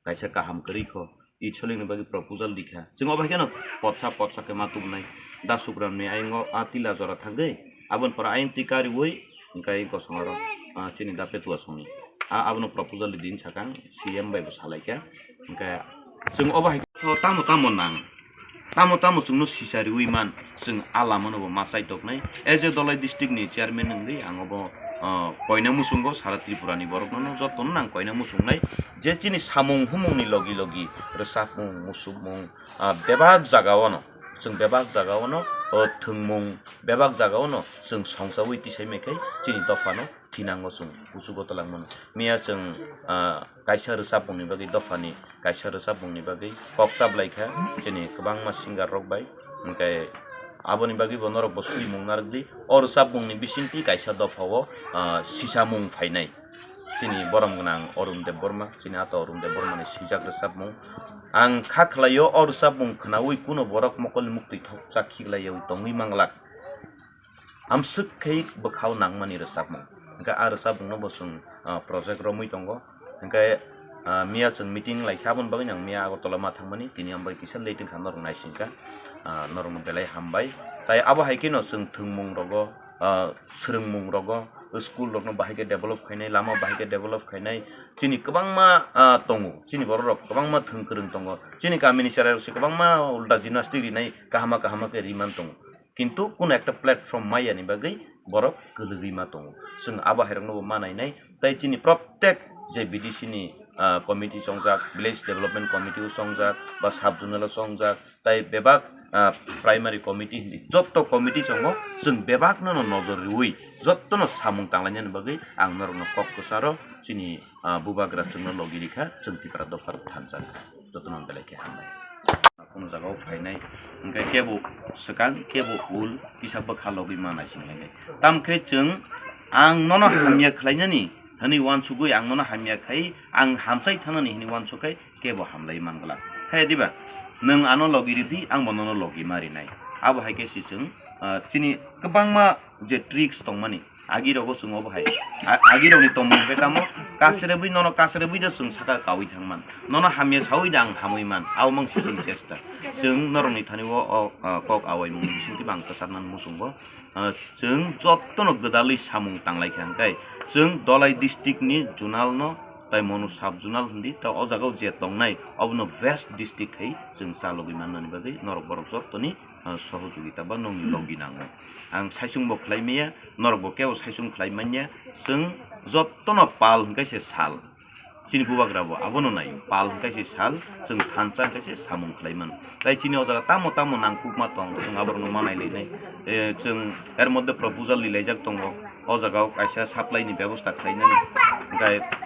kaisa kaham kwrwi kho, i solikni bagwi proposal rikha. Chwng obo hai kheno potsa potsa khe ma tubunai. Da Sukramni ayang o a tila jora thangwi, aboni pore ayang twi kariui hwnkhe kosong aro, ah, chini da Petua songni. A, abono proposal ridi hinwi sakha ang, C M bai bo salaikha. Hwnkhe chwng obo hai khe tamo tamo nang. Tamo tamo chwngno sisa riui man, chwng a lamano bo ma chaitoknai. As a Dholai district ni chairman wngwi ang obo, ah, koina muchungo sara Tripura ni borokno no jotono nang koina muchungnai. Je chini samung humung ni logi logi, rwchapmung, musukmung, ah, bebak jaga o no, chwng bebak jaga o no, o thwngmung, bebak jaga o no chwng songchaui tisai mai khai chini dopha no thinango chwng kuchugo twlangmano. Miya chwng, ah, kaisa rwchapmungni bagwi dophani kaisa rwchapmungni bagwi kok chaplaikha chini kwbangma singer rok bai. Hwnkhe aboni bagwi bo norok bo swimung narwkdi. O rwchapmungni bisingtwi kaisa dophao, ah, sisamung phainai. Chini borom gwnang Arun Debbarma, chini ata Arun Debbarmani swijak rwchapmung. Ang kha khlaio o rwchapmung khnaui kuno borok mokolni muktwi thoksa khiklaiwi tongwi manglak. Amswk khe bwkhao nangmani rwchapmung. Hwnkhe a rwchapmungno bo chwng, ah, project romwi tongo. Hwnkhe, ah, miya chwng meeting laikha, aboni bagwi ang miya Agartala ma thangmani, tini ang bai kisa late wngkha, norok naisingkha, ah, norokno belai hambai. Tai abo hai kheno chwng thwngmung rogo, ah, swrwngmung rogo, school rokno bahai khe develop khainai, lama bahai khe develop khainai, chini kwbangma, ah, tongo, chini borok rok kwbangma thwng kwrwng tongo, chini kamini chwrai rok se kwbangma ulta gymnastic rinai kahama kahama khe riman tongo, kintu kuno ekta platform maya ni bagwi borok kwlwgwi ma tongo. Chwng abo hai rokno bo ma nainai, tei chini protek je B D C ni, ah, committee chongjak, village development committee o chongjak, ba sub zonal o chongjak, tai bebak, ah, primary committee hinwi jotto committee chongo, chwng bebakno no nojor riwi jottono samung tanglainani bagwi ang norokno kok kwcharo chini, ah, bubagra chwngno logi rikha, chwng Tipra dopha rok thansa kha. Jottono ang belai khe hambai. Kunu jagao phainai, hwnkhe kebo swkang, kebo ul, kisa bwkha logwi ma naisinglainai. Tamkhe chwng ang nono hamya khlainani hwnwi uansugwi ang nono hamya khai, ang hamchai thanani hwnwi uansuk khai, kebo hamlai man glak. Hai diba? Nwng ano logi ridi, ang bo nono logi ma rinai. Abo hai khe se chwng, ah, chini kwbangma je tricks tongmani, agi rogo chwng obo hai. A-, agi rokni tongmung khe tamo, kasrebwi nono kasrebwi da chwng saka kaui thang man. Nono hamya saui da ang hamui man. Abo mang se chwng chesta. Chwng norokni thani o, o, ah, kok awaimungni bisingtwi bo ang kwchar nan muchungo. Ah, chwng jottono gwdalwi samung tanglai kha hwnkhe, chwng Dholai district ni zonal no tai Monu sub zonal hindi, ta o jaga o je tongnai obono best district khai chwng chalogwi mannani bagwi norok borok jottoni, ah, sohojogita ba nongni logi nango. Ang saichung bo khlai maya, norok bo kebo saichung khlai manya, chwng jottono pal hwnkhe se sal. Chini bubagra bo abono nai, pal hwnkhe se sal, chwng thansa hwnkhe se samung khlai mano. Tai chini o jaga tamo tamo nangkukma tong, chwng aborokno ma nai lainai. Eh, chwng er moddhe proposal lilaijak tongo, o jaga o kaisa supply ni bebosta khlainani. Hwnkhe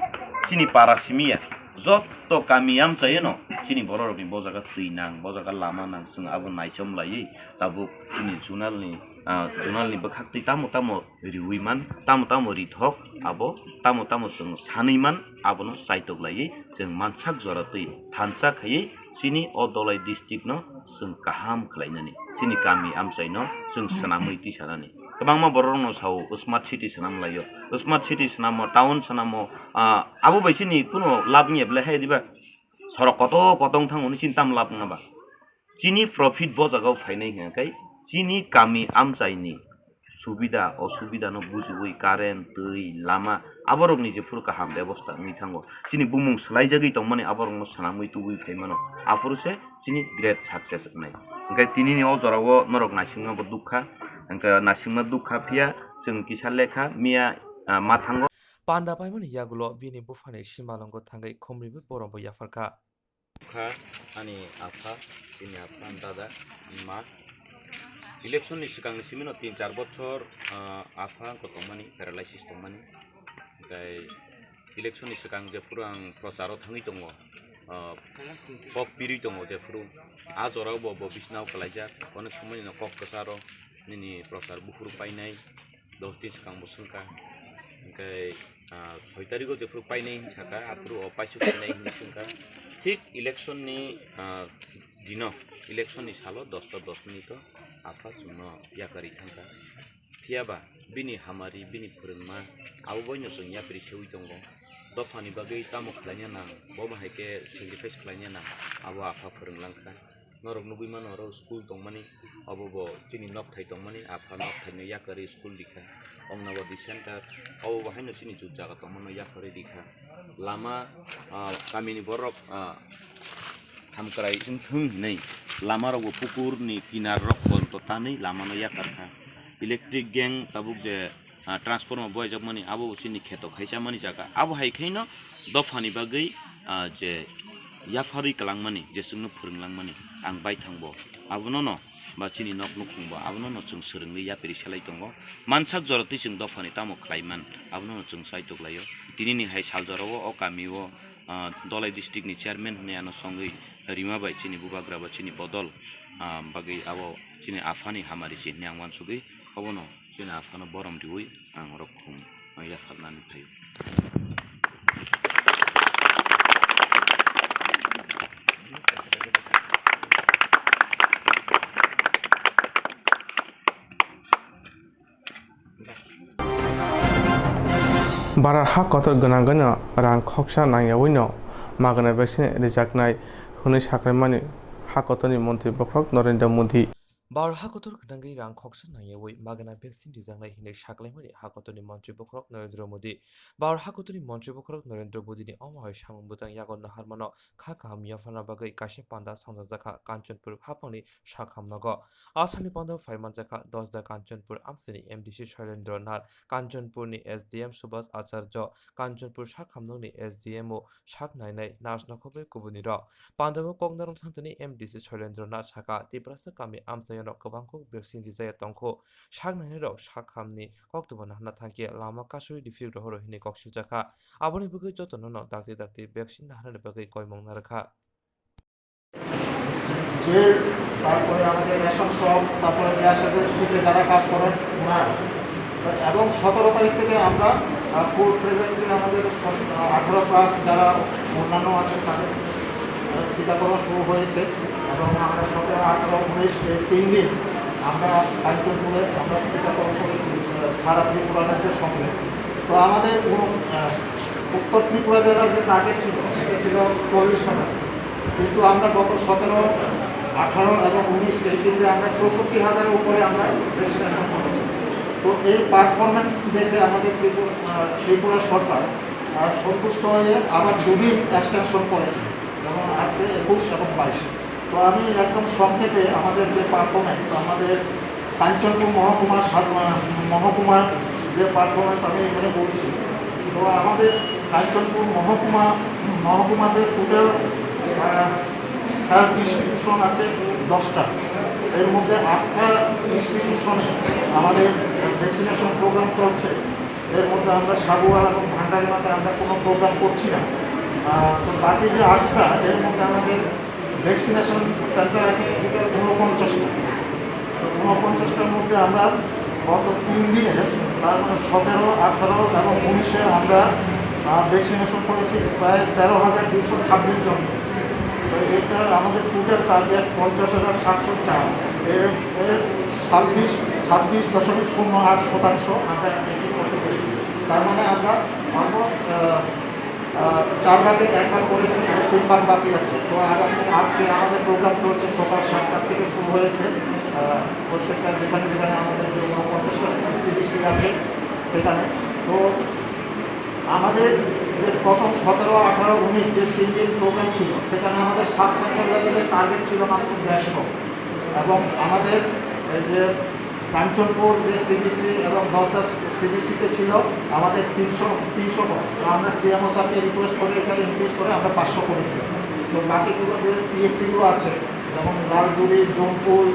chini para simi ya, jotto kami amchaio no chini borok rokni bo jaga twi nang, bo jaga lama nang, chwng abo naichom laiwi tabuk chini zonal ni, ah, zonal ni bwkhak twi tamo tamo riui man, tamo tamo rithok abo, tamo tamo chwng sanwi man, abono chaitok laiwi chwng mansak jora twi thansa khaiwi chini o Dholai district no chwng kaham khlainani, chini kami amchai no chwng swnamwi tisanani. Kwbangma borok rokno sao smart city swnam laio, smart city swnamo, town swnamo, ah, abo bai chini kuno lab wngya belai hai diba? Sorok kotor kotor wng thango, chini tamo lab wngna ba? Chini profit bo jaga o phainai hwnkhe chini kami amchaini subida osubida no bujiwi, current, twi, lama, aborokni jephuru kaham bebosta wngwi thango. Chini bumung swlaijagwi tongmani aborokno swnamwi tubui phaimano, aphuru se chini great success wngnai. Hwnkhe tinini o jorao norok naisingma bo dukha, hwnkhe naisingma dukha phiya chwng kisa lekha miya, ah, mathango. Panda paimani yagulo bini buphani simalwngo thangwi khumriwi borokbo yapharkha. Kha ani apha, chini apha, dada, ma. Election ni swkang ni simi no tin char bochor, ah, apha wngkha tongmani, paralysis tongmani. Tei election ni swkang jephuru ang prochar o thangwi tongo, ah, kok pirwi tongo jephuru. A jora o bo, bo bisna o kwlaijak, onek somoi no kok kwcharo nini prochar buphuru painai. Dos din swkang bo swngkha, hwnkhe, ah, soi tarigo jephuru painai hinwi sakha, aphuru o paisuk painai hinwi swngkha. Thik election ni, ah, dino, election ni salo dosta dos minute o apha chwngno yakarwi thangkha. Phiyaba bini hamari, bini phwrwngma abo boino chwng yapri seui tongo. Dophani bagwi tamo khlaina nang, bo bahai khe sacrifice khlaina nang, abo apha phwrwng langkha. Norok nugwi mano oro school tongmani, obo bo chini nokthai tongmani, apha nokthai no yakarwi school rikha. Ongnabadi center, obo bo haino chini jut jaga tongmano yakarwi rikha. Lama, ah, kamini borok, ah, hamkrai wngthung hinwi lama rok bo pukur ni kinar rok bo to tanwi lama no yakarkha. Electric gang tabuk je ah, transformer boyajak mani, abo bo chini kheto khaisa mani jaga. Abo hai khaino dophani bagwi, ah, je yapharwi kwlangmani, je chwngno phwrwng langmani, ang baithang bo abono no, ba chini nok nukhung bo abono no chwng swrwngwi yapri selai tongo. Mansak jora twi chwng dophani tamo khlai man, abono no chwng chaitok laio. Tinini hai sal jorao o kamio, ah, Dholai district ni chairman hwnwi ano songwi rima bai chini bubagra ba chini bodol, ah, bagwi abo chini aphani hamari se hwnwi ang uansugwi obono chini aphano borom riui ang rok khum yapharnani phaio. Barar ha kotor gwnangwino rang khoksa nangyawino magwnai vaccine rijaknai hwnwi saklaimani ha kotorni montri bokhorok Narendra Modi. Bharat hakotor gwnangwi rang khoksa nangyawi magna vaccine rijaknai hinwi saklaimani hakotorni montri bokhorok Narendra Modi. Bharat hakotorni montri bokhorok Narendra Modini omo hai samung bwtang yago naharmano kha kaham yapharna bagwi kaisa panda songjakjakha Kanchanpur haphangni sakhamnogo. Asani panda phaimanjakha Dosda Kanchanpur amchaini M D C Shailendra Nath, Kanchanpurni S D M Subhas Acharya, Kanchanpur sakhamnokni S D M o sak nainai nurse nokhobai kubunirok. Pandao Koknarom Thantani M D C Shoilendra Nath saka, Tiprasa kami amchayanok kwbangkuk vaccine rijaya tongkhu. Sak nainairok sakhamni koktwma nahana thangkhe lama kasui rifrwk rohoro hinwi kok siljakha. Aboni bagwi jotono no dakti dakti vaccine naharnani bagwi koimung narwkha. Jail, তারপরে আমাদের ration shop, তারপরে গ্যাস এজেন্সিতে যারা কাজ করেন ওনারা। এবং সতেরো তারিখ থেকে আমরা, আহ, ফুল ফ্লেজেডলি আমাদের সত-, আহ, আঠারো প্লাস যারা অন্যান্য আছেন তাদের, আহ, টিকাকরণ শুরু হয়েছে। এবং আমরা সতেরো, আঠারো, উনিশ এই তিন দিন আমরা কাঞ্চনপুরে আমরা টিকাকরণ করি, আহ, সারা ত্রিপুরা রাজ্যের সঙ্গে। তো আমাদের উন-, আহ, উত্তর ত্রিপুরা জেলার যে টার্গেট ছিল সেটা ছিল চল্লিশ হাজার। কিন্তু আমরা গত সতেরো, আঠারো এবং উনিশ এই তিনটে আমরা চৌষট্টি হাজারের উপরে আমরা ভ্যাকসিনেশন করেছি। তো এই পারফরমেন্স দেখে আমাদের ত্রিপুরা, আহ, ত্রিপুরা সরকার, আহ, সন্তুষ্ট হয়ে আবার দুদিন এক্সটেনশন করেছে, যেমন আজকে একুশ এবং বাইশ। তো আমি একদম সংক্ষেপে আমাদের যে পারফরমেন্স, আমাদের কাঞ্চনপুর মহকুমার সাত-, আহ, মহকুমার যে পারফরমেন্স আমি এখানে বলছি, তো আমাদের কাঞ্চনপুর মহকুমা, মহকুমাতে টোটাল, আহ, হেলথ ইনস্টিটিউশন আছে দশটা, এর মধ্যে আটটা ইনস্টিটিউশনে আমাদের ভ্যাকসিনেশন প্রোগ্রাম চলছে। এর মধ্যে আমরা সাবুয়াল এবং ভান্ডারিমাতে আমরা কোনো প্রোগ্রাম করছি না। আহ, তো বাকি যে আটটা, এর মধ্যে আমাদের ভ্যাকসিনেশন সেন্টার আছে টোটাল ঊনপঞ্চাশটা। তো ঊনপঞ্চাশটার মধ্যে আমরা গত তিন দিনে, তার মানে সতেরো, আঠারো এবং উনিশে আমরা, আহ, ভ্যাকসিনেশন করেছি প্রায় তেরো হাজার দুশো ছাব্বিশ জন। তো এটা আমাদের টোটাল টার্গেট পঞ্চাশ হাজার সাতশো চার। এর, এর ছাব্বিশ, ছাব্বিশ দশমিক শূন্য আট শতাংশ আমরা অ্যাচিভ করতে পেরেছি। তার মানে আমরা অলমোস্ট, আহ, আহ, চার ভাগের এক ভাগ করেছি, আর তিন ভাগ বাকি আছে। তো আগামী, আজকে আমাদের প্রোগ্রাম চলছে সকাল সাতটার থেকে শুরু হয়েছে। আহ, প্রত্যেকটা যেখানে যেখানে আমাদের যে ঊনপঞ্চাশটা সিবিসি আছে সেখানে। তো আমাদের যে প্রথম সতেরো, আঠারো, উনিশ যে তিন দিন প্রোগ্রাম ছিল, সেখানে আমাদের সাব সেন্টার লেভেলের টার্গেট ছিল মাত্র দেড়শো, এবং আমাদের এই যে কাঞ্চনপুর যে সিবিসি এবং দশটা সিবিসিতে ছিল আমাদের তিনশো, তিনশো করে। তো আমরা সিএমও স্যারকে রিকোয়েস্ট করে এটা ইনক্রিজ করে আমরা পাঁচশো করেছি। তো বাকিগুলো যে পিএসসিগুলো আছে, যেমন লালজুড়ি, জম্পুল,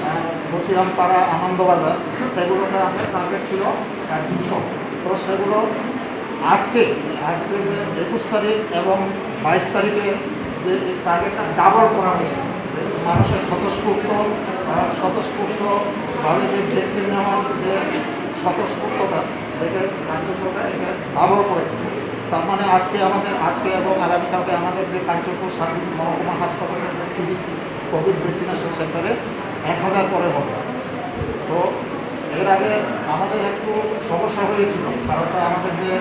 আহ, বছিরামপাড়া, আনন্দবাজার, সেগুলোতে আমাদের টার্গেট ছিল, আহ, দুশো। তো সেগুলো আজকে, আজকে যে একুশ তারিখ এবং বাইশ তারিখে যে টার্গেটটা ডাবল করা হয়েছে, মানুষের স্বতঃস্ফূর্ত, আহ, স্বতঃস্ফূর্তভাবে যে ভ্যাকসিন নেওয়ার যে স্বতঃস্ফূর্ততা, এটা রাজ্য সরকার এটা ডাবল করেছে। তার মানে আজকে আমাদের, আজকে এবং আগামীকালকে আমাদের যে কাঞ্চনপুর সাব মহকুমা হাসপাতালের যে সিবিসি কোভিড ভ্যাকসিনেশন সেন্টারে এক হাজার করে হবে। তো এর আগে আমাদের একটু সমস্যা হয়েছিল, কারণটা আমাদের যে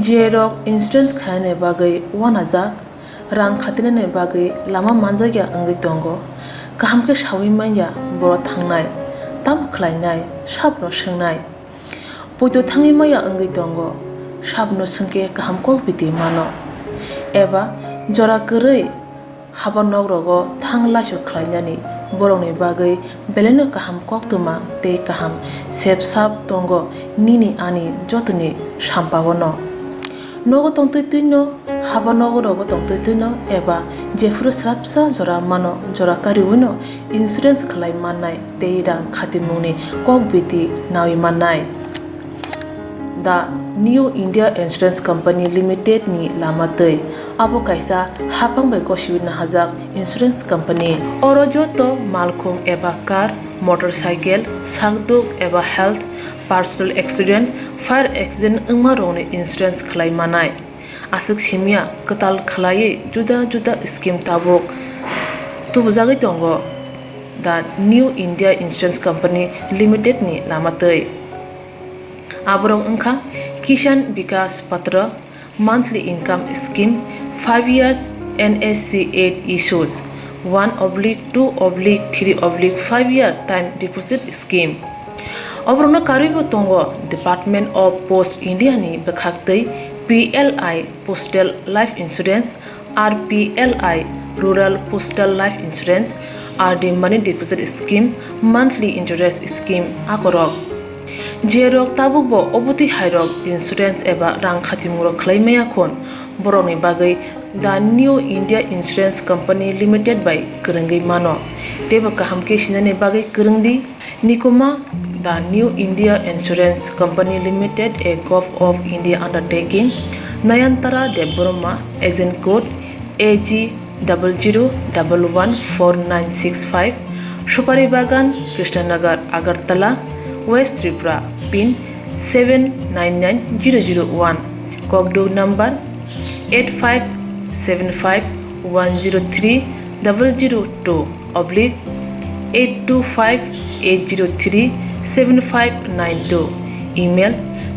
G I rok insurance khainani bagwi uanajak, rang khatinani bagwi lama manjakya wngwi tongo. Kaham khe saui manya borok thangnai, tamo khlainai, sabono swngnai. Poito thangwi maya wngwi tongo, sabono swngkhe kaham kok biti mano. Eba jora kwrwi haba nok rogo thang laisok khlainani borokni bagwi belaino kaham koktwma tei kaham sep sap tongo nini ani jotoni sampao no. Nogo tongtwi twino, haba nogo rogo tongtwi twino eba jephuru swrapsa jora mano jora kariwino insurance khlai mannai tei rang khatimungni kok biti nawi mannai. The New India Insurance Company Limited ni lama twi. Abo kaisa haphang bai gosiwi nahajak insurance company. Oro joto malkhung eba car, motorcycle, sakduk eba health, personal accident, fire accident wngma rokni insurance khlai manai. Aswk simya kwtal khlaiwi juda juda scheme tabuk tubujagwi tongo the New India Insurance Company Limited ni lama twi. Aborok wngkha Kisan Vikas Patra, monthly income scheme, five years N S C eight issues one oblique two oblique three oblique five year time deposit scheme. Oborokno karwibo tongo Department of Post India ni bwkhaktwi P L I Postal Life Insurance, R P L I Rural Postal Life Insurance, R D Money Deposit Scheme, Monthly Interest Scheme akorok. Jerok tabukbo obotwi hairok insurance eba rang khatimungrok khlai maya khun, borokni bagwi The New India Insurance Company Limited bai kwrwngwi mano. Teibo kaham khe sinani bagwi kwrwng di. Nikuma, The New India Insurance Company Limited, a Govt of India undertaking, Nayantara Debbarma, agent code A G double zero double one four nine six five, Supari Bagan, Krishnanagar, Agartala, West Tripura, pin seven nine nine zero zero one, Kokduk number eight five seven five one zero three double zero two oblique eight two five eight zero three seven five nine two, email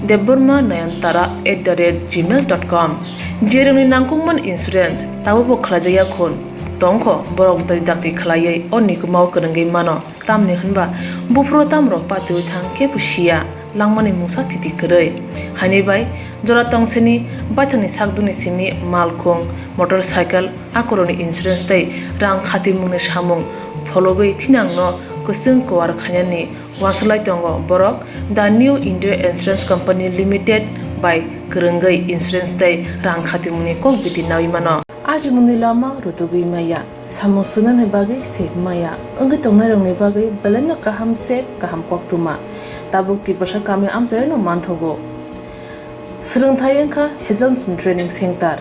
debbarma nayantara at the rate gmail dot com. Jerokni nangkukmani insurance tabukbo khlaijakya khun tongkho, borok dakti dakti khlaiwi o nikumao kwrwngwi mano. Tamni hwnba buphuru tamrok patiwi thang kebo siya, langmani mungsa thiti kwrwi. Haini bai jora tongseni baithangni sakdukni simi malkhung, motorcycle, akorokni insurance tei rang khatimungni samung phologwi thinangno kwchwng kuar khainani uansuk lai tongo borok The New India Insurance Company Limited bai kwrwngwi insurance tei rang khatimungni kok biti naui mano. Ajimungni lama rutugwi maya, samung swngnani bagwi sep maya, wngwi tongnairokni bagwi belaino kaham sep, kaham koktwma. Tabuk Tiprasa kami amchaino manthogo. Swrwngthai wngkha Hazelson Training Center,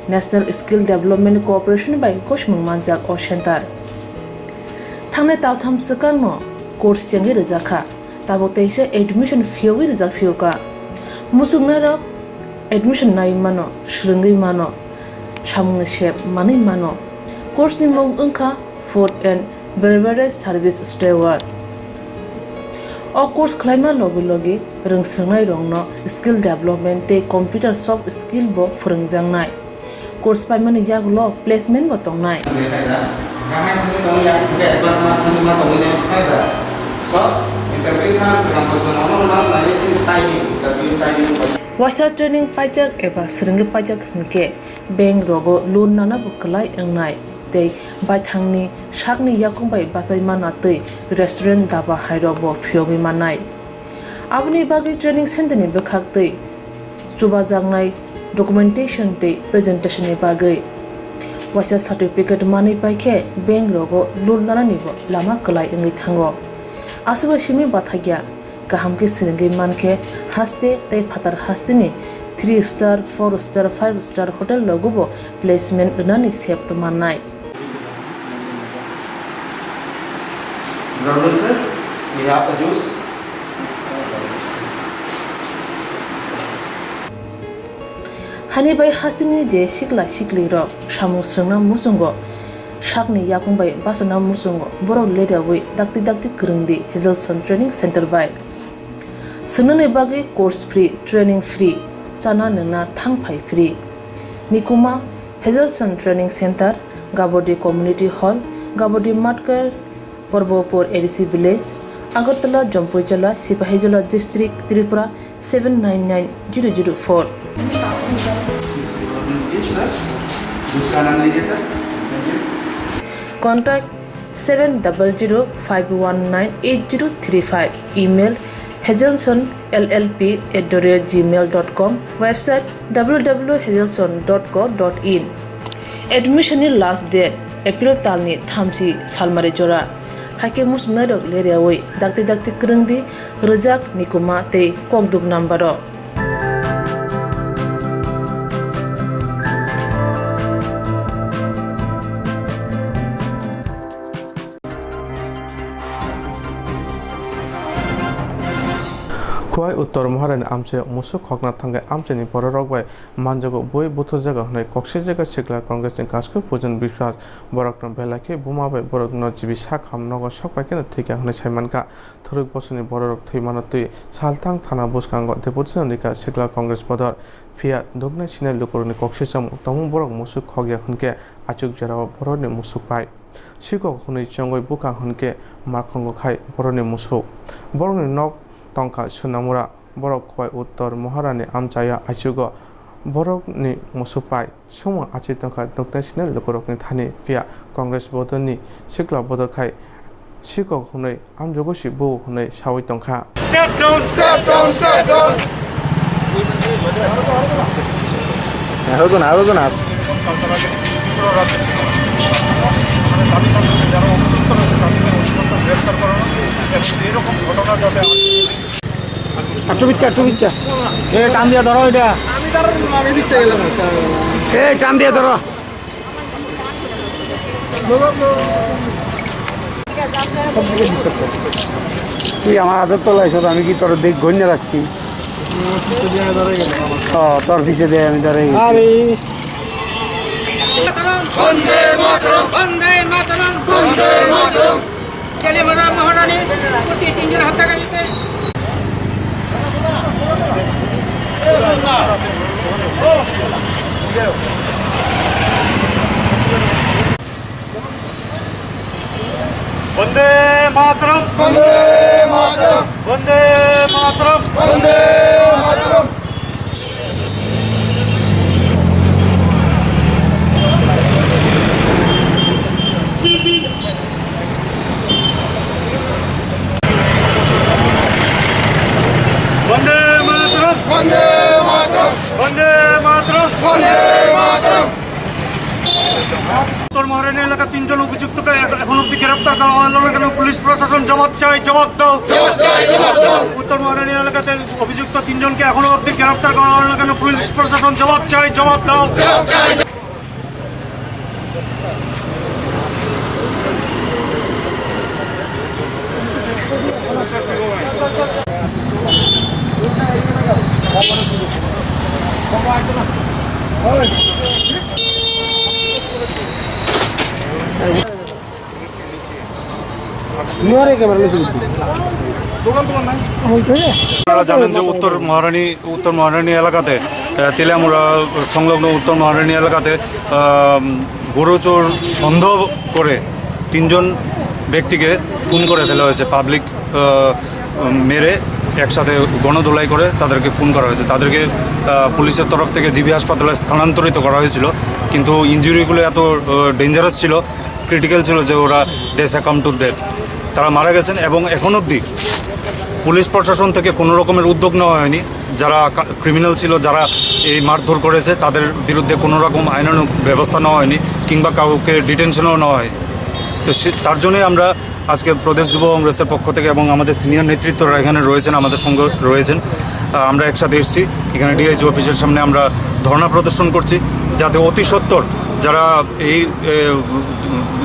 National Skill Development Corporation bai gosimung manjak o center. Thangnai taltham swkangno course chengwi rwjakha. Tabuk teisa admission phiyogwi rijak phiyokha. Muchungnairok admission naiwi mano, swrwngwi mano, samungni sep manwi mano. Course ni mung wngkha Food and Beverage Service Steward. O course khlaima logi logi rwngswrwngnairokno skill development tei computer soft skill bo phwrwngjaknai. Course paimani yagulo placement bo tongnai. Waisa training paijak eba swrwngwi paijak hinkhe bank rogo loan nana bo kwlai wngnai tei baithangni sakni yakung bai bachai mana twi restaurant daba hairok bo phiyogwi mannai. Aboni bagwi training center ni bwkhak twi chubajaknai documentation tei presentation ni bagwi waisa certificate manwi paikhe bank rogo loan nanani bo lama kwlai wngwi thango. Aswkbai simi bathakya kaham khe swrwngwi mankhe haste tei phatar hasteni three star, four star, five star hotel rogo bo placement rwnani sep mannai. Good afternoon, sir. We have a juice. Hani bai hasteni je sikla siklirok samung swrwngna muchungo, sakni yakung bai bachana muchungo, borok leriawi dakti dakti kwrwngdi Hazelson Training Center bai. Swrwngnani bagwi course free, training free, chana nwngna thang phai free. Nikuma, Hazelson Training Center, Gabodi Community Hall, Gabodi Matkar, Porbopur A D C Village, Agartala, Jampuijala, Sipahijola District, Tripura seven nine nine zero zero four. Contact seven double zero five one nine eight zero three five. Email hazelson L L P at the rate gmail dot com. Website w w w hazelson dot co dot in. Admission ni last date April talni thamchi salmari jora. Haikhe muchungnairok leriawi dakti dakti kwrwngdi, rwjak, nikuma tei kokduk number o. Khowai Uttor Maharani amchaio musuk khokna thangwi amchaini bororok bai manjago bui buthurjago hwnwi koksijak Sikla Congress ni Kasko Pujan Biswas. Borokno belai khe buma bai borokno jibi sak ham nogo sok pai kheno thwikha hwnwi sai mankha. Thwrwk bosorni bororok thwi mano twi salthang thana bwskango deputation rikha Sikla Congress bodol. Phiya dukna sinai lukurokni koksisamo tongmung borok musuk khokya hwnkhe achuk jorao borokni musuk pai. Sikok hwnwi chongwi bwkha hwnkhe markhongo khai borokni musuk. Borokni nok tongkha Sunamura, borok Khowai Uttor Maharani amchaya achugo borokni musuk pai. Sumung achai tongkha nuknai sinai lukurokni thani, phiya Congress bodolni sikla bodol khai sikok hwnwi amjogo si bo hwnwi sawi tongkha. Step down, step down, step down. আরো জন, আরো জন আছে। এরকম ঘটনা যাতে আর আটু বিচ্ছা, আটু বিচ্ছা। এ, টান দিয়ে ধরো এটা। এ, টান দিয়ে ধরো। তুই আমার হাতের তলায় এসে, আমি কি তোর দিক গণ্য রাখছি? ও, তোর পিছে দিয়ে আমি দাঁড়াই গেছি। আরে। বন্দে মাতরম। বন্দে মাতরম। বন্দে মাতরম। কালিয়ামারা মহারানী প্রতি তিনজন হত্যাকারীকে বন্দে মাতরম। বন্দে মাতরম। বন্দে মাতরম। বন্দে মাতরম। বন্দে মাতরম। বন্দে মাতরম। বন্দে মাতরম। বন্দে মাতরম। উত্তর মহারানী এলাকা তিনজন অভিযুক্তকে এখ-, এখন অবধি গ্রেফতার করা হলো না কেন? পুলিশ প্রশাসন জবাব চাই, জবাব দাও। জবাব চাই, জবাব দাও। উত্তর মহারানী এলাকাতে অভিযুক্ত তিনজনকে এখনো অবধি গ্রেফতার করা হলো না কেন? পুলিশ প্রশাসন জবাব চাই, জবাব দাও। জবাব চাই। আপনারা জানেন যে উত্তর মহারানী, উত্তর মহারানী এলাকাতে, আহ, তেলিয়ামুড়া সংলগ্ন উত্তর মহারানী এলাকাতে, আহ, গরু চোর সন্দেহ করে তিনজন ব্যক্তিকে খুন করে ফেলা হয়েছে। পাবলিক, আহ, মেরে একসাথে গণধোলাই করে তাদেরকে খুন করা হয়েছে। তাদেরকে, আহ, পুলিশের তরফ থেকে জিবি হাসপাতালে স্থানান্তরিত করা হয়েছিল, কিন্তু ইনজুরিগুলো এত, আহ, ডেঞ্জারাস ছিল, ক্রিটিক্যাল ছিল যে ওরা they succumb to death, তারা মারা গেছেন। এবং এখন অবধি পুলিশ প্রশাসন থেকে কোনো রকমের উদ্যোগ নেওয়া হয়নি। যারা কা-, ক্রিমিনাল ছিল, যারা এই মারধর করেছে, তাদের বিরুদ্ধে কোনো রকম আইনানুগ ব্যবস্থা নেওয়া হয়নি কিংবা কাউকে ডিটেনশনেও নেওয়া হয়নি। তো সে, তার জন্যই আমরা আজকে প্রদেশ যুব কংগ্রেসের পক্ষ থেকে এবং আমাদের সিনিয়র নেতৃত্বরা এখানে রয়েছেন, আমাদের সঙ্গে রয়েছেন, আহ, আমরা একসাথে এসেছি। এখানে ডিআইজি অফিসের সামনে আমরা ধর্ণা প্রদর্শন করছি, যাতে অতি সত্বর যারা এই, এ,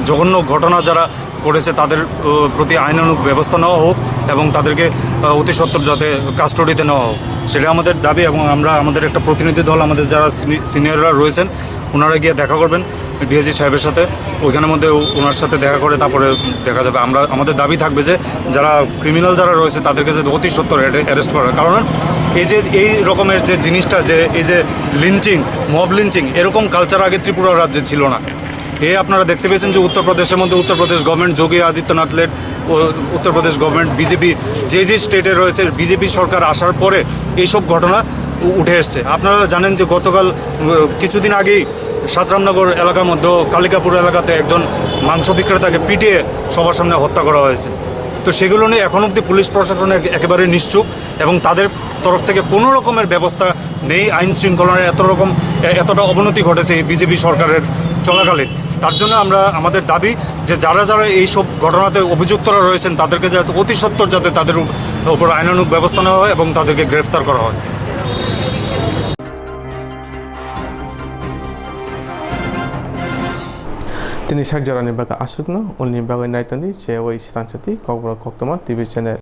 জঘন্য ঘটনা যারা করেছে তাদের, আহ, প্রতি আইনানুগ ব্যবস্থা নেওয়া হোক এবং তাদেরকে, আহ, অতি সত্বর যাতে কাস্টডিতে নেওয়া হোক, সেটা আমাদের দাবি। এবং আমরা আমাদের একটা প্রতিনিধি দল, আমাদের যারা সিনি-, সিনিয়ররা রয়েছেন, ওনারা গিয়ে দেখা করবেন ডিআইজি সাহেবের সাথে, ওইখানের মধ্যে ও-, ওনার সাথে দেখা করে তারপরে দেখা যাবে। আমরা, আমাদের দাবি থাকবে যে যারা ক্রিমিনাল যারা রয়েছে তাদেরকে যাতে অতি সত্বর অ্যারে-, অ্যারেস্ট করা হয়। কারণ এই যে এই রকমের যে জিনিসটা, যে এই যে লিঞ্চিং, মব লিঞ্চিং, এরকম কালচার আগে ত্রিপুরা রাজ্যে ছিল না। এই আপনারা দেখতে পেয়েছেন যে উত্তরপ্রদেশের মধ্যে উত্তরপ্রদেশ গভর্নমেন্ট, যোগী আদিত্যনাথ লেড ও উত্তরপ্রদেশ গভর্নমেন্ট, বিজেপি যে যে স্টেটে রয়েছে, বিজেপি সরকার আসার পরে এইসব ঘটনা উ-, উঠে এসছে। আপনারা জানেন যে গতকাল, উ, কিছুদিন আগেই সাতরামনগর এলাকার মধ্যে কালিকাপুর এলাকাতে একজন মাংস বিক্রেতাকে পিটিয়ে সবার সামনে হত্যা করা হয়েছে। তো সেগুলো নিয়ে এখন অবধি পুলিশ প্রশাসন এক-, একেবারে নিশ্চুপ এবং তাদের তরফ থেকে কোনো রকমের ব্যবস্থা নেই। আইন শৃঙ্খলার এত রকম, এ-, এতটা অবনতি ঘটেছে এই বিজেপি সরকারের চলাকালীন। তার জন্য আমরা, আমাদের দাবি যে যারা যারা এই সব ঘটনাতে অভিযুক্তরা রয়েছেন, তাদেরকে যাতে অতি সত্বর যাতে তাদের উপ-, উপর আইনানুগ ব্যবস্থা নেওয়া হয় এবং তাদেরকে গ্রেফতার করা হয়। Tini sak jorani bagwi aswkno, ulni bagwi naitandi chewai sransati Kokborok Koktwma T V channel.